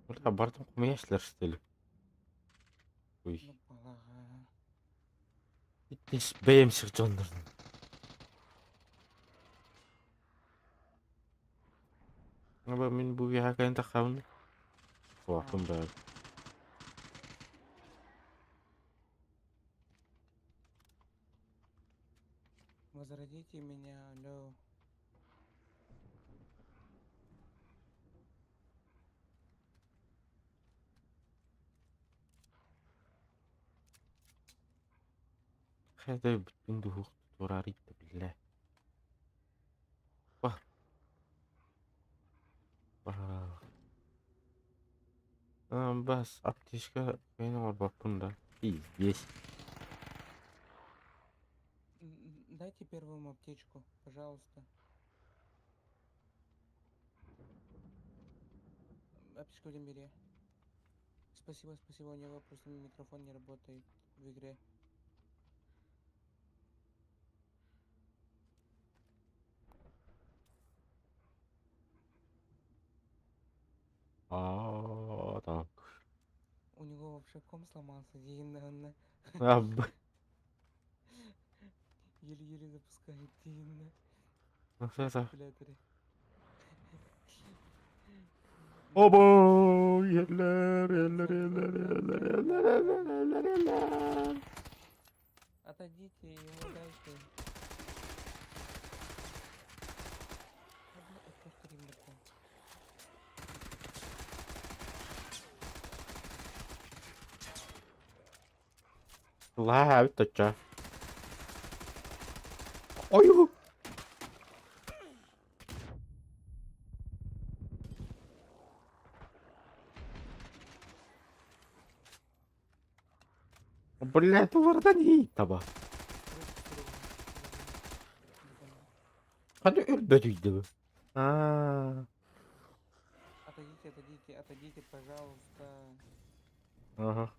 Speaker 1: Бля, бардым кумияшлар что ли? Ой. Итнес бэйэмсэх дьоннорун. Аба мин бу биһа кэлэн таххабын. Куоппун баар.
Speaker 2: Возродите меня, алло.
Speaker 1: Хайда бүттүн дуһух турариtta бля. Вах. Вах. Бас аптечка кайын оҥорбоппун да. Пиздец.
Speaker 2: Дайте первому аптечку, пожалуйста. Аптечку в мире. Спасибо, спасибо, у него просто микрофон не работает в игре.
Speaker 1: Аа, так.
Speaker 2: У него вообще ком сломался, диин
Speaker 1: Аб.
Speaker 2: Еле-еле запускает диин. Дефибрилляторы.
Speaker 1: Оба! Еллер, еллер, еллер, еллер, еллер, еллер, еллер, еллер.
Speaker 2: Отойдите, ему дайте.
Speaker 1: Лаа, точа. Ой! Блядь, улардан иһит таба. Ханы өлбөтүйдү. Аа.
Speaker 2: Отойдите, отойдите, отойдите, пожалуйста.
Speaker 1: Ага.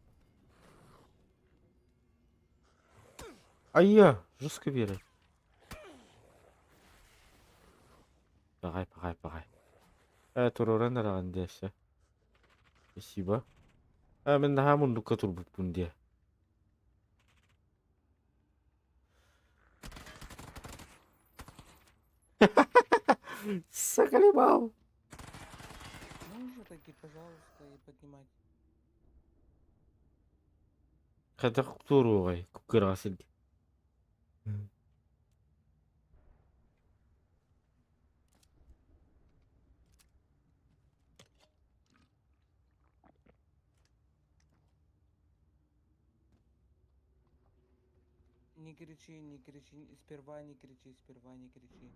Speaker 1: Айя, жестко берет. Пагай, пагай, пагай. Э, туруран араҕан диэсэ. Спасибо. Э, мин наһаа муннукка турбуппун диэ. Заколебал.
Speaker 2: Можешь отойти, пожалуйста, и поднимать?
Speaker 1: Хайдах туруоҕай кыраҕа сиргэ.
Speaker 2: Не кричи, не кричи, сперва не кричи, сперва не кричи.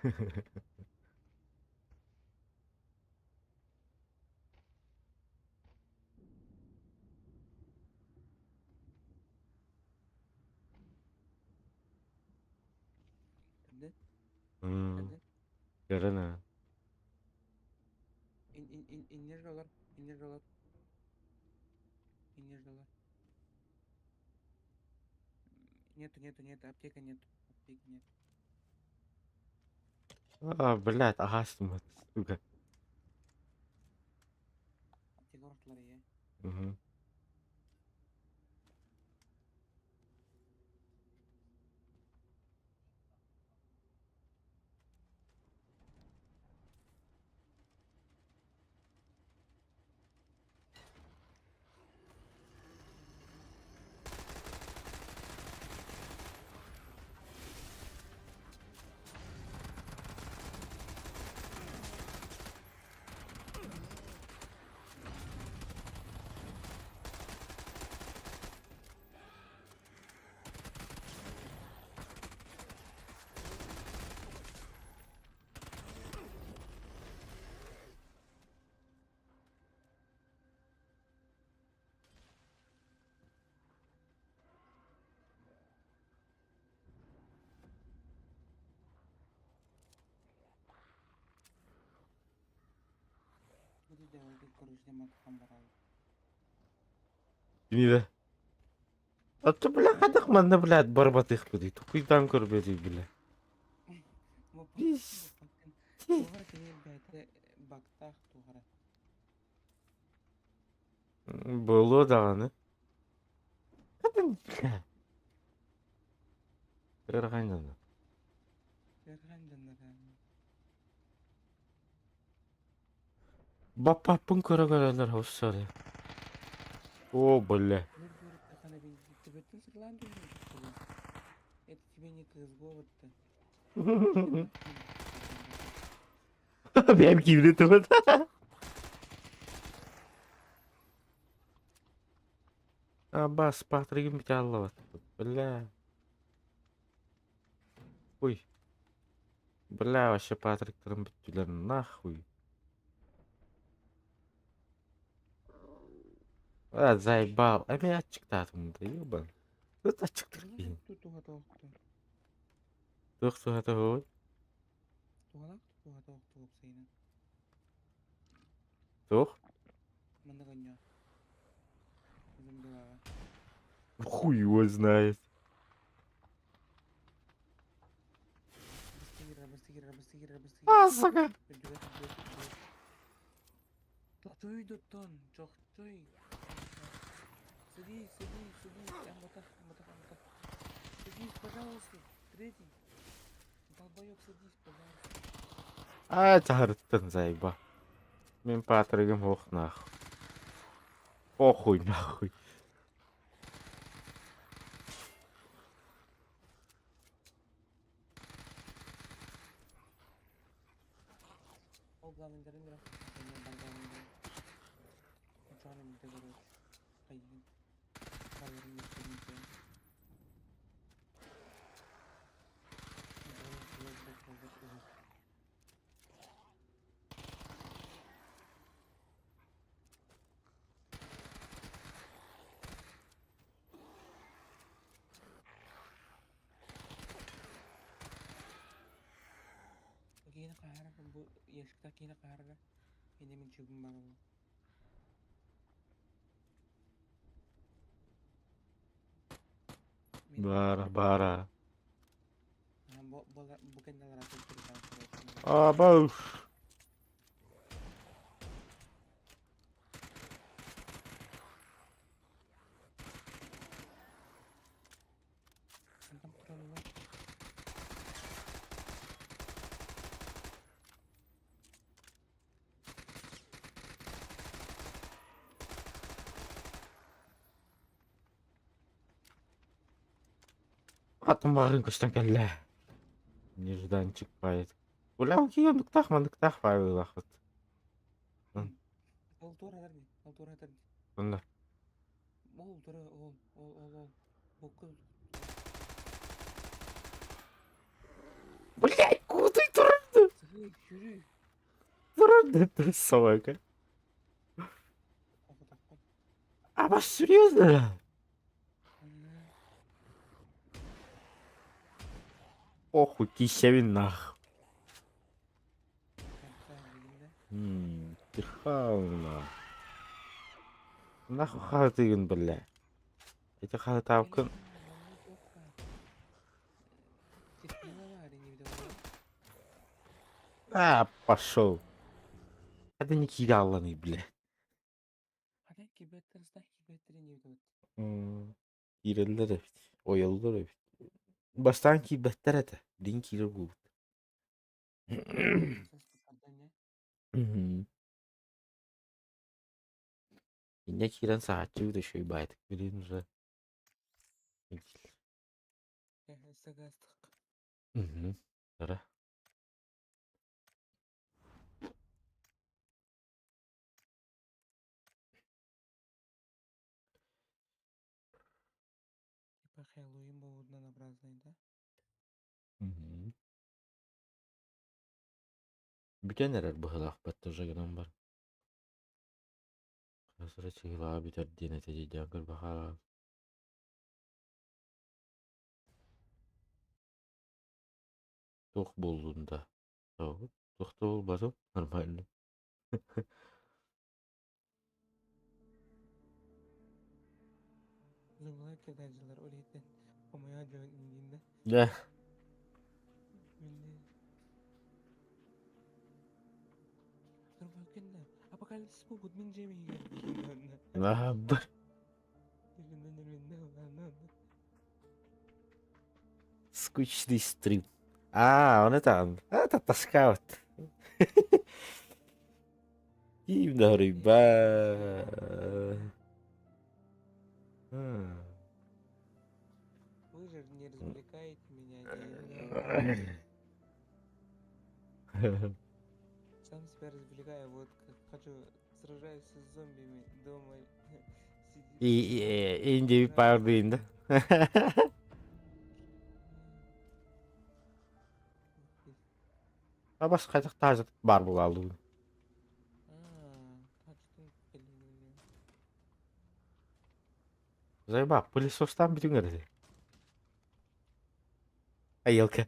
Speaker 2: Көрдүн? Көрдүн?
Speaker 1: Көрөн аа.
Speaker 2: Иннер жолор, иннер жолор. Иннер жолор. Нету, нету, нету, аптека нет, аптеки нет.
Speaker 1: А, блядь, аһаастым сука.
Speaker 2: Аптека орталар ээ.
Speaker 1: Мгм. Киниде. Аты бля хадах манна блядь барбатыхпытый тукуйдаан көрбөтүй бля. Буолуо даҕаны. Бля. Ыарахан дьоно. Баппаппын көрө-көрөлөр sorry. О, бля.
Speaker 2: Это тебе не CSGO-то.
Speaker 1: Бэйэм киирдэ тугут. Абас Патригым бүтэ Бля. Ой. Бля, вообще Патриктарым бүттүлэр нахуй. А, заебал. А мен ачыктаатым да, ебан. Это ачыктыр киһи. Туох туһата ой? Туох? Хуй его знает. А, сука!
Speaker 2: Садись, садись, садись. Садись, пожалуйста. Третий. Долбоёб, садись, пожалуйста.
Speaker 1: Аа, чаһарыттан заеба. Мин патригым ох нах. Похуй нахуй.
Speaker 2: Ол главныйдарын бирах. Бар главныйдарын. Учуган эмите короче. Хайыгын. Баларын өттүн Киһини хаһара бу ящикта киһини хаһарга инде мин чүгүм бар ол.
Speaker 1: Баара, баара.
Speaker 2: Бу бу кэннэлэр атын
Speaker 1: Абау.
Speaker 2: Антон тураллар.
Speaker 1: Атын баҕарын көстөн кэллэ. Нежданчик поэт. Бля, киһи оннуктаах баайылаахпыт.
Speaker 2: Ол туора этэр дии, ол туора этэр дии.
Speaker 1: Онно.
Speaker 2: Ол туора, ол, ол, ол, ол. Букка
Speaker 1: Блядь, куда турду?
Speaker 2: Сыһыы, сүүрүү.
Speaker 1: Турду, собака.
Speaker 2: Оҕотоххун.
Speaker 1: А вас серьезно? Похуй, кисевин нах. Тихауна. Нахуй хатыгын, бля. Эти хатавкын. А, пошел. Это не кидаланы, бля. Киирэллэр эбит, ойоллор эбит. Бастаан киирбэттэр этэ, билигин киирэр буолбут. Инньэ киирэн саһааччыбыт үчүгэй баайытык билигин уже. Ара.
Speaker 2: Типа Хэллоуин был однообразный, да?
Speaker 1: Мгм. Бүтэн эрэр быһыылаахпыт тоже гынан бар. Хасыра чыгылаҕа бүтэр диэн этэ дии көрбөхө туох буоллун да туох да буолбатым нормально.
Speaker 2: Зумлай кэлээдьилэр ол иһиттэн хомуйа дьон иҥиин да.
Speaker 1: Дьэ.
Speaker 2: Апокалипсис буолбут мин дьиэм иһигэр.
Speaker 1: Наабыр. Скучный стрим. А, он это, это тоска вот. Киим да рыба.
Speaker 2: Вы же не развлекаете меня. Сам себя развлекаю, вот как хочу, сражаюсь с зомбими дома.
Speaker 1: И инде пардын да. Абас хайдах таажат бар буолалуун. Зайба, пылесостан бүтүҥ эрэ. Айылка.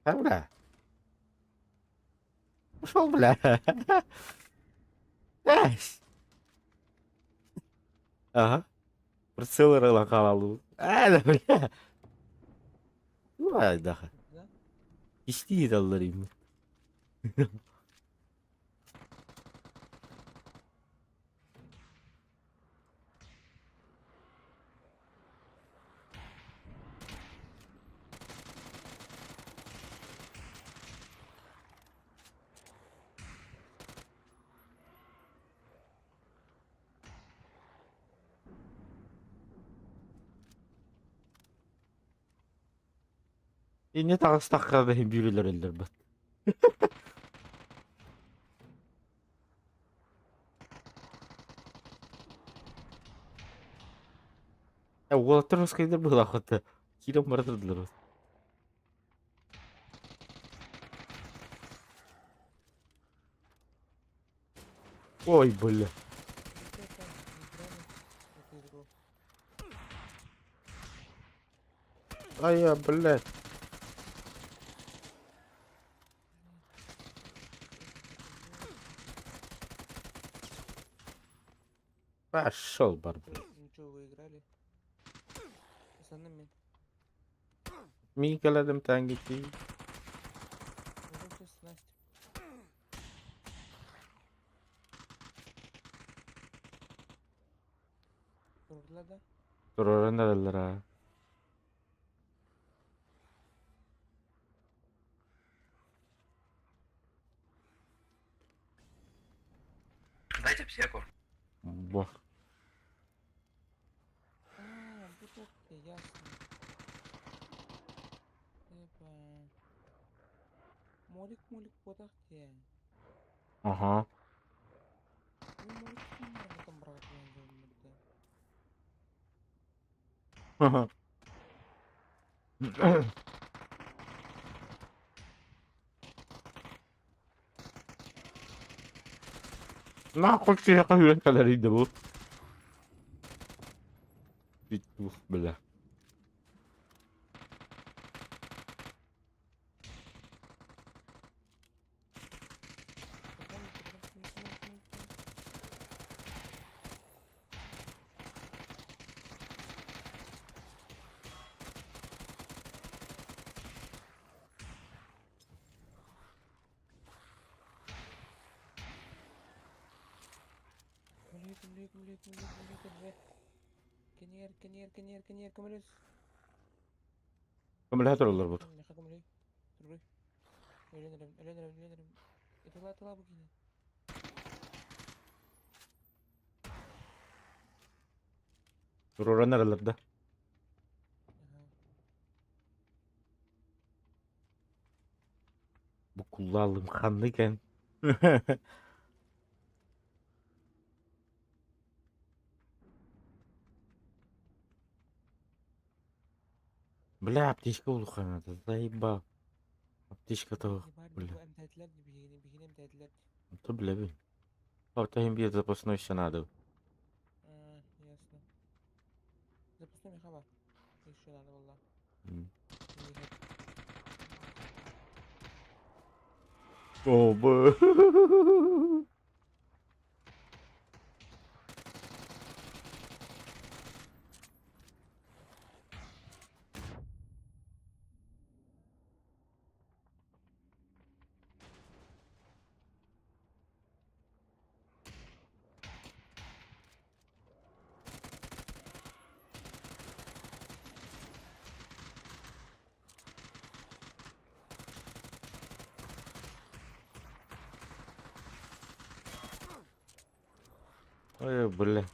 Speaker 1: А, бля. Ушел, бля. Ась. Ага. Прицел ылан хаалалуун. Аа, да, бля. Уайдаха. Истии даллар им. Инньэ таҕыстахха да иһин биир өлөрөллөр бат. Э, уолаттар русскайдар быһыылааххыт киирэн бара турдулар. Ой, бля.
Speaker 2: Ребята, играли в эту игру.
Speaker 1: Ай, я, блядь. Пошел, барбар.
Speaker 2: Ну что, вы играли? Пацанами.
Speaker 1: Микаладым тангити.
Speaker 2: Ну, сейчас Настя. Турдula да?
Speaker 1: Тураран эрэллэр аа.
Speaker 6: Дайте аптеку.
Speaker 1: Бо.
Speaker 2: А, бутылки, ясно. Эпа. Молик, молик, бодах те.
Speaker 1: Ага.
Speaker 2: Ну, молик, там там брат,
Speaker 1: Нахуй киһиэхэ үүрэн кэлэрий да бу. Петух, бля.
Speaker 2: Көмөлөй, көмөлөй, көмөлөй, көмөлөй, көмөлөй. Кенер, кенер, кенер, кенер, көмөлөс.
Speaker 1: Көмөлөһө тураллар бут.
Speaker 2: Миэхэ көмөлөй. Туруй. Өлөн эрем, өлөн эрем, өлөн эрем. Ытыла, ытыла бу киһини.
Speaker 1: Туруран эрэллэр да.
Speaker 2: Аха.
Speaker 1: Бу куллаалым ханнык эн? Бля, аптечка улахана, заебал. Аптечка того,
Speaker 2: Ебать,
Speaker 1: бля.
Speaker 2: бу эмтээтилэр дии биһигини, биһигини эмтээтилэр.
Speaker 1: То бля, бин. Оттон биир запасной еще надо.
Speaker 2: А, ясно. Запасной миэхэ баар. Еще надо было.
Speaker 1: М. О, б. Ой, бля.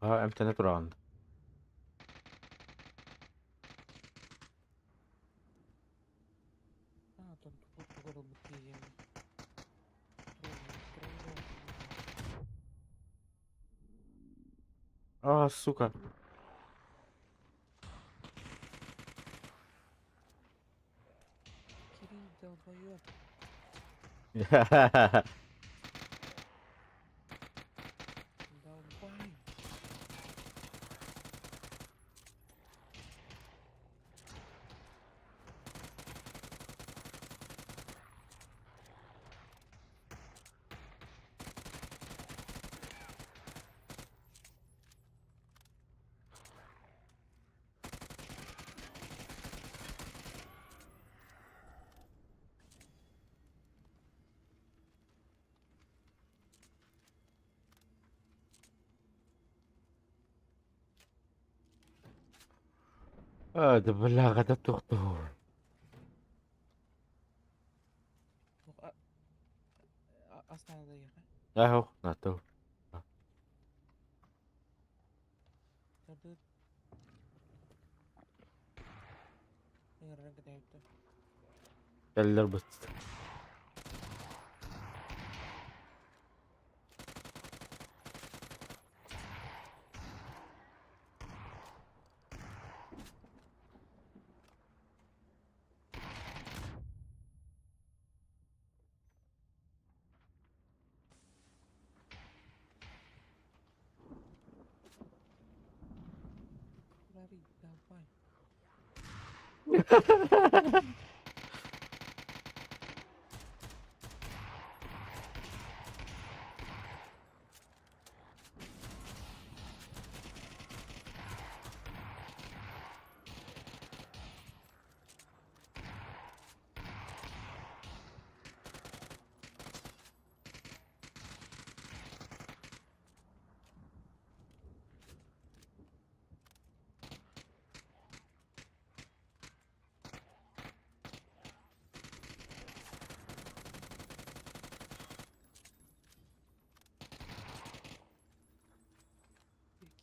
Speaker 1: Аа, эмтэнэ тураҕын.
Speaker 2: А, там тугу ылбыт киһи
Speaker 1: А, сука.
Speaker 2: Долбоёб. Давай.
Speaker 1: Ээ, бляха, тохтоор. Аһо, НАТО. Кэллэр быт.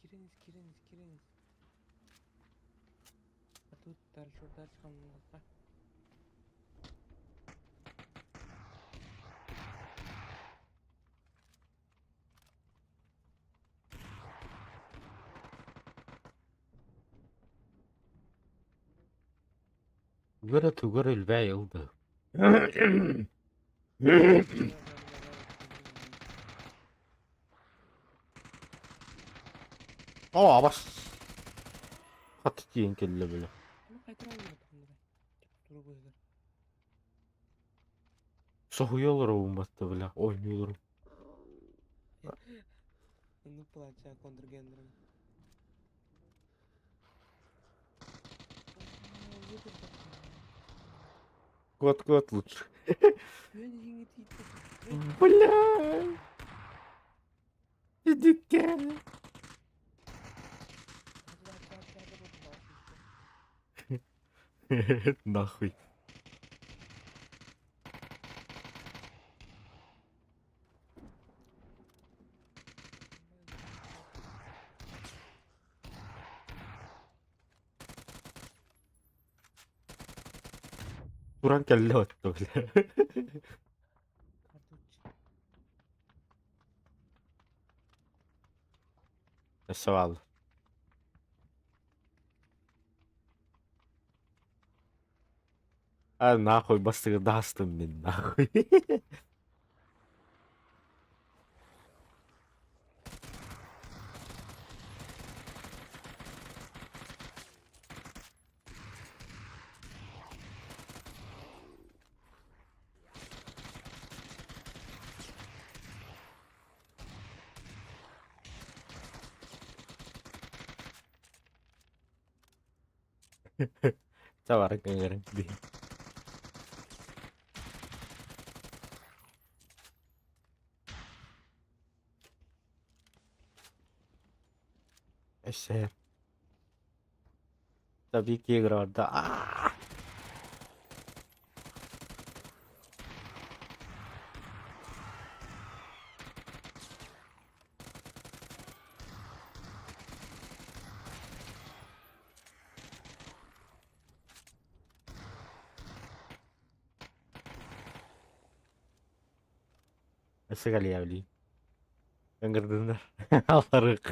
Speaker 2: Киирэн ис, киирэн ис, киирэн ис. А тут дальше, дальше хамнатта.
Speaker 1: Тугу тугу элбэҕи ылда. Оо, абас. Хат тиийэн кэллэ били. Соһуйа олоробун батта бля, оонньууларым.
Speaker 2: Ну, плача контргендером.
Speaker 1: Кот кот лучше. Бля. Иди-ка. Нахуй. Туран кэллэ отто бля. Өссө бааллар. А нахуй бастыгырдаастым мин нахуй. Чэ баран дии. Өссө Tabii играрда. Өссө кэлиэбилии. Ыҥырдыннар. Алларык.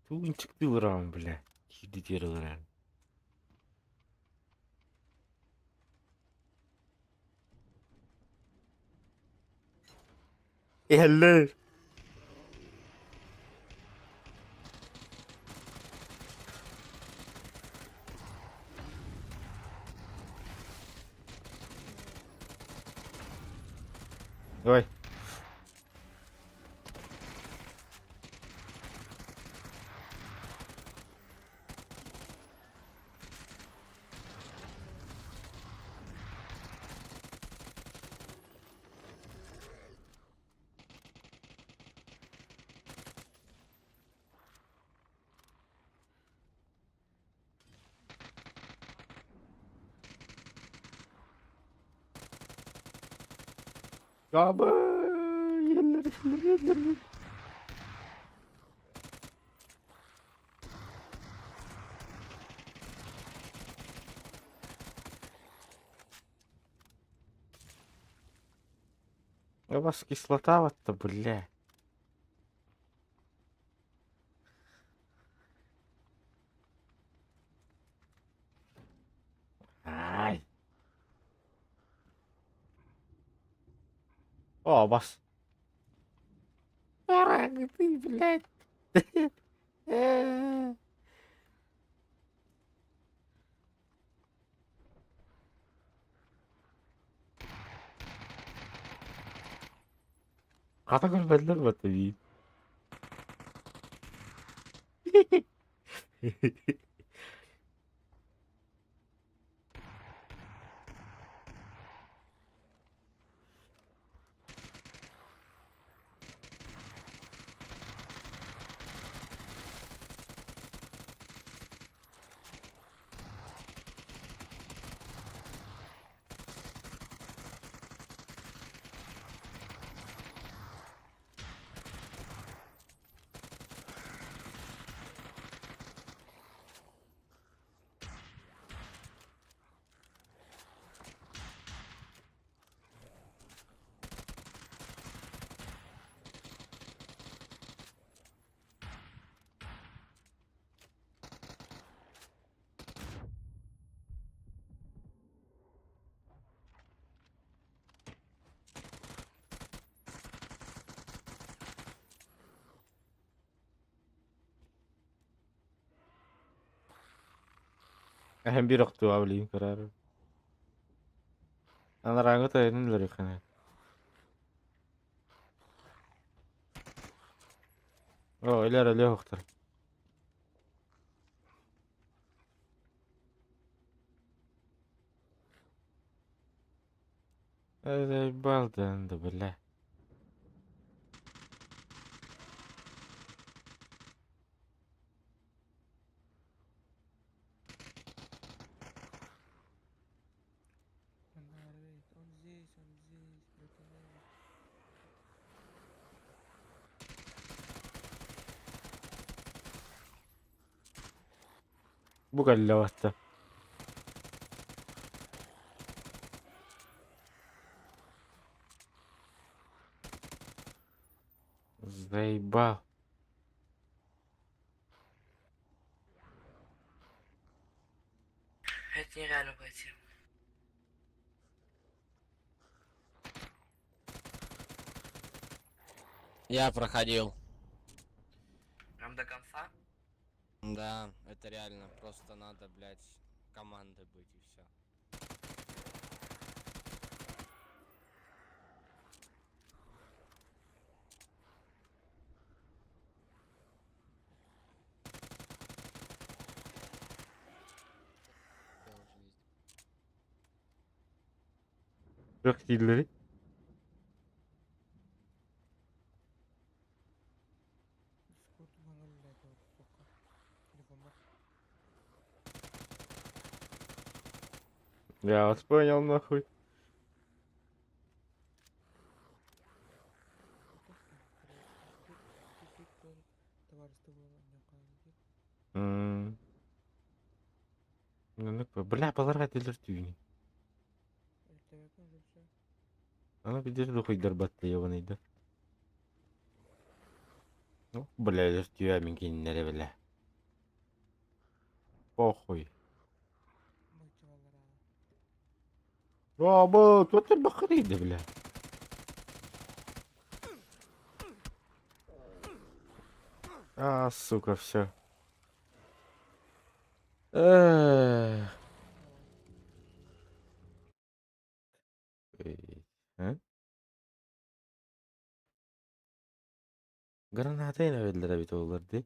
Speaker 1: Тугун чыктыылараҕын бля. Киирди тиэрэлэрэ. Иһэллэр. Давай. Габы! Иһэллэр, иһэллэр, иһэллэр. У вас кислота вот-то, бля. Ай. О, бас. Дурак ты, блядь. Хата көрбөтүлэр батта биир. Эһэм биир охтуоҕа билигин көрөөрү. Анарааҥҥы тойонун өлөрүөххүнэ. Оо, өлөр өлүө охтор. Заебал да, бля.
Speaker 2: Он здесь, он здесь, братан.
Speaker 1: Бу кэллэ баста. Заебал.
Speaker 6: Это нереально пройти.
Speaker 7: Я проходил.
Speaker 6: Прям до конца?
Speaker 7: Да, это реально. Просто надо, блядь, командой быть и все.
Speaker 1: Туох дииллэрий?
Speaker 2: Дискорд уһанан үлэлээтэ суохха. Телефоммар.
Speaker 1: Я вас понял нахуй. М. Бля, баларга этилэр түүнү. Аны бидир духуйдарбатта ебаныйда. Ну, бля, өлөр түйэ мин кинилэри бля. Похуй. Баба, тут ты бахриды, бля. А, сука, все. Эх. А? Граната verdiler эбит оҕолор дии.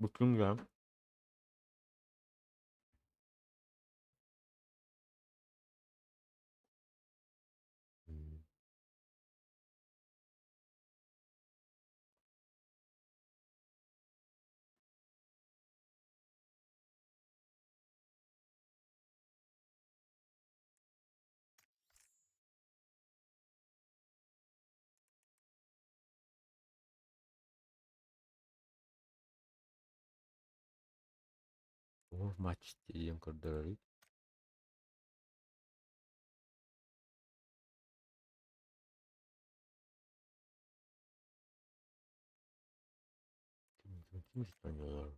Speaker 1: Бу кимҥэ? О, матч диэн көрдөрөрүй? Ким ким oynuyorlar?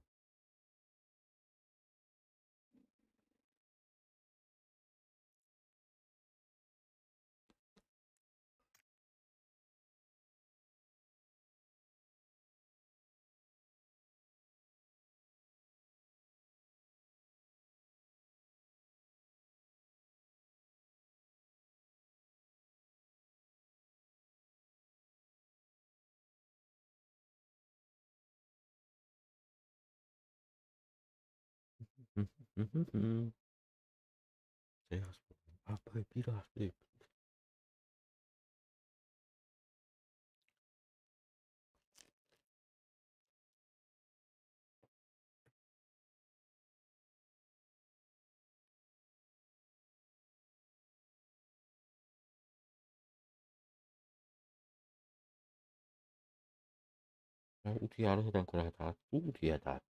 Speaker 1: Утуйаары сытан кураһытаат, утуйатаат,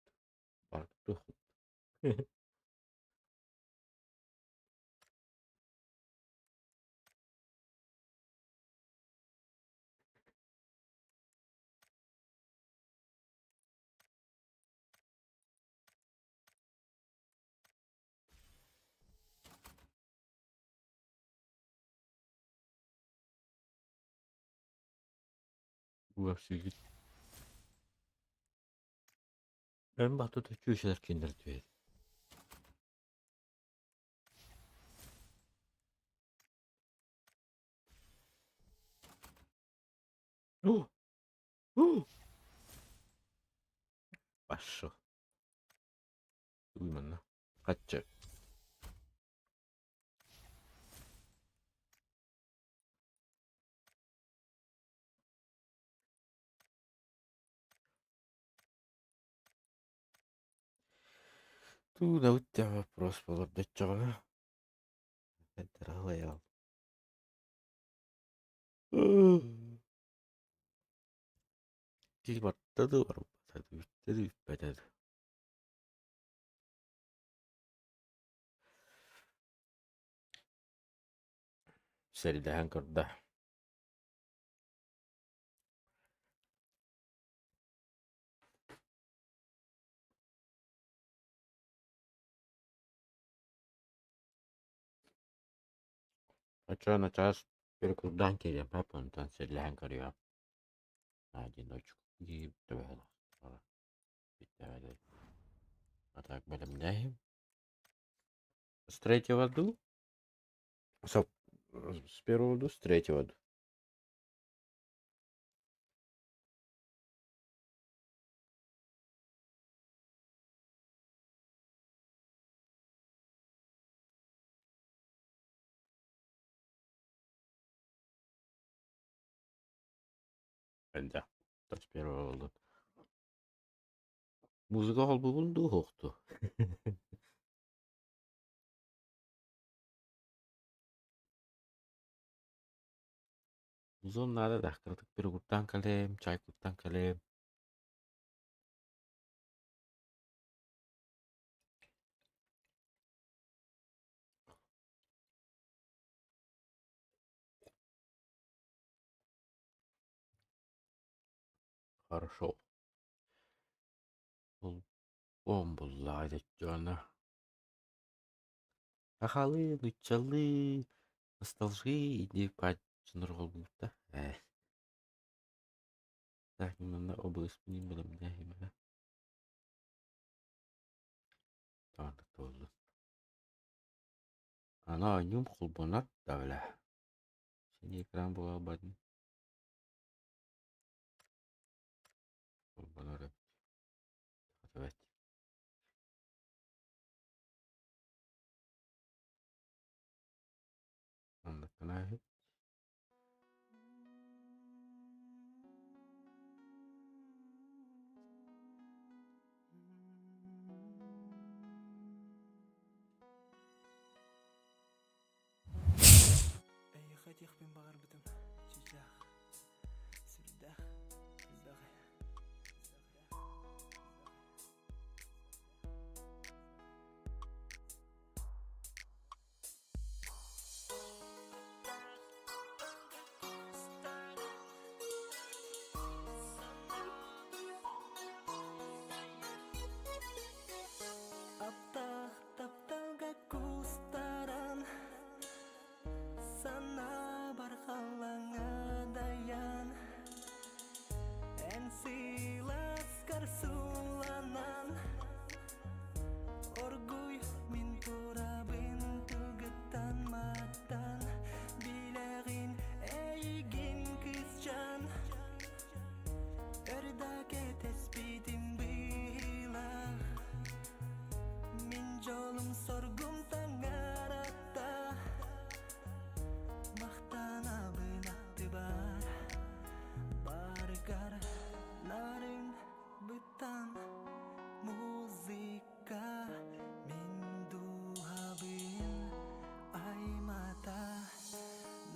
Speaker 1: барбыт UFC En batı köşeler kinder diyor. Oh! Oh! Пошел. Именно. Хотя. Туда у тебя вопрос был, для чего? Это роял. Кил барта бүттэ бүппэтэ. Сэриилэһэн көрдө. Оччоҕо начаас перекурдаан киириэм онтон сэриилэһэн көрүөм. Одиночку А так бэлэмнээһин. С третьего ду? С первого ду, с третьего ду. Да, с первого ду. Музыка холбугун дуу суохту. Музон наада да, кыратык перекурдаан кэлиэм, чай куттан кэлиэм. Хорошо. Булбуом буллаҕа дьоно. Сахалыы, нууччалыы, ностальжи диэн дьоннорҕолбута ээ. Так, манна областнин бэлэмнээһимэ. Тааннык буоллун. Аны оонньуум холбонор да бля. Синий экран буолбатын. Холбонор эбит. Хатыбат. Оннук гына
Speaker 8: Эйиэхэ этиэхпин баҕарбытым чычаах, сүрдээх элбэҕи. Аптаах тапталга кустаран Санаабар халлаҥа дайан Эн сыыласкар сууланан Оргуй мин турабын тылгыттан маттан Билэҕин эйигин кыысчаан Өр да кэтэспитим быһыылаах Мин дьолум соргум таҥаратта Махтанабын аттыбар Барыгар нарын быттан Музыка мин дууһабын аймата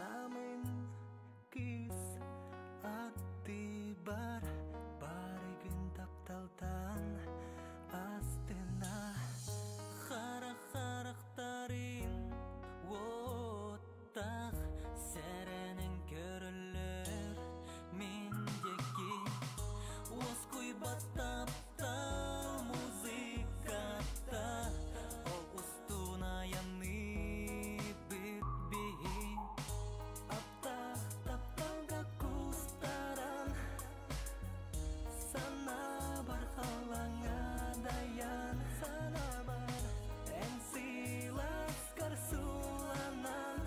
Speaker 8: Намын кыыс аттыбар Барыгын тапталтан астына Харах-харахтарын уоттаах Сэрэнэн көрөллөр мин диэки Уоскуйбат таптал музыката Ол устун айанныыбыт биһи Аптаах тапталга кустаран Санаабар халлаҥа дайан Санаабар эн сыыласкар сууланан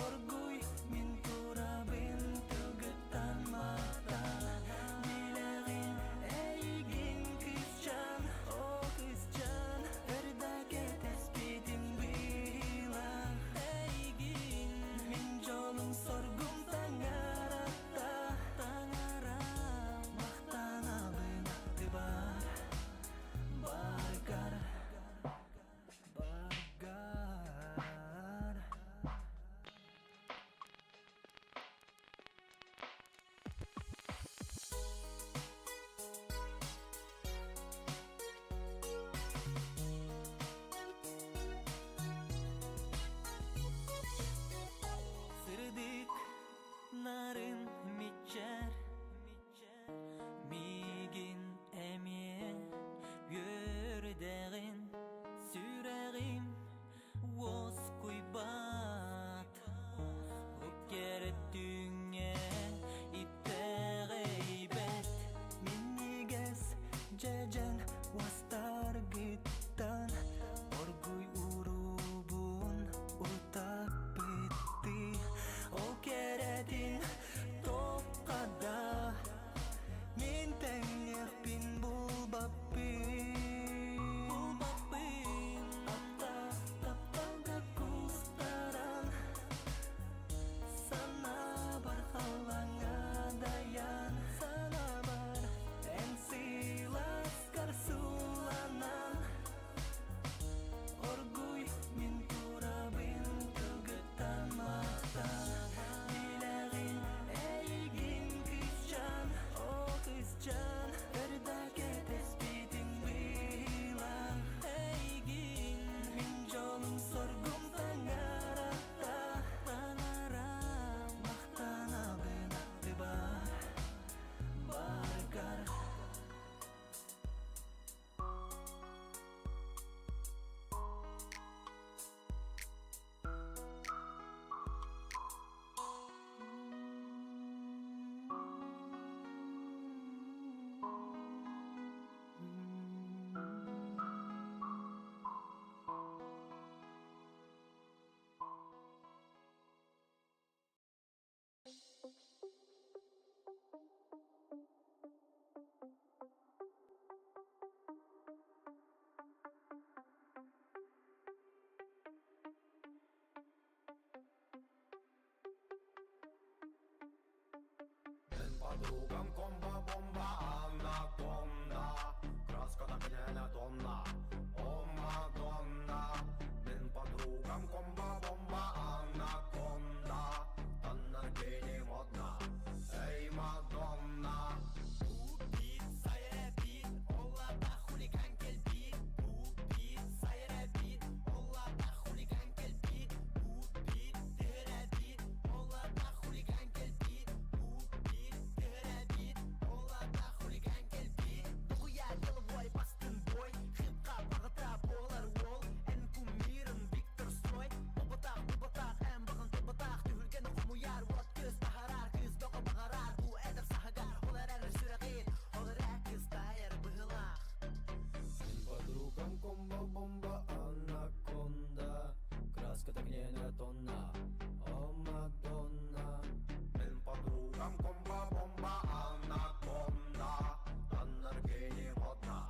Speaker 8: Оргуй мин турабын тылгыттан маттан Билэҕин эйигин кыысчаан, о кыысчаан Өр да кэтэспитим быһыылаах эйигин Мин дьолум соргум таҥаратта таҥара Махтанабын аттыбар баргар баргар Сырдык нарын мичээр Миигин эмиэ үөрдэҕин сүрэҕим уоскуйбат Уккэрэтүҥҥэ итэҕэйбэт Минньигэс дьэдьэн уостаргыттан Оргуй уруубун утаппыттыы Ол кэрэтин тоққа. Подругам комбо-бомба анаконда Краска так тонна О, Мадонна Мин подругам комбо-бомба анаконда Таннаргени модно Эй, Мадонна Подругам комбо-бомба анаконда Краска так не тонна О, Мадонна Мин подругам комбо-бомба анаконда Таннаргени модно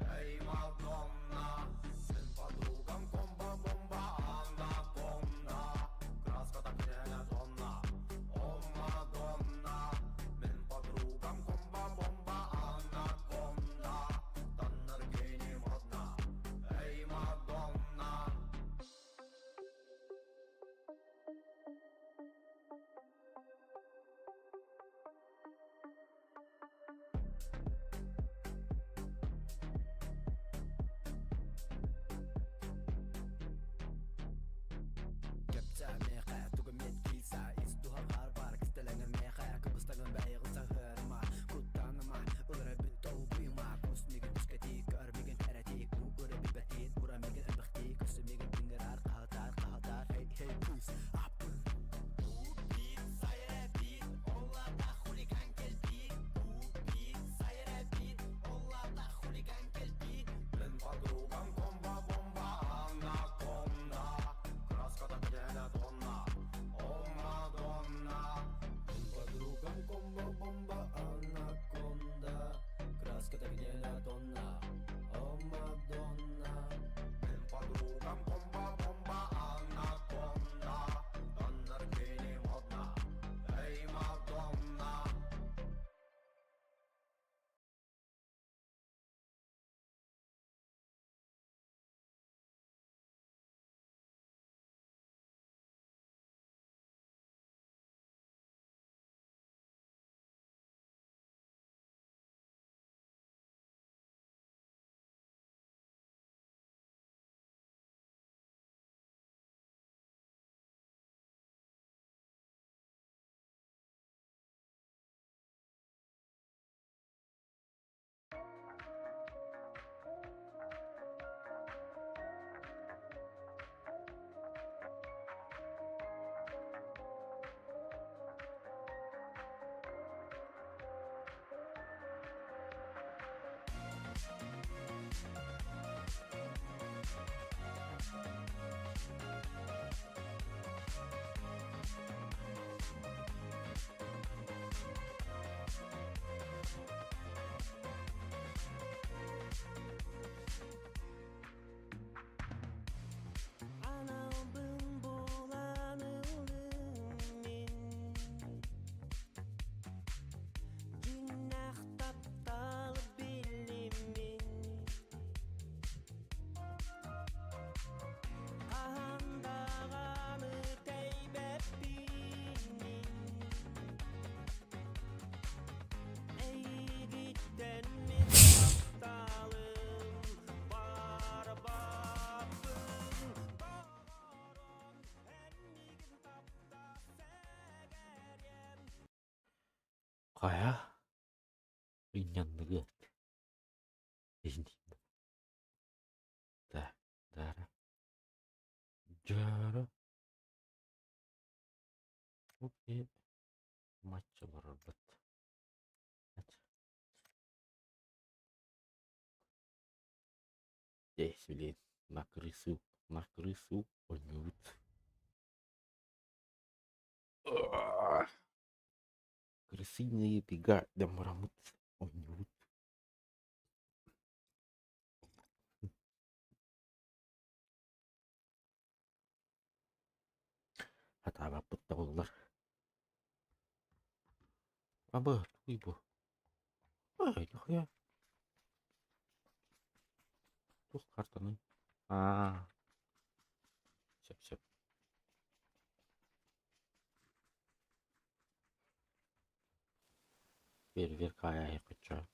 Speaker 8: Эй, Мадонна Мин подругам комбо-бомба анаконда Краска так не тонна О, Мадонна Мин подругам комбо-бомба анаконда Таннаргени модно Эй, Мадонна Мин подругам комбо-бомба анаконда Краска так тонна О, Мадонна Мин подругам комбо-бомба анаконда Краска так тонна О, Мадонна Мин подругам комбо-бомба анаконда Таннаргени модно Эй, Мадонна
Speaker 9: Аналбын булан ыллым мин Дьиҥнээх тапталы биллим мин Хаһан даҕаны тэйбэппин мин Эйигиттэн мин тапталым барбаппын Доҕорум эн миигин таптаа сэгэриэм
Speaker 1: Хайа, Инньанныгыат Да, дара. Дьара. Окей. Матч олорорбут. Здесь, блин, на крысу, на крысу ойнуут. Крысиные бега дамрамыт ойнуут. Хатаабаппыт да буоллар. Абы, тугуй бу? Ай, нахуя? Туох картаный? Аа. Сөп, сөп. Бер, бер кая кыча.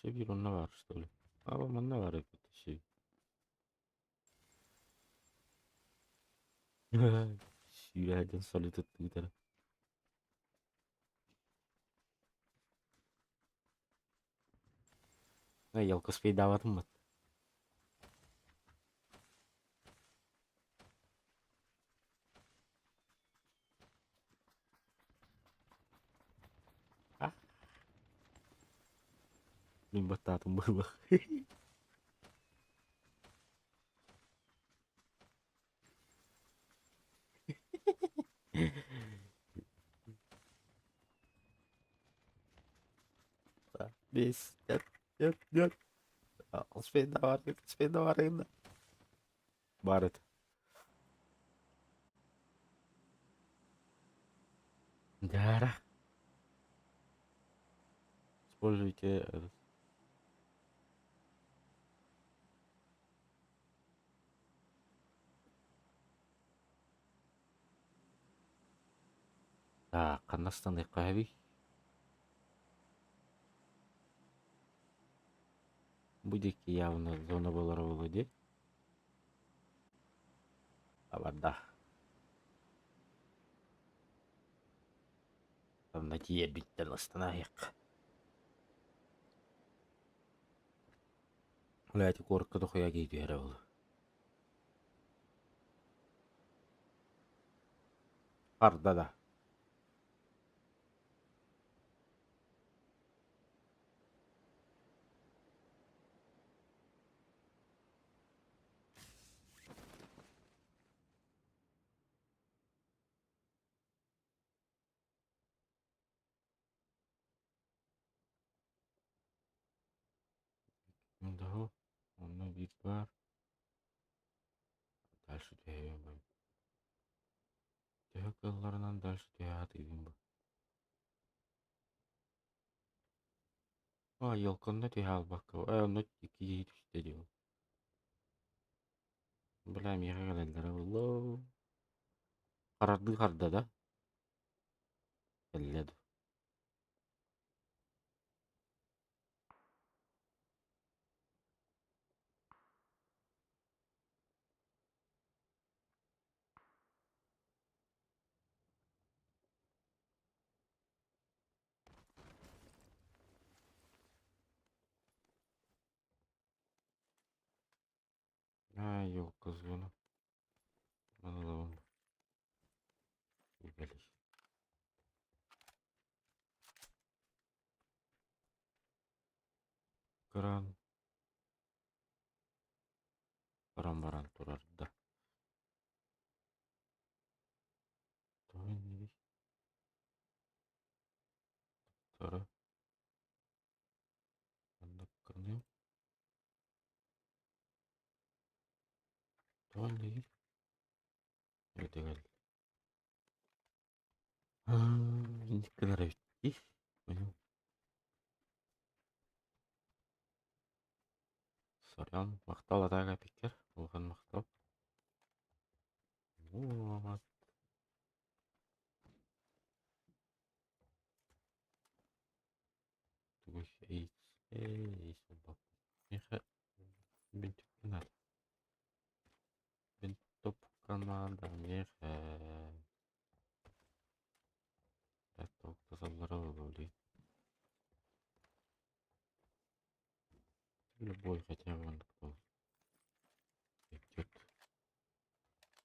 Speaker 1: Өссө биир онно баар что ли? Аба манна баар эбит өссө. Сүүрээдин салют ыттыытара. Елка спейдаабатым бат. Мин баттаатым быһыылаах. Бес, нет, нет, нет. Успейдаварыйда, успейдаварыйда. Баар этэ. Дара. Используйте этот. Так, ханна ыстаныахха эбий? Бу диэки явно зона буолара буолуо дии. Абарда. Онно тиийэрбиттэн ыстанаайык. Блядь, куоракка дохуя киһи түһэрэ буолуо. Арда да. Доо, онно биир баар. Дальше түһэбин. Төһө кыалларынан дальше түһэ сатыыбын бу. А, елканна түһэ албакка. Э, онно икки киһи түстэ дии ол. Бля, миэхэ кэлэллэрэ буолло. Харардыы харда да? Кэллэ дуу. Аа, елка звону. Аналабын. Ебались. Кран. Баран баран турар да. Тоҕо иннибий? Тара. Маннык гыныам. Тоҕо иннигий? Этэҥэл. Инник гынар эбит дии. Понял. Сорян, махтал атаага эпиккэр. Улахан махтал. Вот. Тугуй эйс эйс Миэхэ бинтикпин наада. Винтовка наада миэхэ. Тасаллара буолуо Любой хотя бы оннук буолуо. Идет.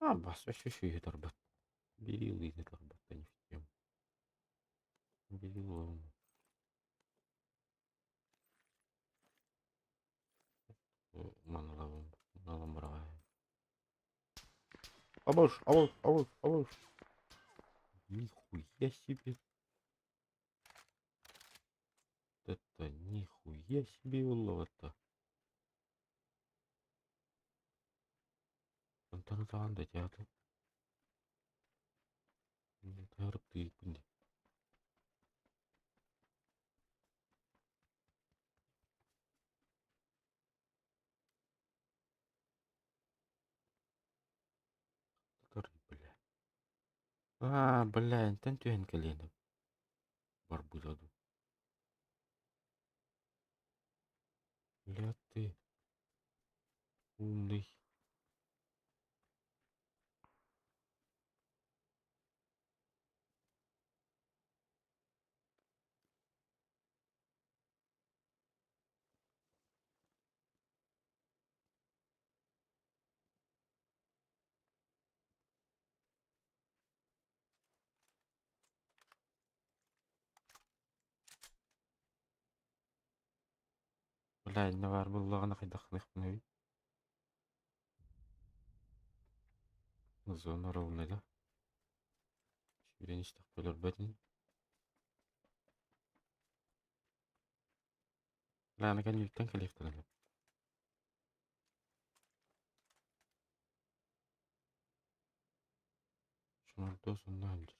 Speaker 1: А, бас вообще үчүгэй турбат. Бери ылыыны турбат не в тему. Бери ылабын. Маналабын. Маналам быраҕаайын. Абыш, абыш, абыш, абыш. Нихуя себе. это нихуя себе уллаҕыта. Онтон ытаҕын да театр. Тыырыптыйбын дии. Бля. Аа, бля, энтэн түһэн кэлиэн барбыта дуу. Бля, ты умный. Бля, иннэ баар буоллаҕына хайдаххыныахпыный? Зона ровная да? Сүүрэн истэхпэ өлөрбөт ини. Бля, аны кэннибиттэн кэлиэхтэрэ сөп. Шмардос онно сылдьар.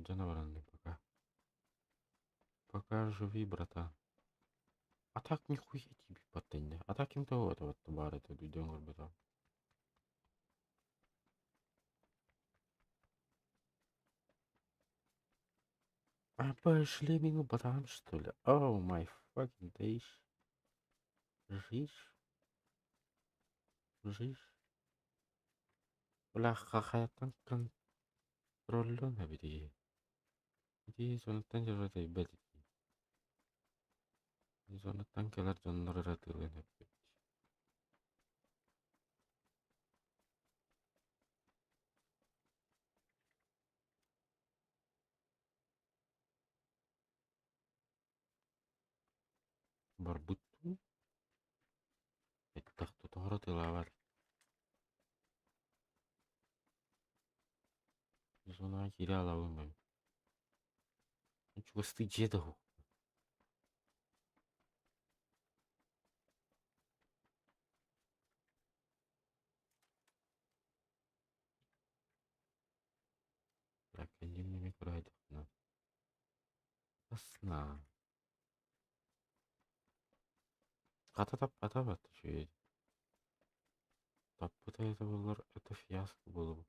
Speaker 1: Дьоно бараннар пока. Пока живи, братан. А так нихуя тебе паттыння. А так им того этого баар этэ өйдөөн көрбөтөҕүм. А пошли мимо батан, что ли? Oh my fucking days. Жизнь. Жизнь. Бля, хайаттан контроллуон эбитий. Ити сонуттан дьоро тэйбэт ити. Сонуттан кэлэр дьоннор эрэ тыылыан эппит. Барбыт дуу? Эттэх тотоһоро тыылаабат. Зонаҕа киирэ алабын бэм. Чугастыы дьиэ да уһук. Так, кэнним көрө Сна. Хата таппата бат үчүгэй. Таппыта это буоллар это фиаско было бы.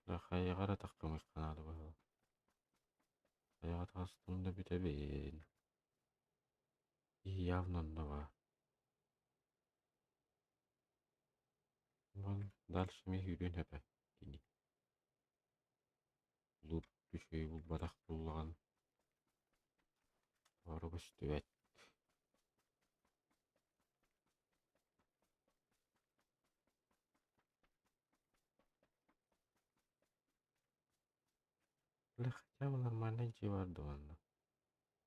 Speaker 1: Да хайаҕа эрэ таххымыахха наада быһыылаах. Хайаҕа таҕыстым да бүтэбин. Киһи явно онно баар. Вон дальше эмиэ сүүрүөн сөп ээ кини. Лут үчүгэй булбатах буоллаҕына тоҕо көстүбэт. Бля, хотя бы нормальный дьиэ баар да манна.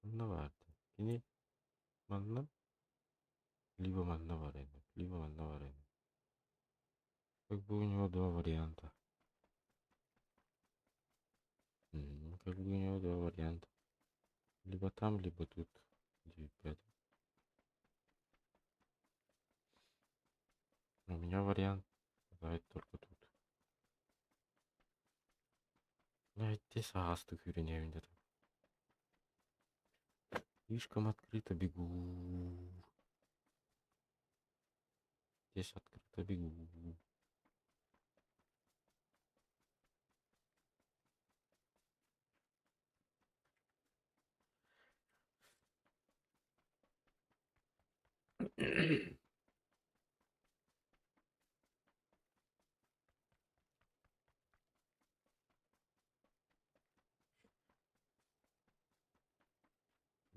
Speaker 1: Манна баар да. Кини манна либо манна бар ини, либо манна бар ини. Как бы у него два варианта. Как бы у него два варианта. Либо там, либо тут. 9-5. У меня вариант бывает только тут. Блядь, саастык үүрэнэбин где-то. Слишком открыто бегу. Здесь открыто бегу.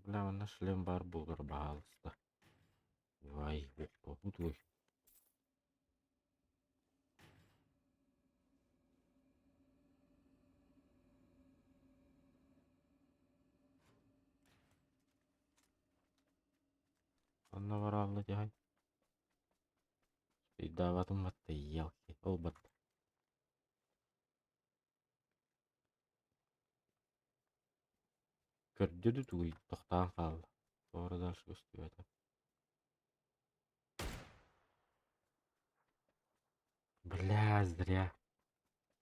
Speaker 1: Бля, манна шлем баар буолар баһаалыста. Вай, охтообут Онно бараалла дьаһай. Ыйдаабатым батта елки, ол батта. Көрдө дуу тугуй, тохтоон хаалла. Тоҕо эрэ дальше көстүбэтэ. Бля, зря.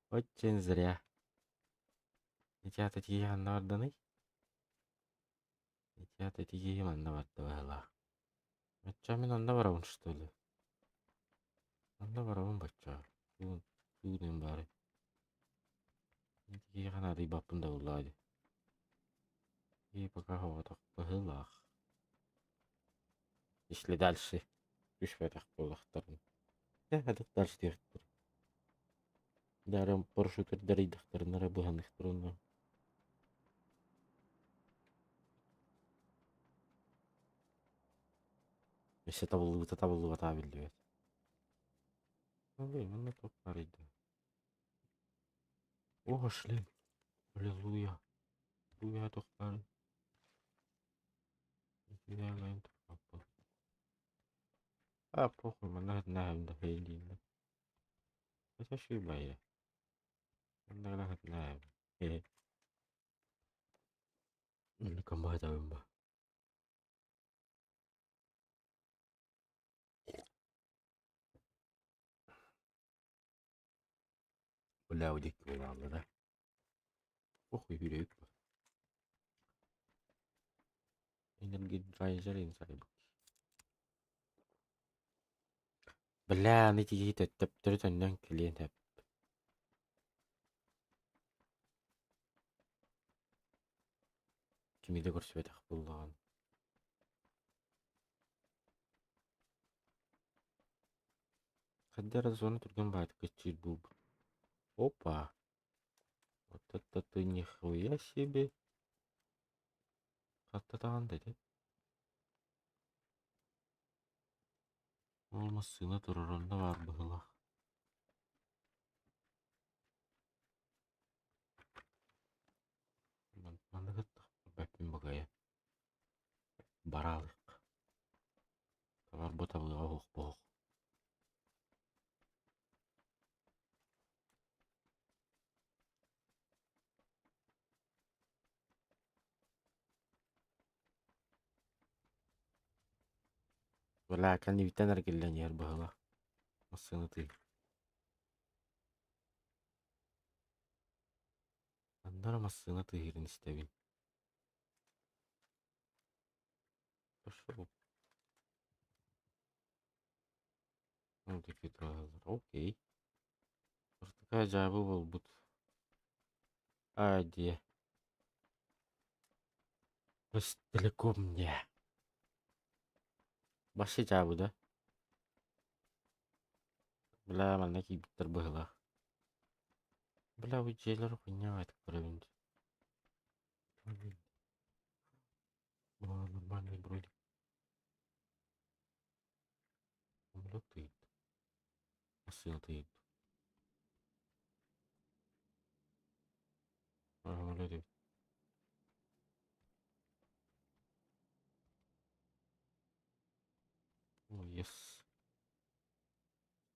Speaker 1: Очень зря. Ити аата тиийэ ханна барданый? Ити аата тиийэ манна барда быһыылаах. Оччо мин онно барабын что ли? Онно барабын бачча. Тугун, тугун баарый? Ити киһиэхэ наадыйбаппын да буоллаҕа дии. И пока соҕотох быһыылаах. Если дальше түспэтэх буоллахтарына. Э, хадык дальше диэхтэр. Дарым парашютердарыйдахтарына эрэ быһаныхтарына. Өссө табыллыбыта табыллыбатаҕа биллибэт. Ой, манна туох баарый да? О, шлем. Аллилуйя. Аллилуйя туох баарый? А, похуй, манна хатнаһым да хейдиин. Это шибая. Манна хатнаһым. Э. Комбатабын ба. Бля, диэки буолааллара. Похуй бүрэйик ба. Энергодрайзер инсайбыт. Бля, аны киһи төттөптөрү төннөн кэлиэн сөп. Кими да көрсүбэтэх буоллаҕын. Хайда эрэ зона түргэн баайдык кыччыыр буолбут. Опа! Вот это ты нихуя себе! Хатта таҕан да ити. Ол массыына турар онно баар быһыылаах. Манна кытта бакайа. Бараалык. Табарбыт абыга оһох буоһук. Бля, кэннибиттэн эргиллэн иһэр быһыылаах. Массыына тыы. Ханна эрэ массыына тыаһыырын истэбин. Пошел. Ну, такие тураллар. Окей. Такая дьаабы буолбут. А, дьиэ. Далеко мне. Вообще дьаабы да? Бля, манна киирбиттэр быһыылаах. Бля, бу дьиэлэр хуйня көрөбүн дии. О, нормальный броник. Самолет стоит. Машина стоит. Самолет эбит. О, yes.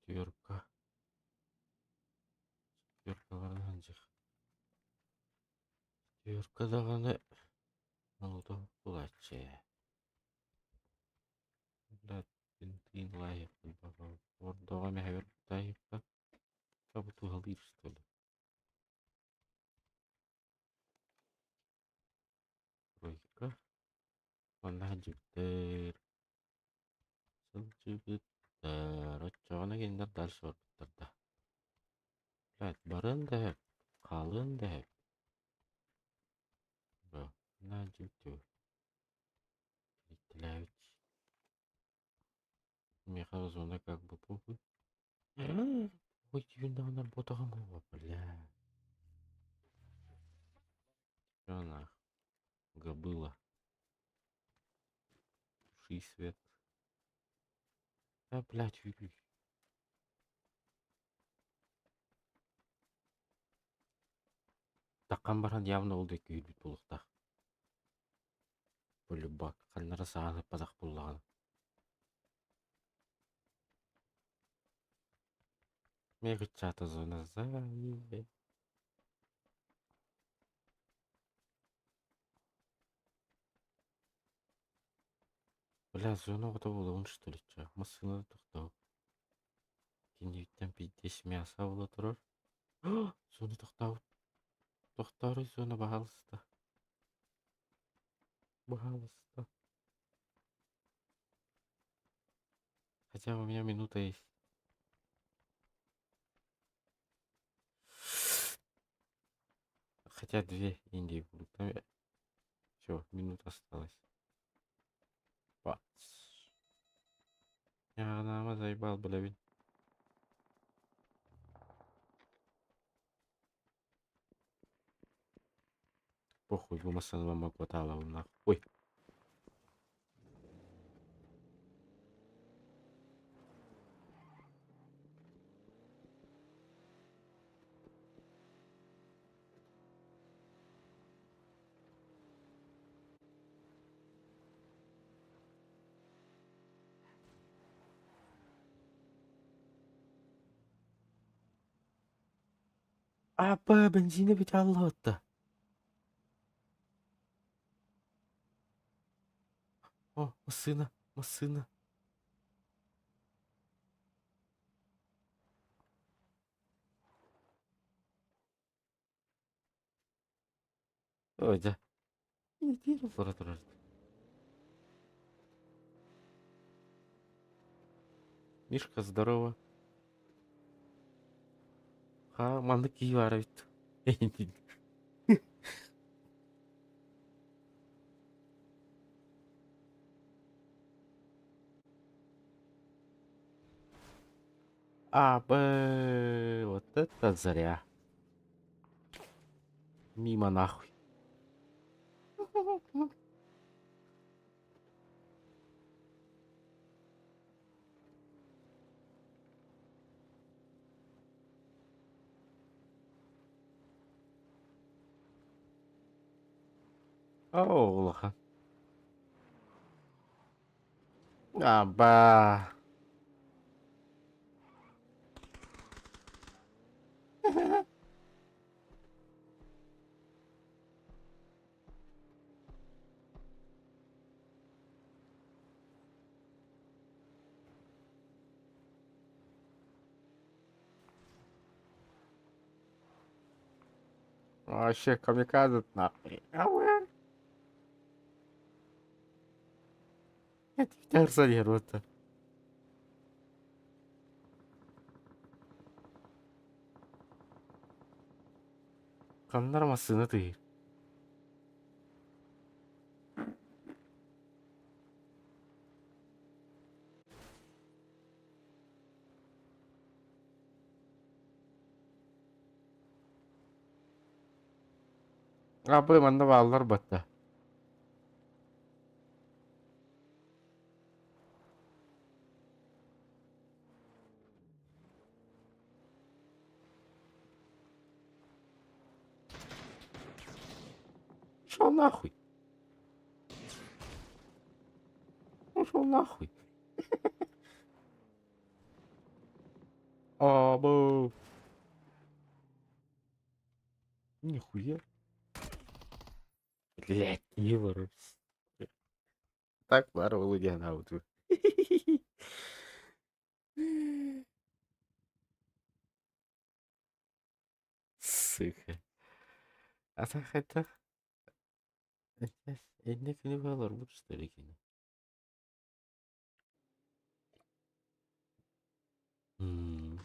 Speaker 1: Четверка. Четверкаларынан сылдьар. Четверка даҕаны Молотов булааччы ээ. Тыын лаайыахпын Ордоҕо мэһэбэр таайыахха туһалыыр что ли Тройка Манна сылдьыбыттар Сылдьыбыттар Оччоҕуна кинилэр дальше барбыттар да Блядь, барыан да сөп, хаалыан да сөп Миэхэ зона как бы похуй. Ой, түүн даҕаны ботаҕым буолуо, бля. Чё нах? Габыла. Туши свет. Да, блядь, выключи. Таххан баран явно ол диэки күүрбүт буолуохтаах. Полюбак, ханна эрэ саҕан ыппатах буоллаҕына. Мегачата зона заеб. Бля, зона оҕото буолабын что ли, чэ? Массыына да тохтоо. Кинигэттэн пиздец мясо буола турар. Зона тохтообут. Тохтооруй зона, баһаалыста. Баһаалыста. Хотя у меня минута есть. Хотя две Индии будут. Все, минута осталась. Бац. Я заебал, блядь. Похуй, бу массыына могу нахуй. Ой. Апа, бензини бүтэ аллаһытта. О, массыына, массыына. Ой, дьэ. Тура турар. Мишка, здорово. Ха, маннык киһи баар эбит. А, б, вот это зря. Мимо нахуй. Оо, улахан. Аба. Вообще камикадзе нахуй. Это Ханнар массыына тыыр. Абы манна бааллар батта. Шо нахуй? Ушел нахуй. Абы. Нихуя. Блять, не ворусь. Так баар диэн аабытым. Сука. А так хайдах иннэ күнү быһа олорбут что ли кини? М.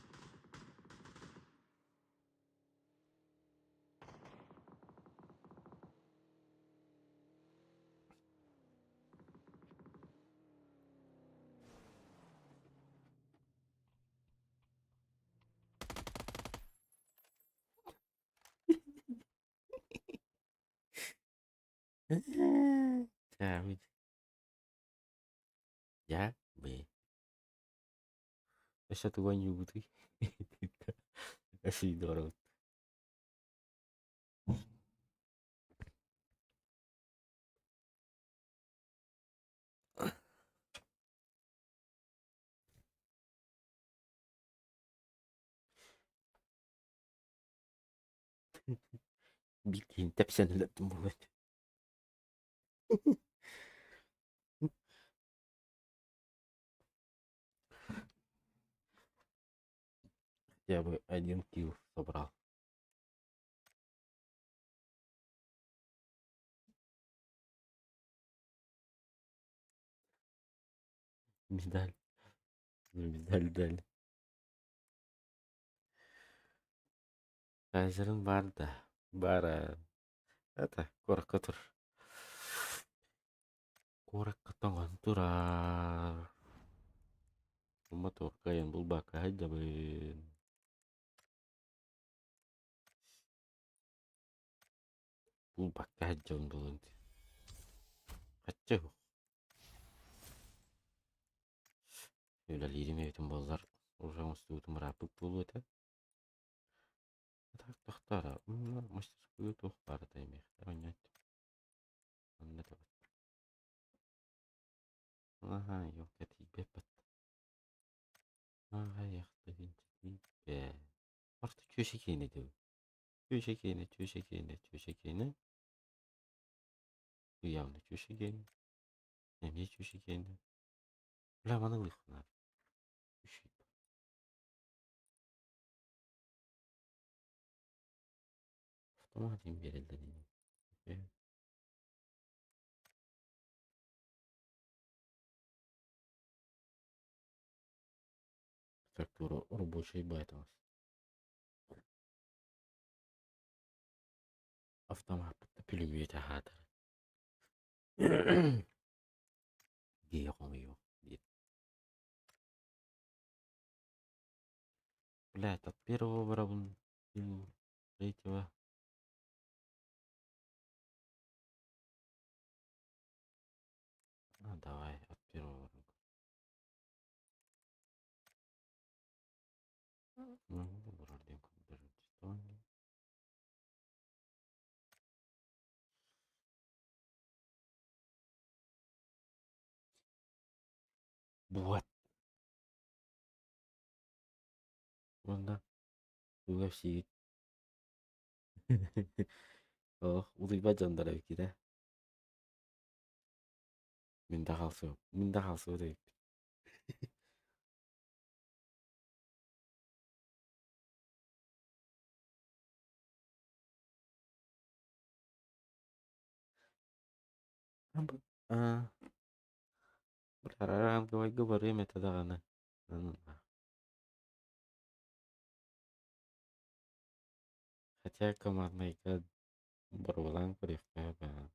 Speaker 1: Чаабыт. Дьэ, бээ. Өссө тугу оонньуубутуй? Өссө здорово. Биир киһини тэпсэн өлөрдүм буолуо. Хотя бы один килл собрал. Медаль. Медаль дали. Азерын баар да? Баар Это куоракка тур. Куоракка тоҥон турар. Мотуорка айан булбакка сылдьабын. Булбакка сылдьабын буолан дии. Хачча суох. Үлэлиирим эбитин буоллар уже оҥостубутум ырааппыт буолуо этэ. Так тохтоо мастерскую туох баарытай миэхэ оонньоот. Онно табат. Аһаа, ёлка тиийбэппит. Аҕыйах тыһыынча тиийбэт. Орто чүөчэ киэнэ дуу? Чүөчэ киэнэ, чүөчэ киэнэ, чүөчэ киэнэ. Явно чүөчэ киэнэ. Эмиэ чүөчэ киэнэ. Бля, маны ылыахпын наада. Үчүгэй. Автомат диэн биэрэллэр ини. Структура рабочай байтаҕас. Автомаппыт да пулемет аһаатар. Дии хомуйуох диир. Блядь, от первого барабын третьего. А, давай, от первого врага. Ну, Buat. Уонна UFC Олох утуйбат дьоннор эбиккит ээ. Мин да хаалсыбыт, мин да хаалсыбыт эбиппин. Аа, ранговайга барыам этэ даҕаны. Хотя команднайга боруобалаан көрүөххэ баар.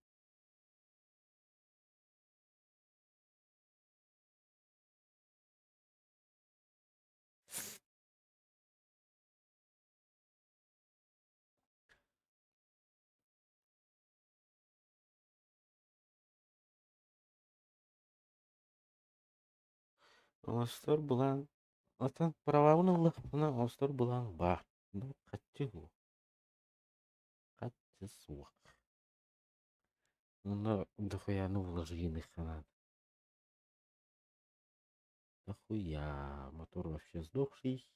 Speaker 1: Оҥостор былаан оттон правабын ыллахпына оҥостор былаан баар. Ну, хаччы суох. Хаччы суох. Онно дохуяны вложенных надо. Дохуя, мотор вообще сдохший.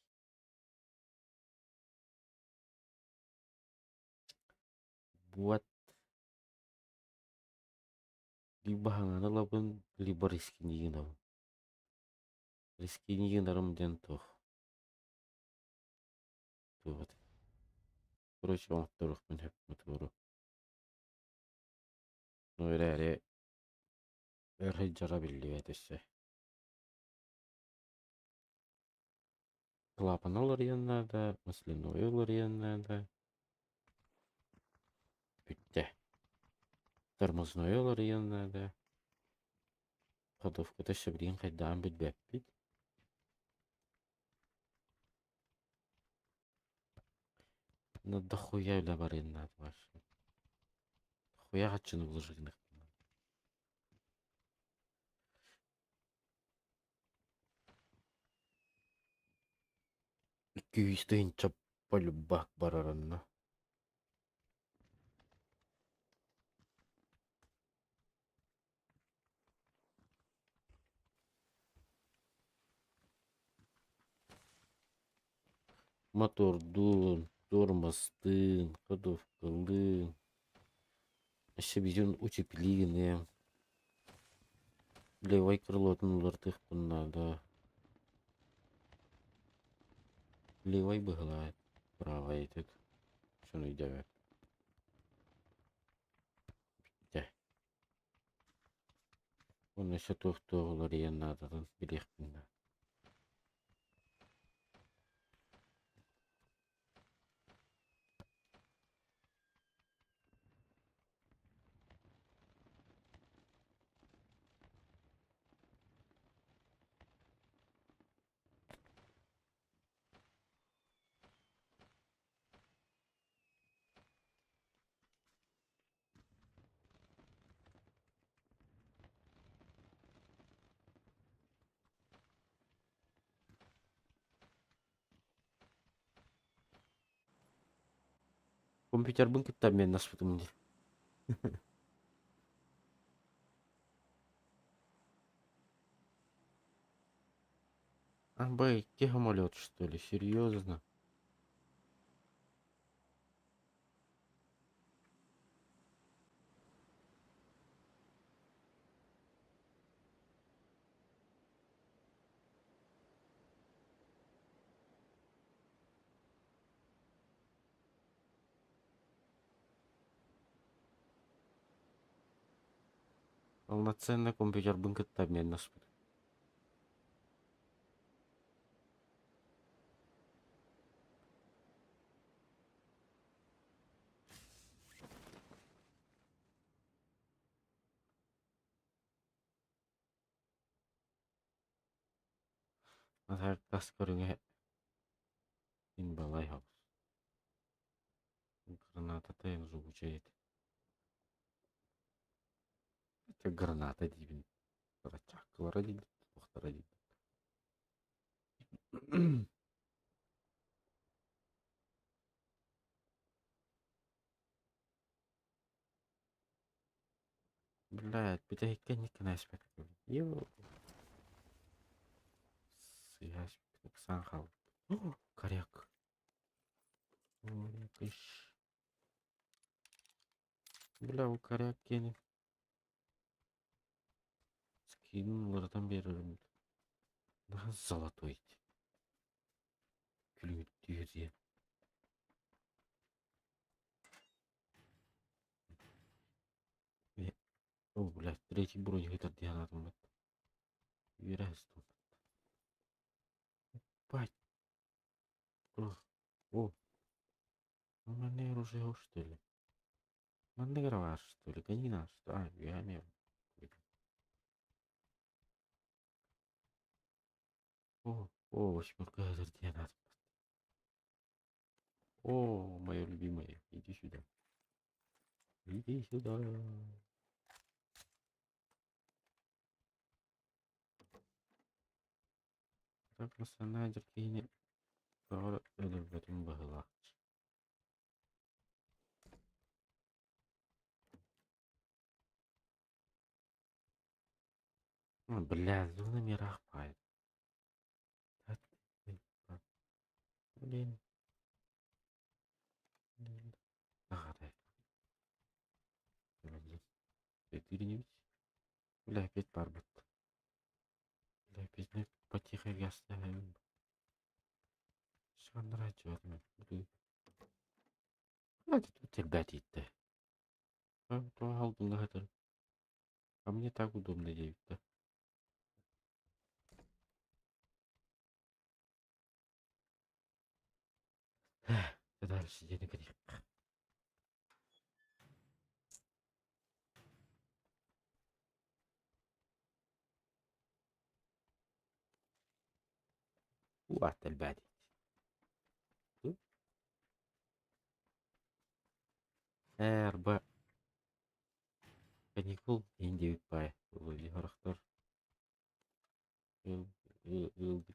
Speaker 1: Вот. Либо хаҥаны ылабын, либо рискини гынабын. Рискини гынарым диэн туох туох этэй? Короче, оҥотторуохпун сөп мотуору. Ну эрээри өр сылдьара биллибэт өссө. Клапана уларыйан наада, масляное уларыйан наада. Бүттэ. Тормозное уларыйан наада. Ходовката өссө билигин хайдаҕын билбэппит. Ну дохуя үлэ барыан наада вообще. Дохуя хаччыны вложить гыныахпын наада. 200 тыһыынча полюбак барар онно. Мотордуун, тормозтыын, ходовкалыын, өссө бүтүн утеплиныам. Левай крылотун уларытыахпын наада. Левай быһылаах, правай этот. Шону өйдөөбөт. Бүттэ. Уонна өссө туох-туох уларыйан наадатын билиэхпин наада. Компьютербын кытта обменнаспытым дии. А, б, икки самолет, что ли? Серьезно? Полноценный компьютербын кытта обменнаспытым. Тас көрүҥэ инбалай хаус. Граната жгучая этэ. Это граната диибин. Чаккалара диибит, туохтара диибит. Блядь, бүтэһиккэ инниккин ааспакка Йоо. Сыһа ыксаан хаалбыт. Коряк. Ой, кыш. Бля, ол коряк диэни скинин уларытан биэрэрим. Наһаа золотой. Күлүмүттүүр диэн. О, блядь, третий бронь ыытар дии санаатым бат. Үөрэ сыстым. Ебать. О, о. Нормальное оружие что ли? Маннык эрэ баар что ли? Гони нас, что? А, үөһэ О, о, восьмерка ыытар дии санаатым бат. О, моё любимое, иди сюда. Иди сюда. Так, персонажер киһини тоҕо өлөрбөтүм быһыылаах. Бля, зона мирах баай. Блин. Бля, опять барбыт. Бля, опять потихо оставим. Хватит тут ребят идти. А мне так удобно девять-то. Дальше денег грех. What البعدي أربع каникул индивид пай вроде харахтар ыл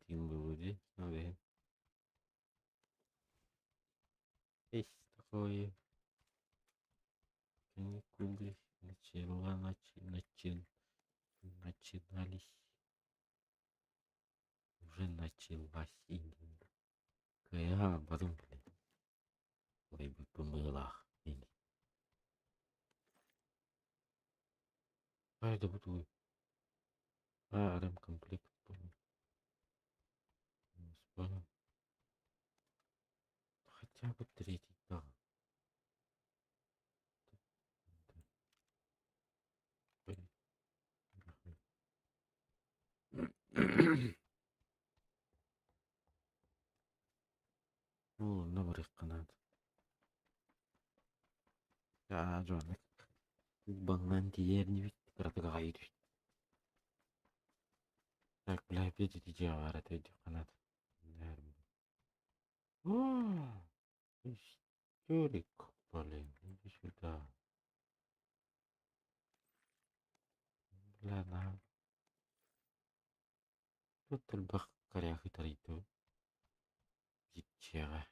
Speaker 1: вроде надо есть такое каникулы начала начин начинались уже началась Кая потом блин бымылах А это буду а ремкомплект понял. Понял. Хотя бы третий даҕаны. Ол онно барыахха наада. Аа, дьоннук Куубаҥнаан тиийэр инибит, кыратык аҕай түстэ. Так, бля, опять эти дьиэҕэ баар этэ өйдүөххэ наада. Истерик, блин, иди сюда. Бля, на. Тут элбэх коряк ытарыйдыбыт. Дьиэҕэ.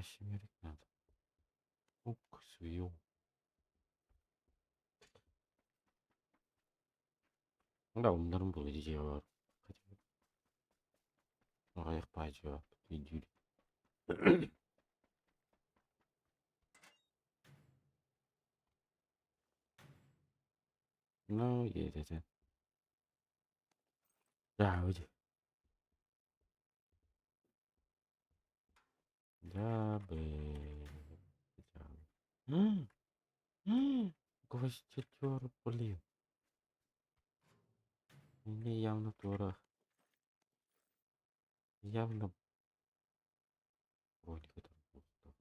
Speaker 1: Семерик надо. Ук, свил. Да, умнарым было дьиэҕэ бар. Хотя бы. Аҕыйах баайдьа өйдүүр. Ну, едете. Да, выйди. Да, блин. Гвоздетер, блин. Мне явно тура. Явно броника там просто.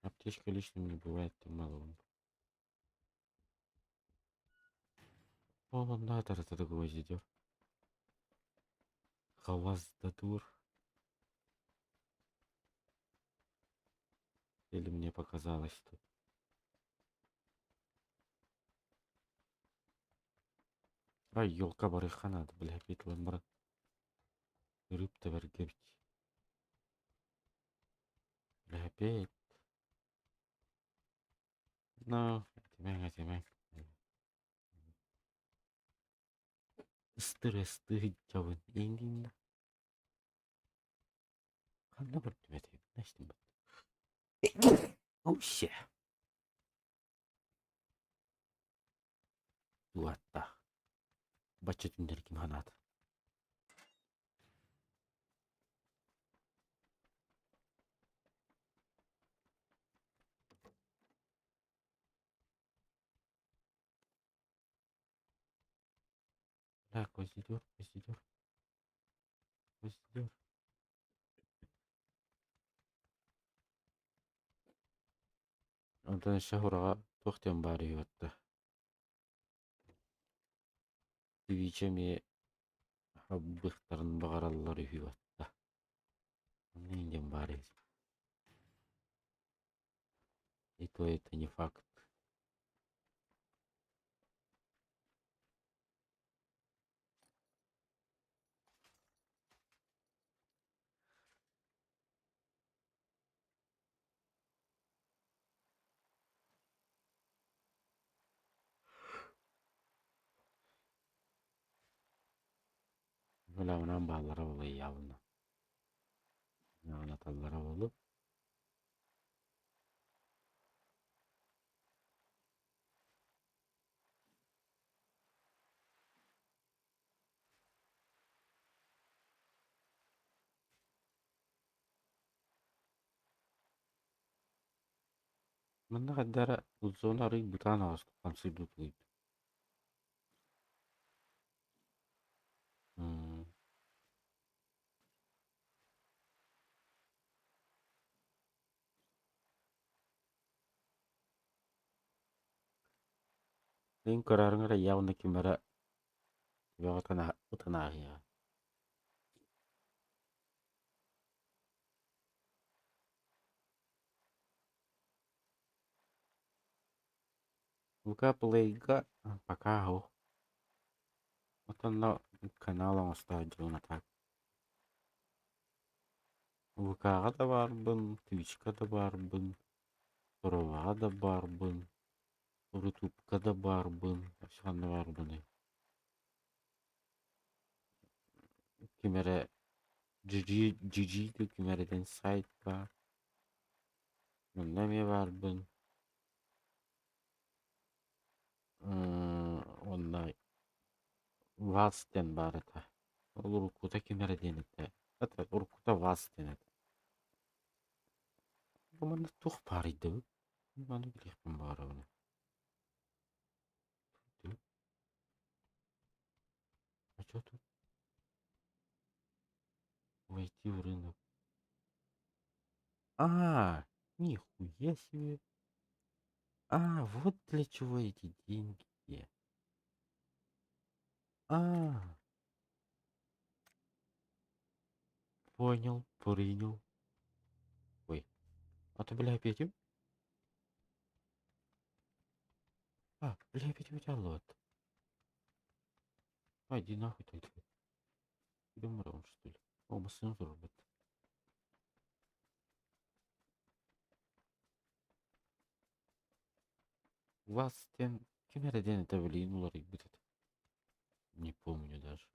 Speaker 1: Аптечка лишним не бывает, ты мало. О, надо это гвоздедер. Гвоздодур. Или мне показалось тут. Ай, елка барыхха надо, бля, опять баран. Рыб тэбэргэ Бля, опять. Ну, этимэҥ, этимэҥ. Ыстыр-ыстыы сылдьабын. Иҥ Ханна көрдүм этэй? Истим Oh shit. Туатта. Бачча түннэри ким ханаата? Так, гвоздедер, гвоздедер. Гвоздедер. Онтон өссө ураҕа туох диэн баар үһү батта. Твичи эмиэ хабыахтарын баҕараллар үһү батта. Онно диэн баар үһү. И то это не факт. Бөлөҕүнэн бааллара буолуо Аанаталлара буолуо. Манна хайдах эрэ зона арыый бытаан аҕыстык хамсыырдыы тулуйда. Мин көрөөрүҥ эрэ явно ким эрэ төбөҕө ытан ааһыаҕа. Лука Плейга пока суох. Отонно канал оҥостоот дьон а так. ВК-ҕа да баарбын, Твичка да баарбын, Тороваҕа да баарбын, Рутубка да баарбын, өссө ханна баарбыный? Ким эрэ GG GG дуу ким эрэ диэн сайт баар. Онно эмиэ баарбын. ВАЗ диэн баар этэ. Ол уруккута ким эрэ диэн этэ. Это уруккута ВАЗ диэн этэ. Бу манна туох баарый да бу? Маны билиэхпин баҕарабын. А чё тут? Войти в рынок. А, нихуя себе. А, вот для чего эти деньги. А. Понял, принял. Ой. А то, бля, опять им? А, бля, опять у тебя лот. А, иди нахуй тогда. Идем раунд, что ли? О, машину тоже. ВАЗ диэн ким эрэ диэн этэ билигин уларыйбыт этэ. Не помню даже.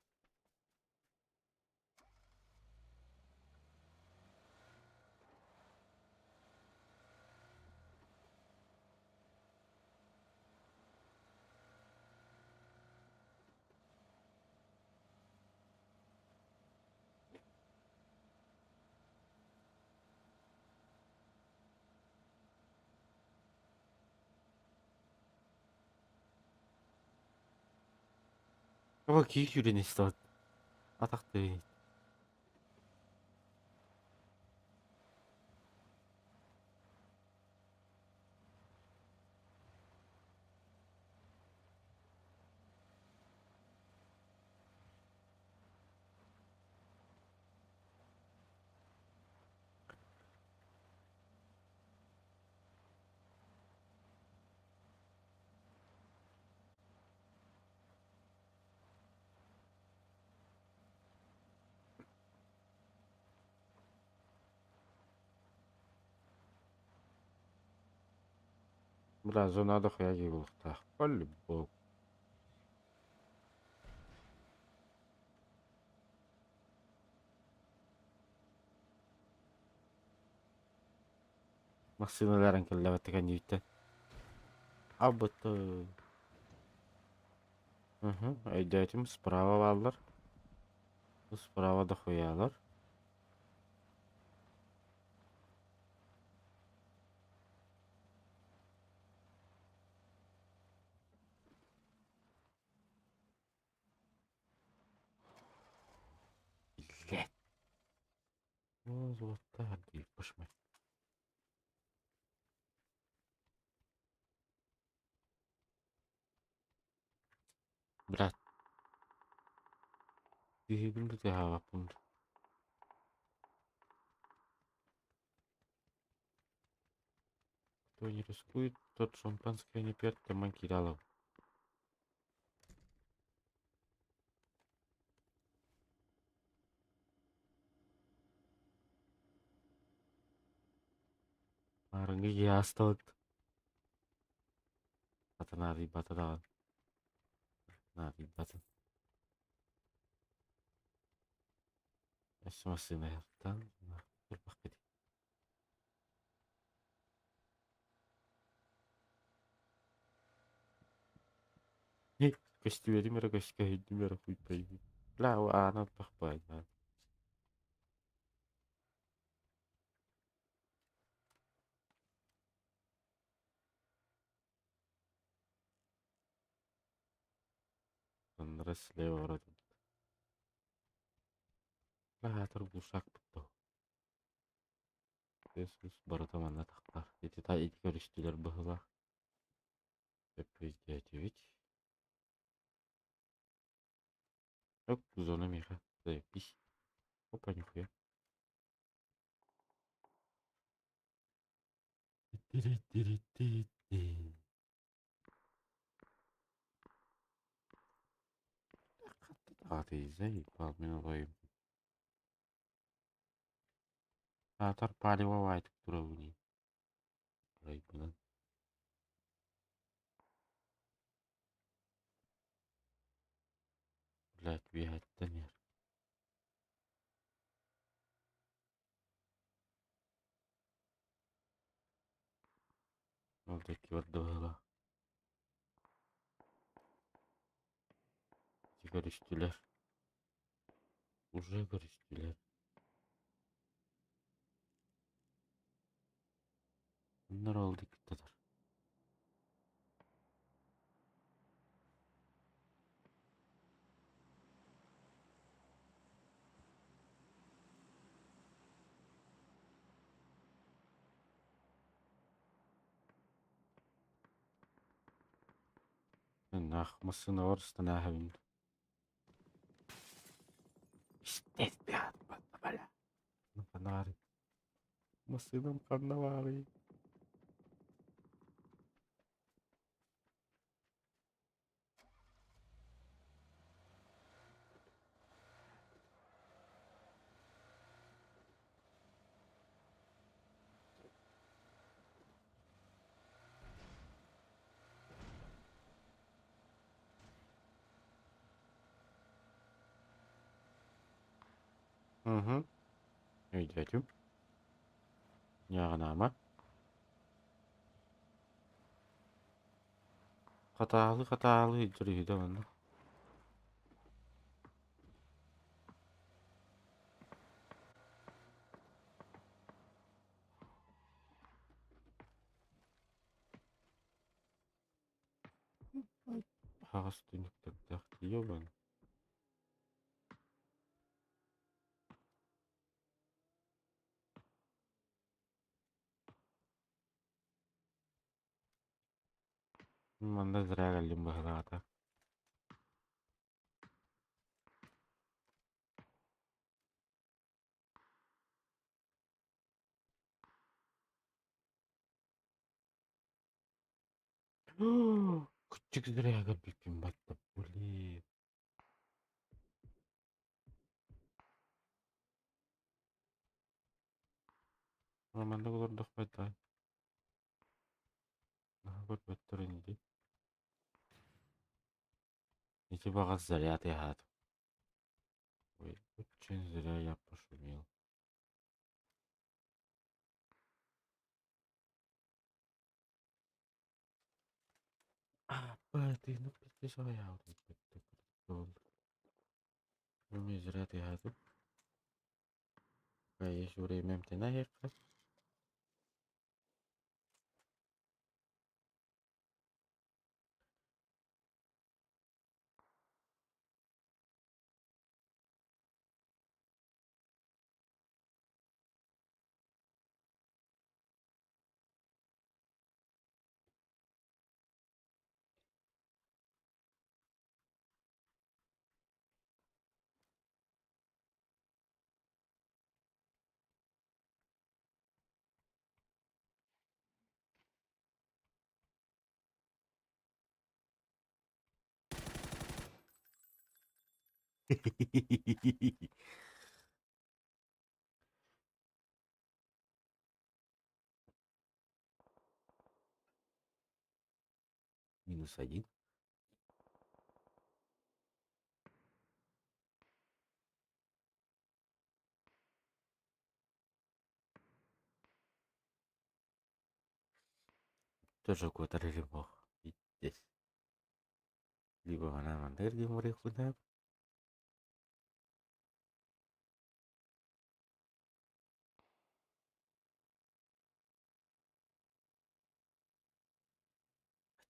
Speaker 1: Кого киһи сүүрэн истэҕит? Атахтыы. Бля, зона дохуя буолуохтаах. По-любому. Массыыналарын кэллэбэттик анньыыта. Абыты. Уһу, өйдөөтүм, справа бааллар. Справа дохуялар. Блядь. О, золотая дверь, пошмать. Брат. Киһибин бытыһаабаппын. Кто не рискует, тот шампанское не пьет, Таман Киралов. Маарыҥҥы киһи астабыт. Хата наадыйбата даҕаны. Наадыйбатын. Өссө массыына ыһыктан турбакка дии. Көстүбэтим эрэ көскөһүйдүм эрэ хуй пойми. Бля, аана ылбах баайдаан. Аннара слева вроде. Аатар глушак бутту. Тес-ус барыта манна тахтар. Ити та ити көрүстүлэр быһыылаах. Өппүйдээтибит. Оп, зона миэхэ. Заебись. Опа, нихуя. Тири-тири-тири-ти. А ты заебал, мин олойум. Аатар палево баайтык турабыный. Арайбынан. Блядь, үөһэттэн иһэр. Ол диэки барда быһыылаах. Көрүстүлэр. Уже көрүстүлэр. Bunlar oldu kadar. Нах массыына станаһабын. Пиздец, бля. Фонарик. Массыынам ханна баарый? Угу. Өйдөөтүм. Ньааҕынаама. Хатаалы-хатаалы дьүрүһүйдэ манна. Аһаҕас түннүктэрдээх дии ол Манна зря кэллим быһыылаата. Кыччык зря кэлбиппин батта, блин. Маннык олордохпой да. Наһаа көрбөттөр ини дии. Ити баҕас зря тыаһаатым. Ой, очень зря я пошумел. А, ты, ну пиздец, Зря тыаһаатым. Пока есть время эмтэнэ Минус один. Тоже куотар мох. Здесь. Либо она мандерги морехуна.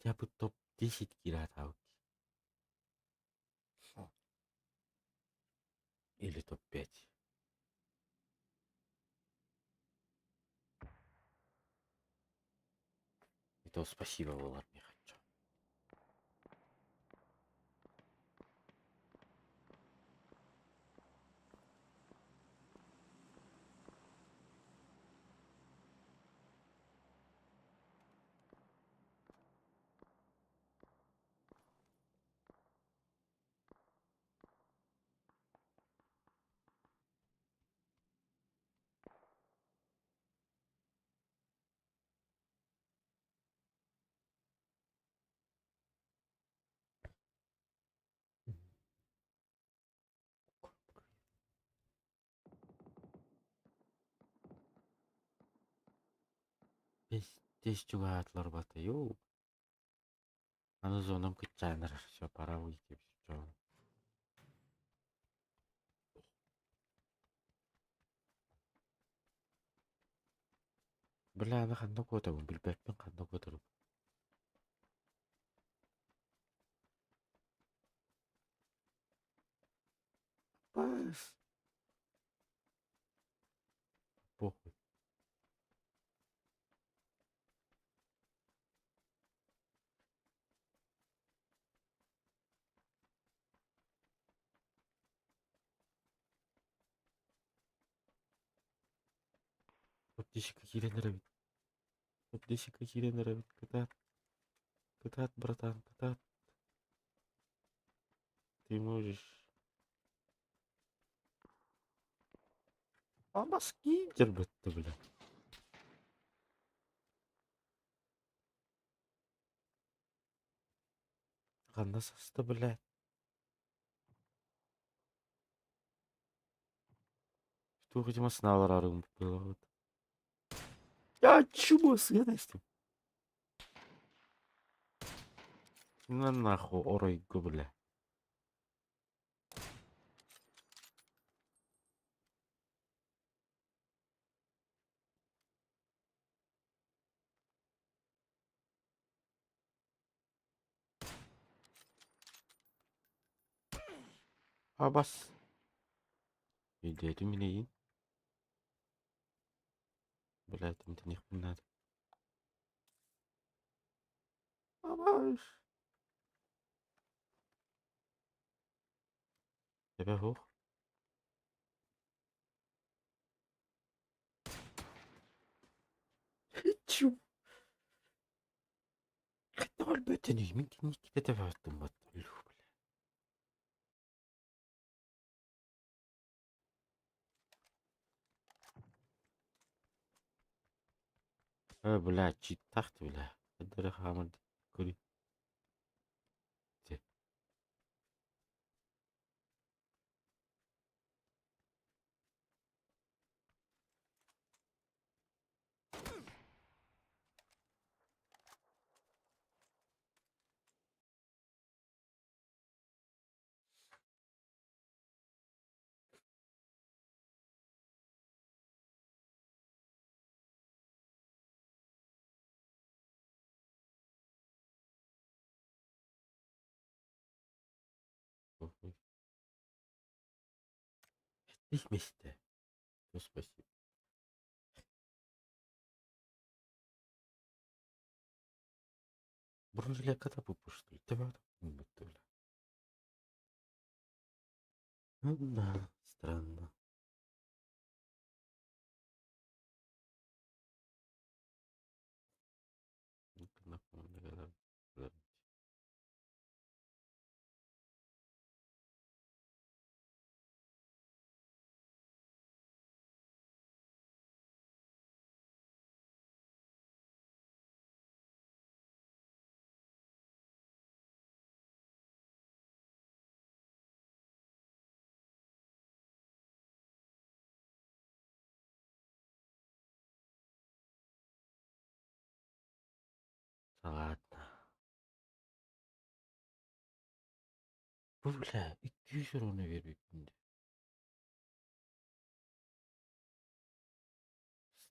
Speaker 1: Хотя бы топ-10 килотавки. Или топ-5. И то спасибо, Волар, не хочу. Бэс чугаһаатылар бата, йоу. Аны зонам кыччааннар, всё, пора выйти, всё. Бля, аны ханна куотабын, билбэппин ханна куотарым. Бас. Похуй. Подписчикка киирэн эрэбит. Подписчикка киирэн эрэбит. Кытаат. Кытаат, братан, кытаат. Ты можешь. А маски дербетте, бля. Ханна саста, блядь? Туох ити массыыналар арыгын Я чего сыанастым? На нахуй оройго, бля. Абас. Өйдөөтүм мин эйигин. Блядь, эмтэниэхпин наада. Абас. Эбэ суох. Чу. Хайдах өлбөтүнүй? Мин кинииккитэ тэбэбэттим бат. Бля. Э, бля, читтах ты, бля. Хайдах хаамар көрүй. Их миэстэ. Ну, спасибо. Бронежилетка табыппыт что ли? Төбө бля. Ну да, странно. Ладно. Бу бля, 200 уруну биэрбиппин дии.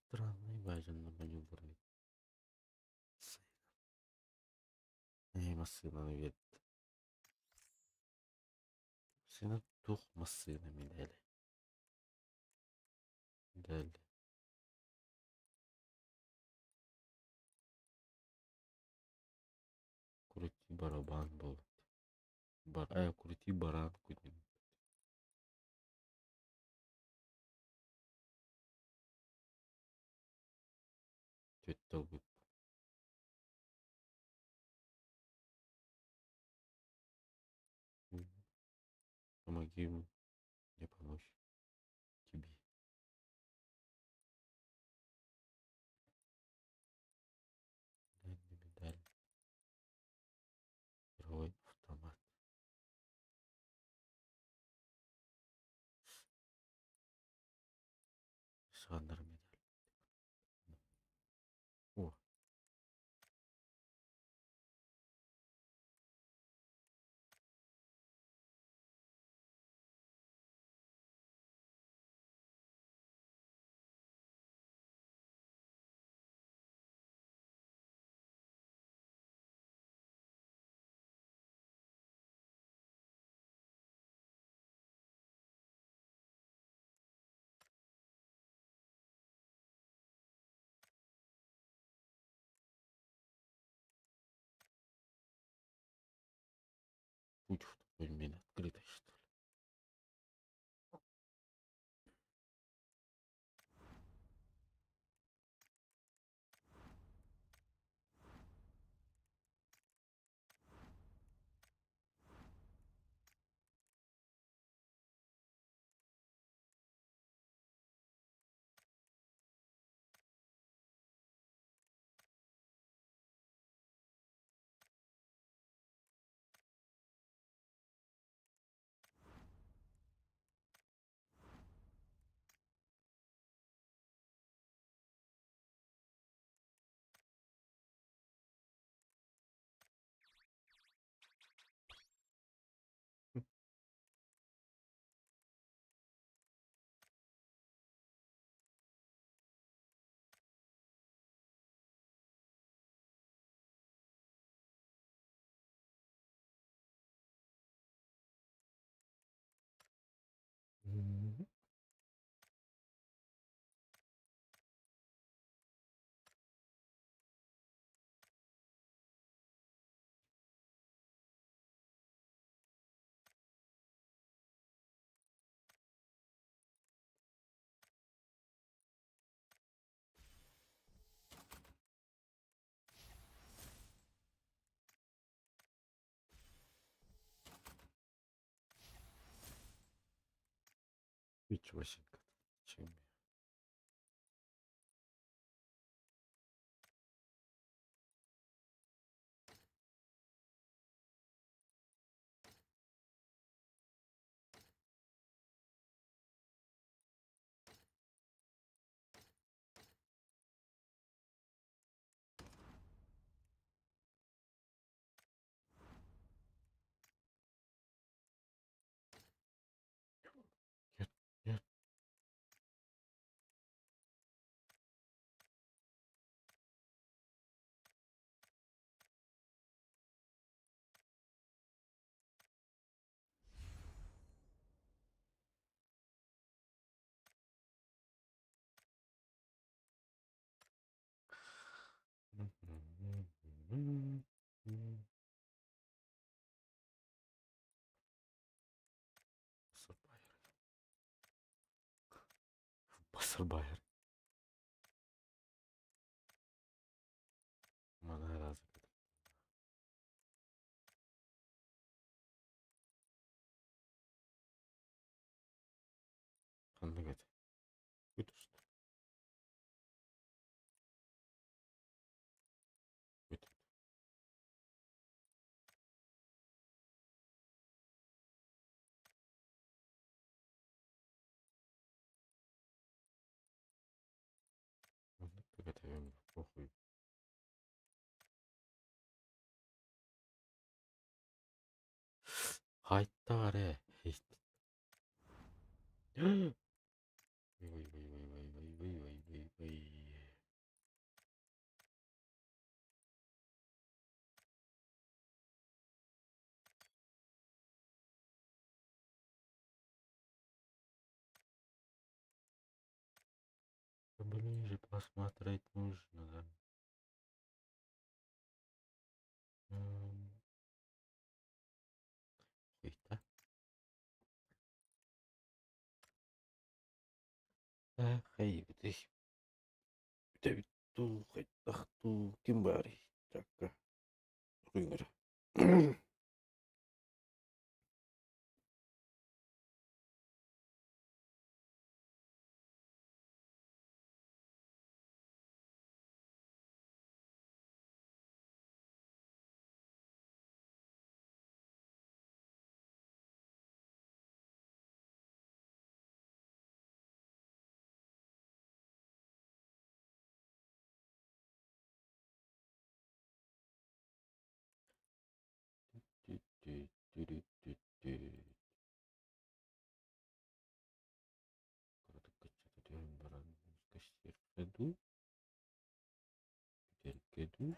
Speaker 1: Странный бажанна маневры. Ээ, массыынаны биэрдэ. Массыына туох массыына медали. Медали. Крути барабан буолбут. Бар крути баранку диэн. Түөртэ ылбыт. Помоги мне помочь тебе. Дай мне медаль. Игровой автомат. Сандер медаль. О. Путь в такой мин открытый, что ли? Мгм. Ничего себе. Чем? Нет, нет. Басырбайыр. Басырбайыр. Мана разы. Ханнык этэ? Бүтүстэ. Бүт. Маннык да кэтэбин похуй. Хайта эрэ. Ой ой ой ой ой ой ой ой ой. Ближе посмотреть нужно, да? М. Хуйта. Хай бүтэх. Бүтэбит дуу, хайдах дуу, ким баарый? Чакка. Руйнгара. Дуу, бүтэргэ дуу.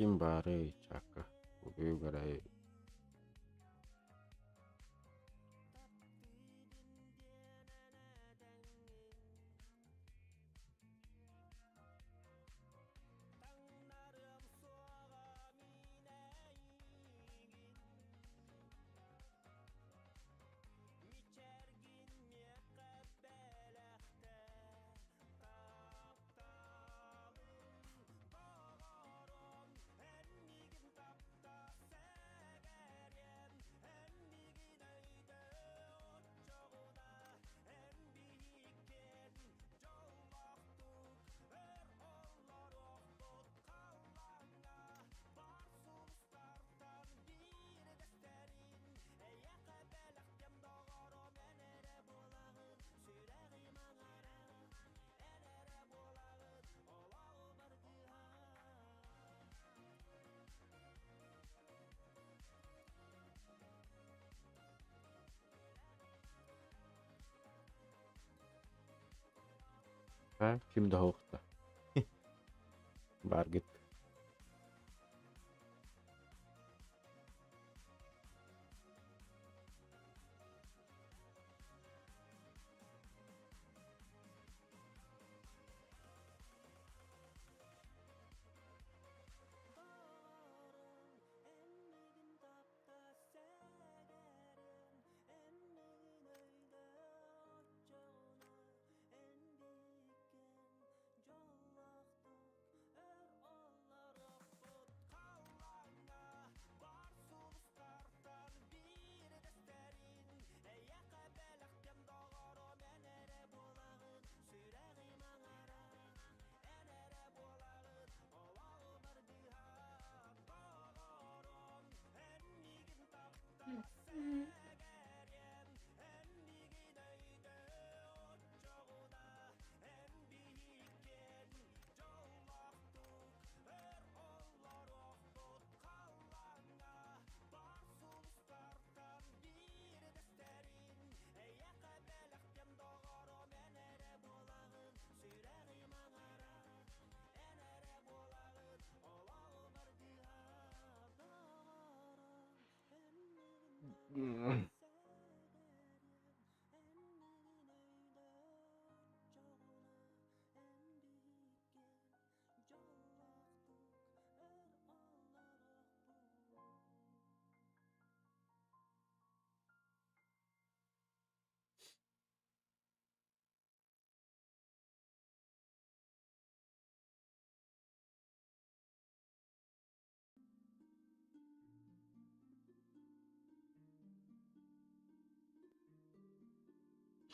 Speaker 1: Ким баарый, чака, угуй-угарай. А, ким да суохта. Бааргыт.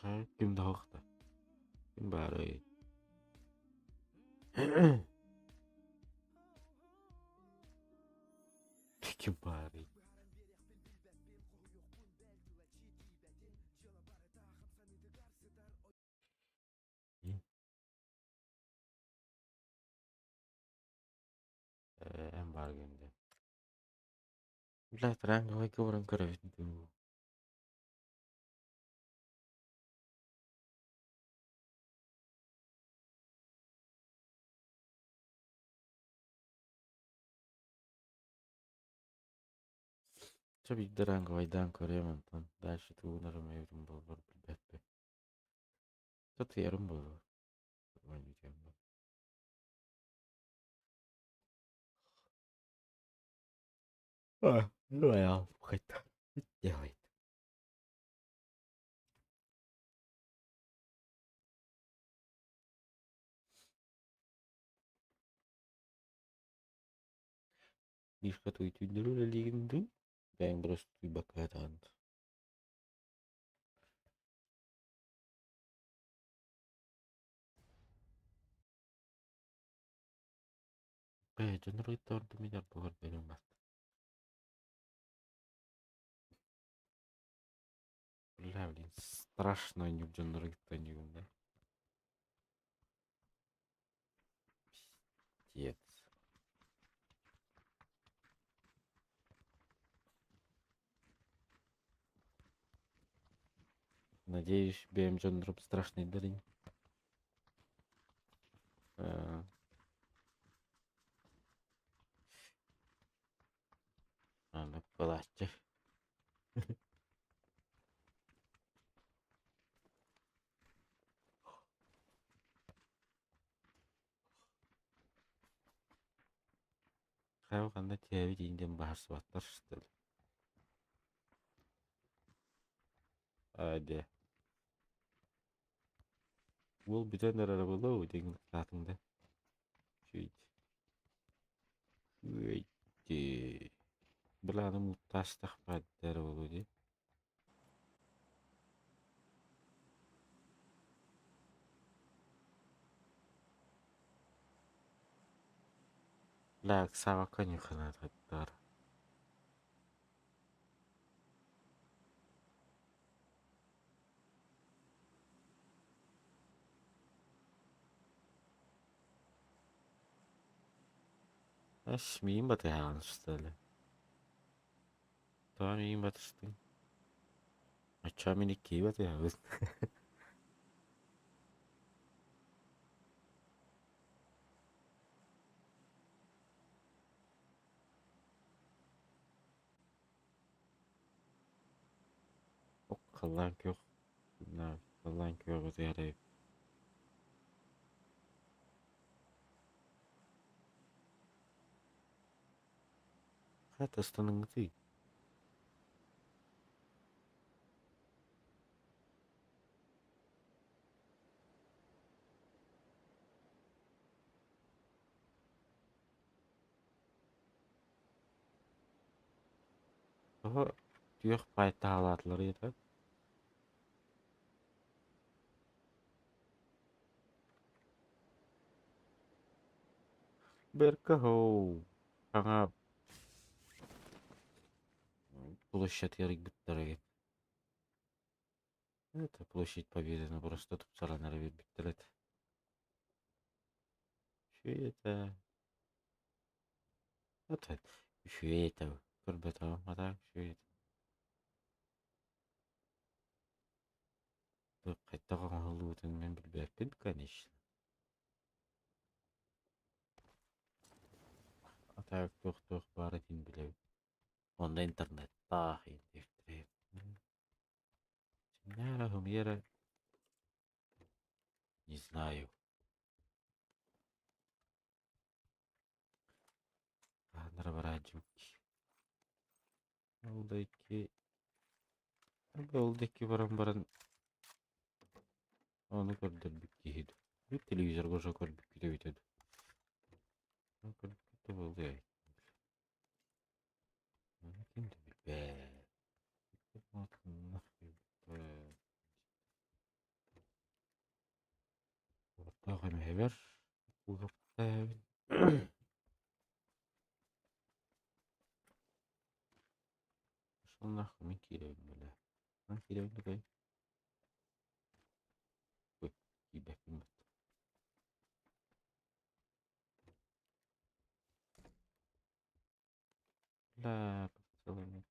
Speaker 1: А, ким да суохта. Ким баарый? Ким баарый? Ээ, эн бааргын дии. Блядь, ранговайга баран көрөбүт дуу. Чэ биирдэ ранговайдаан көрүөм онтон дальше тугунарым эбитин буоллар билбэппин. Сатыйарым буолуо. А, ну я хоть делает. Мишка туй түүннэри үлэлиигин дуу, бэйэҥ просто тууйбакка сатаан Бээ, дьоннор ыйытта мин ордугар бэйэм барда. Бля, блин, страшно оонньуур дьоннору кытта оонньуугун да. Пиздец. Надеюсь, бэйэм дьоннорум страшныйдар ини. Э. Оннук буолааччы. Хайа ханна түһэбит иин диэн баһарсыбаттар что ли? Аа дьэ. Уол бүтэн эрэрэ буолуо диэн аатыҥ да. Үчүгэй. Үчүгэй. Былааным муттаастах бааддара буолуо дии. Бля, Сава конюхина Эс, миин батыһаҕын что ли? Тоҕо миигин батыстыҥ? Оччоҕо мин иккиһи батыһабын. Ок, халлаан күөх, халлаан күөх ытыһар эбит. Хата ыстаныҥҥытый? Тоҕо түөх баайтаһалаатылар ыйытар? Бэркэ һоу, саҥа площадь арыйбыттар эбит. Это площадь Победы просто тупсаран эрэ биэрбиттэр этэ. Үчүгэй этэ. Это үчүгэй этэ. Көрбөтөҕүм а так үчүгэй этэ. Хайдах оҥоһуллубутун мин билбэппин, конечно. А так туох-туох баар этин билэбин. Онно интернеттаах Синнээра Не знаю. Хаһан барааччыбыт Ол да икки ол да икки баран баран ону көрдөрбүт киһи дуу. Биир телевизорга уже көрбүккүт эбитэ дуу. Ону көрбүккүт да буолуо Ону ким да билбэт. Ортоох эмэһэбэр кууһуктаабын. Пошел нахуй, мин киирэбин бля. Мин киирэбин да Ой, киирбэппин бат. Бля, поцелуй.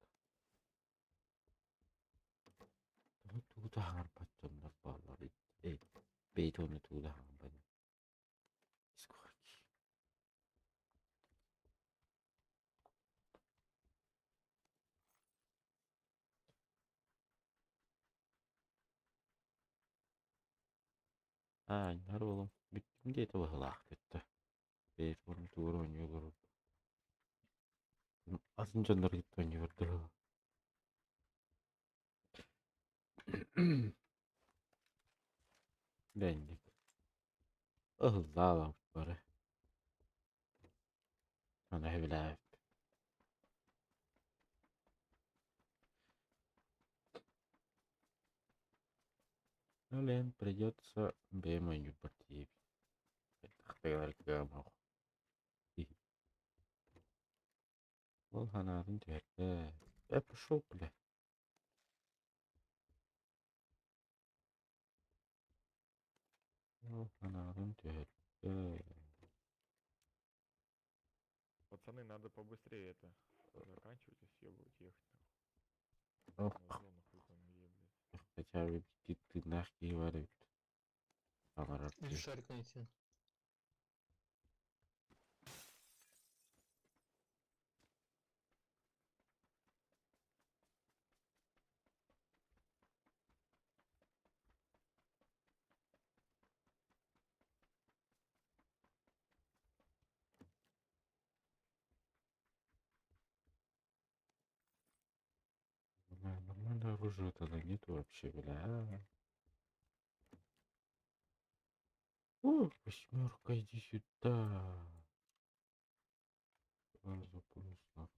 Speaker 1: Тоҕо тугу да хаҥарбат дьоннор бааллар эй, бэйэтэ уонна тугу да хаҥарбат. Аанньар уолум бүттүм диэтэ быһыылаах кытта. Бэйэтэ уонна тугу эрэ оонньуу олорор. Атын дьоннору кытта оонньуур дуу. Бэнник. Ыһыллаалаабыт бары. Аны сөбүлээбит. Блин, придется бэйэм оонньуурбар тиийэбин. Хайдах да кыаҕым суох. Ол санаатын түһэрдэ. Э, пошел, бля. Ол санаатын түһэрдэ.
Speaker 10: Пацаны, надо побыстрее это заканчивать и съебывать, ехать нахуй.
Speaker 1: Ох,
Speaker 10: На зону хуй там где, блядь.
Speaker 1: хотя бы тыыннаах киһи бар эбит. Саҥарар
Speaker 5: Или
Speaker 1: киһи.
Speaker 5: шарик найти.
Speaker 1: Оружия тогда нету вообще, бля. О, восьмерка, иди сюда. Сразу плюс нахуй.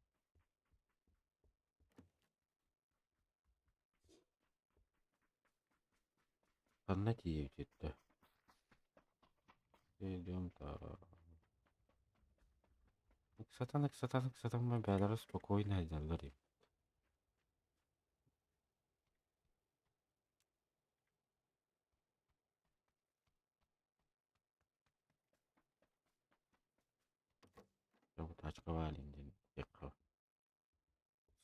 Speaker 1: Ханна тиийбит да. Идем так. Ыксатан, ыксатан, ыксатан бэйэлэрэ спокойно сылдьаллар эбит. Бу тачка валим диэн диэххэ.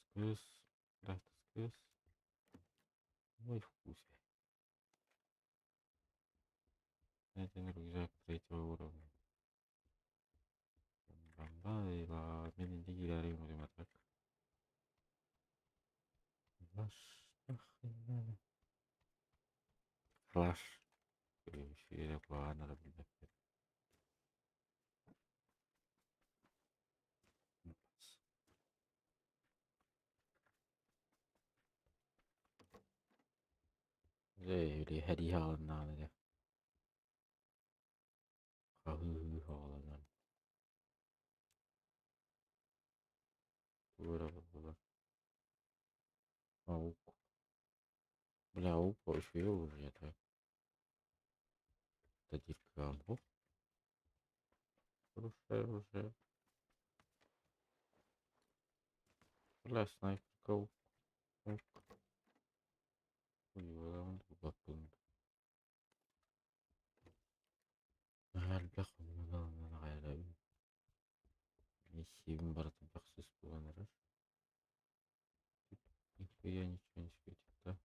Speaker 1: Скыс, да, скыс. Ой, вкусе. Найден рюкзак третьего уровня. Бамбайла, мен инде киирээри гыммытым так. Флаш, нахрен надо. Флаш. Үчүгэй куһаҕан эрэ билбэппин. Дьэ, били сэрии саҕаланнаҕына дьэ хаһыы саҕаланан тугу эрэ буллулар. Аук. Бля, аук үчүгэй оружие так. Диир кыаҕым суох. Хорошее оружие. Бля, снайперка аук. Аук. Уйбалаабын булбаппын. Наһаа элбэх хомунан аҕай эрэбин. Сиэбим барыта бөхсүс буолан эрэр. Тут нихуя ничего не светит, да?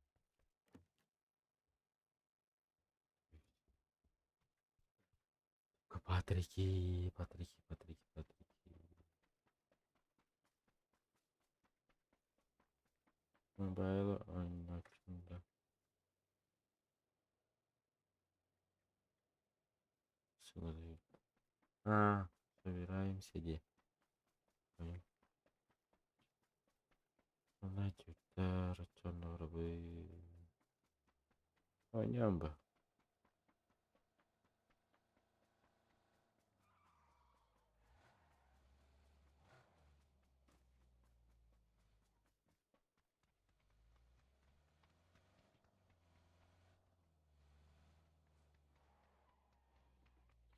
Speaker 1: Патрики, Патрики, Патрики, Патрики. Мобайл оонньооччум да. А, собираемся где? Понял. Знаете, черного Оонньоон ба.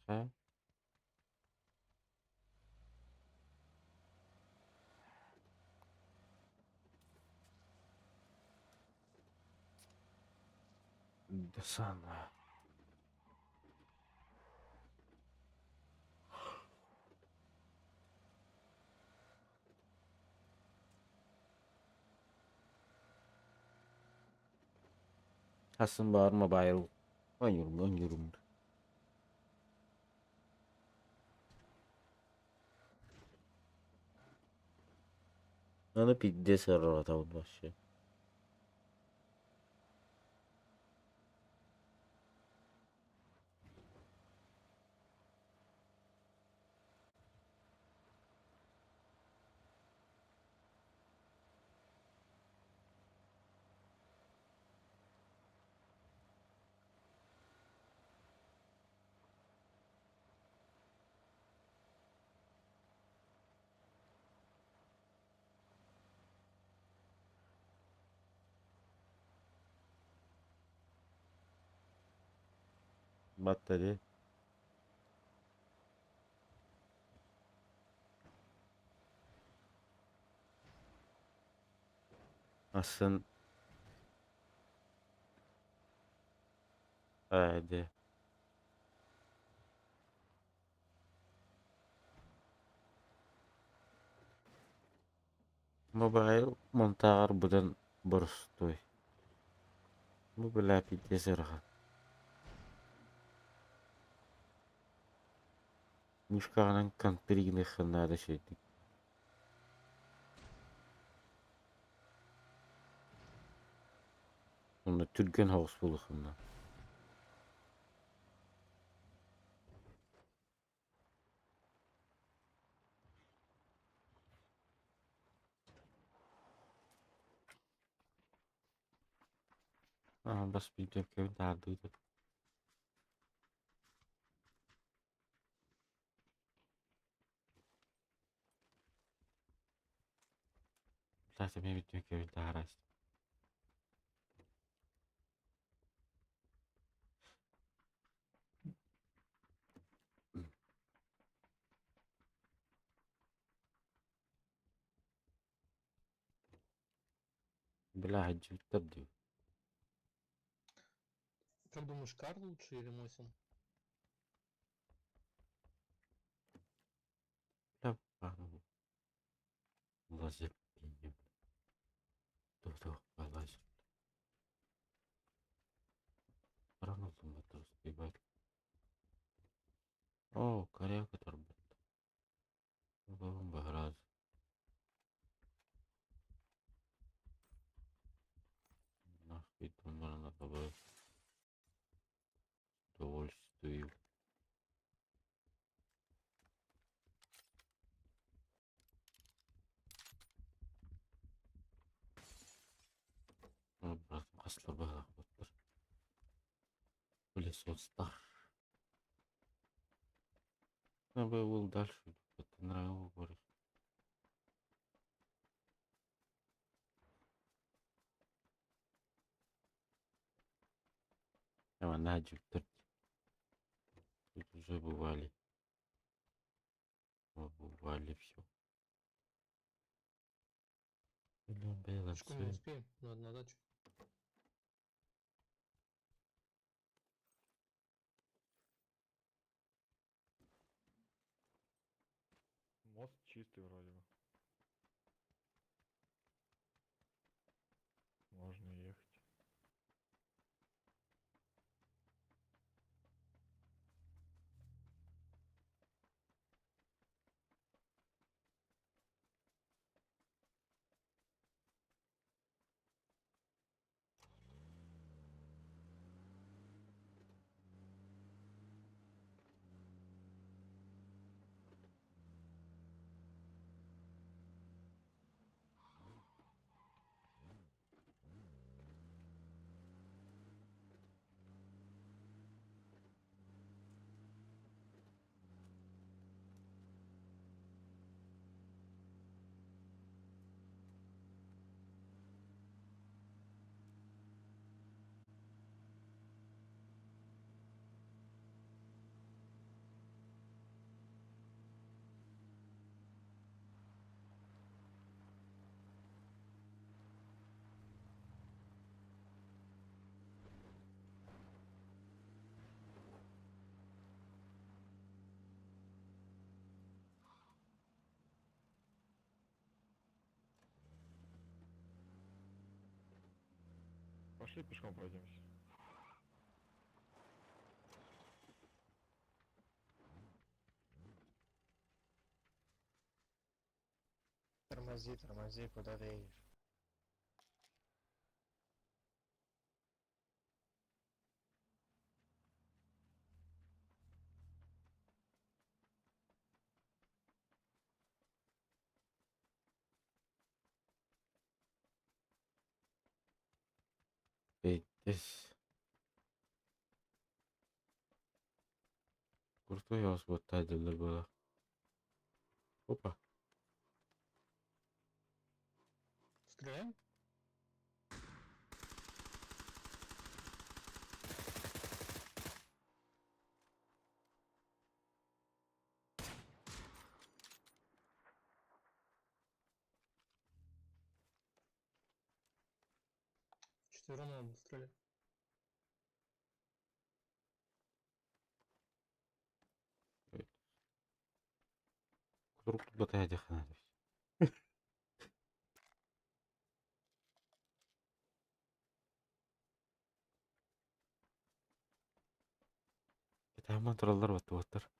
Speaker 1: Хайа? Десана. Хасын баар мобайл оонньуурум оонньуурум. Аны пиздец ыарырҕатабын вообще. Батта дии. Асын ээ дии. Мобайл монтааҕар быдан боростуой. Бу бля пиздец ыарахан. Мышкаҕынан контригыныаххын наада үчүгэйдик. Уонна түргэн соҕус буолуоххун наада. Аа, бас биирдэм таһаардыытын. Блядь, эмиэ бүттүөккэбин таһаарааччы. Бля, дьүттэр дии.
Speaker 5: Как думаешь, Кар лучше или Мосин?
Speaker 1: Бля, пану. Лазер пинем. Туох лазер. Рано ебать. О, коряка торбут. Бомба Нахуй надо бы. Удовольствию. Братым хаслар баһаах Пылесостар. Надо был дальше. Это нравилось. Тут уже бывали. Бывали все.
Speaker 5: Пешком не успеем, надо на дачу.
Speaker 10: Мост чистый вроде бы. Можно ехать. Пошли пешком пройдемся.
Speaker 11: Тормози, тормози, куда ты едешь?
Speaker 1: Здесь. Крутой вот было. Опа.
Speaker 5: Стреляем? Четвером надо стрелять.
Speaker 1: Круг батая надо. Таман тураллар баттыбаттар.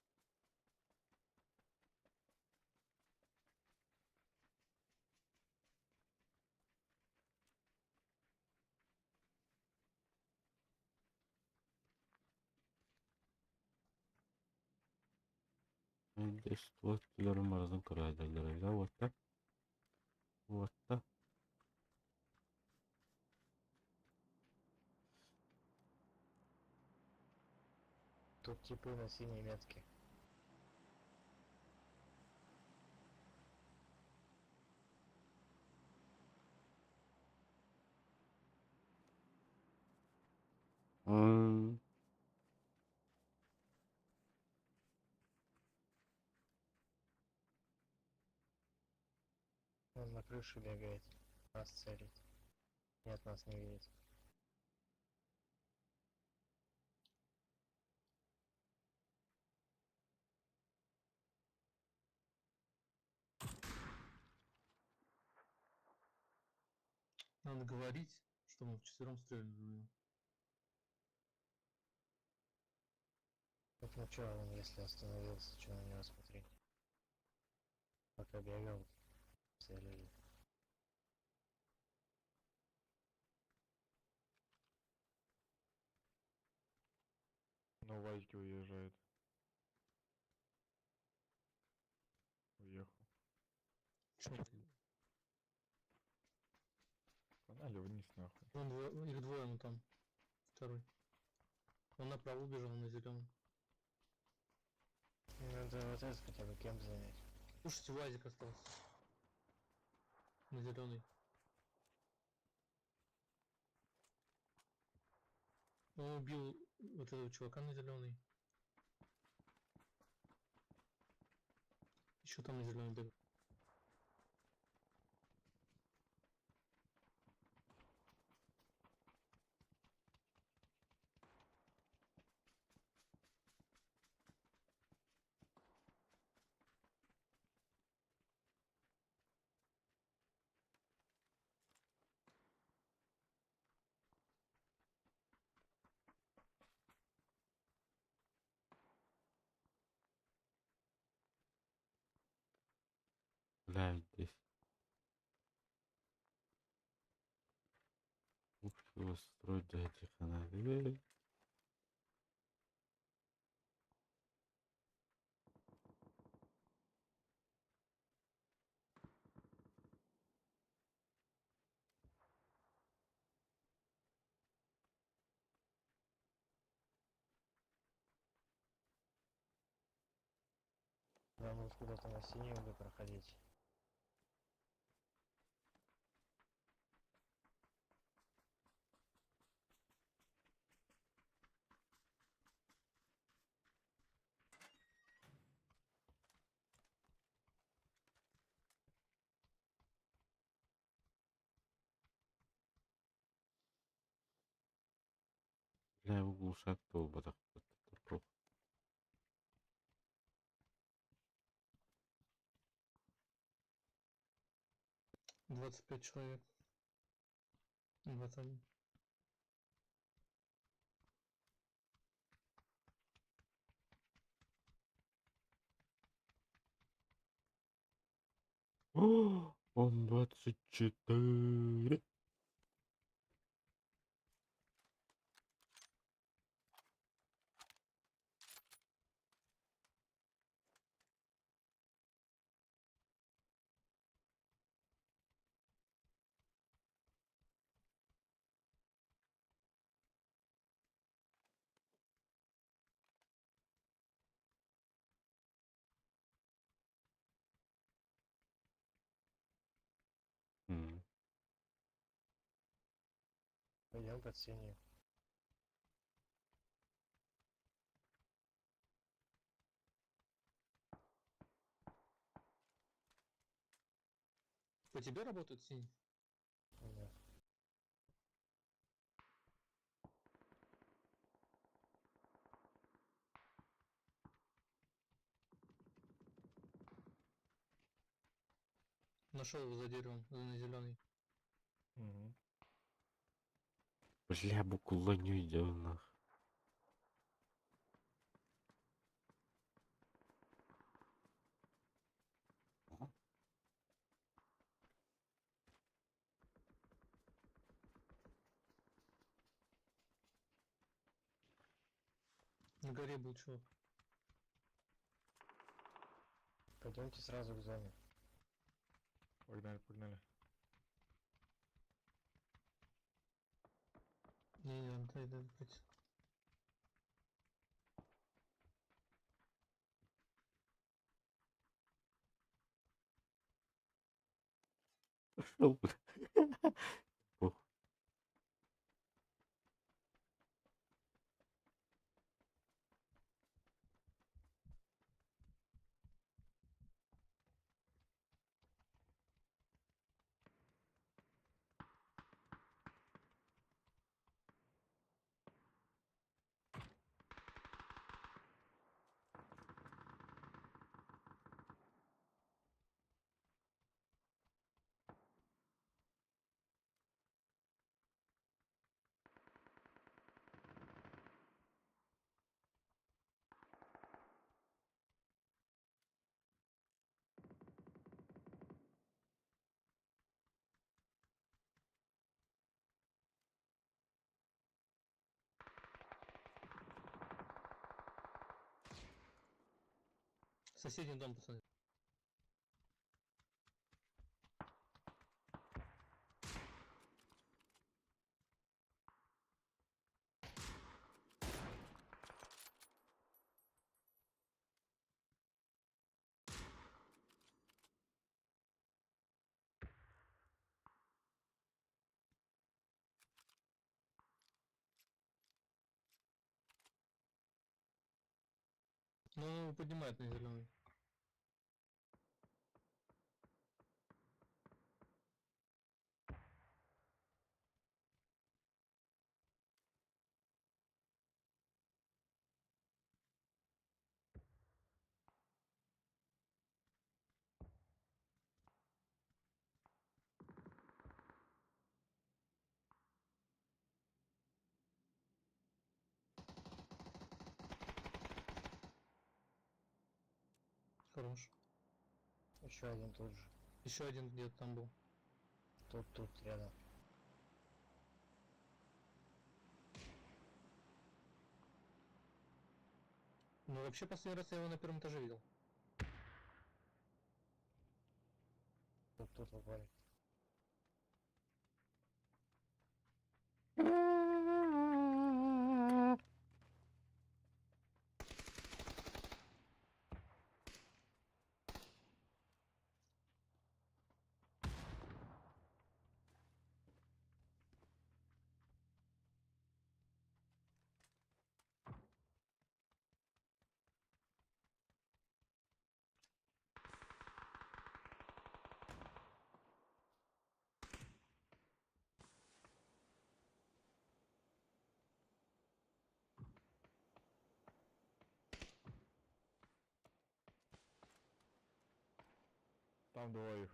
Speaker 1: Туаттыларын барытын көрөөдөллөр вот Вот.
Speaker 11: Тут типы на синей метке. Он на крыше бегает. Нас целит. Нет, нас не видит.
Speaker 12: Надо говорить, что мы вчетвером стреляли.
Speaker 11: Так ну чё, он если остановился, что на него смотреть? Пока бегал, целили.
Speaker 10: На УАЗике уезжает. Уехал.
Speaker 12: Чё?
Speaker 10: Погнали вниз нахуй.
Speaker 12: Вон двое, их двое, ну там. Второй. Он направо убежал на зеленый.
Speaker 11: Надо вот этот хотя бы кемп занять.
Speaker 12: Слушайте, УАЗик остался. На зеленый. Он убил вот этого чувака на зеленый. Еще там на зеленый бегал.
Speaker 1: Блядь, здесь. Ух, его строить для этих фонарей.
Speaker 11: Нам вот куда-то на синюю бы проходить.
Speaker 1: Бля, углушак буолбатах.
Speaker 12: 25 человек. 21.
Speaker 1: О, он 24. М.
Speaker 11: Пойдем под синюю.
Speaker 12: По тебе работает синий?
Speaker 11: Да.
Speaker 12: Нашел его за деревом, на зеленый.
Speaker 10: Угу.
Speaker 1: Бля, букуланю идем нах.
Speaker 12: На горе был чувак.
Speaker 11: Пойдемте сразу к зоне.
Speaker 10: Погнали, погнали.
Speaker 12: Не-не, дай, дай, пройти.
Speaker 1: Ушел, бля. Пох.
Speaker 12: Соседний дом, пацаны. Ну, он его поднимает на зеленый. Хорош.
Speaker 11: Еще один тут же.
Speaker 12: Еще один где-то там был.
Speaker 11: Тут, тут, рядом.
Speaker 12: Ну, вообще, последний раз я его на первом этаже видел.
Speaker 11: Тут, тут упали.
Speaker 10: Там двоих.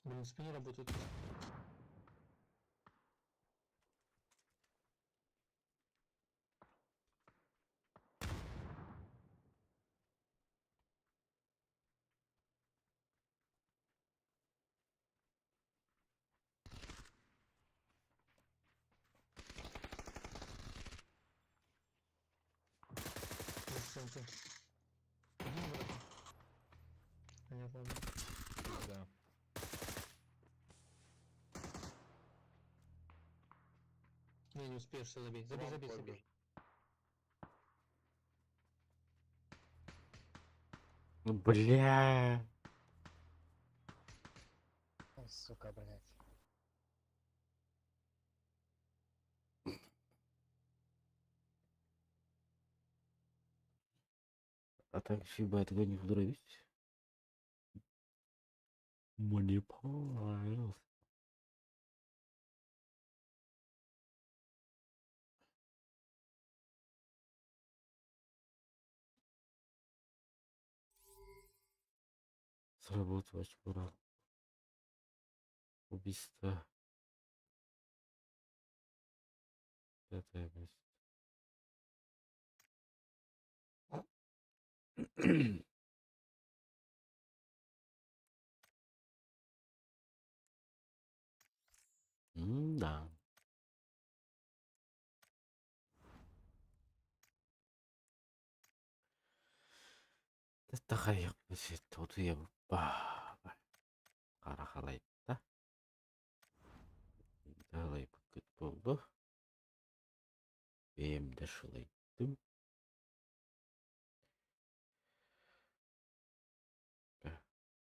Speaker 12: Блин, в спине работает. За стенкой. Один вроде. Понятно, ладно.
Speaker 10: Да.
Speaker 12: Не, не успеешь, всё, забей. Забей,
Speaker 10: Вам
Speaker 12: забей,
Speaker 10: побежит.
Speaker 12: забей.
Speaker 1: Ну, бля.
Speaker 11: Ой, сука, блядь.
Speaker 1: А так фиба этого не вдровить. Мне понравился. Сработать пора. Убийство. Пятое место. М-да. Хата хайыахпыт утуйабыт Хара халайда. Халайбыккыт буоллу. Бэйэм да шылайдым.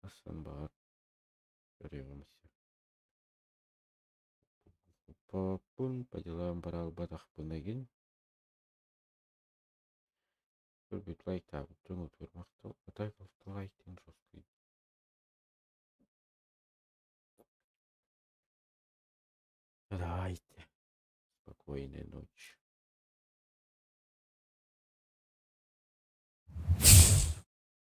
Speaker 1: Асан баҕар көрүөҕүм Поппун по делам баралбатахпын игин. Көрбүт лайктаабыттан утуйар махтал. А так лайктын жесткий. Давайте. Спокойной ночи.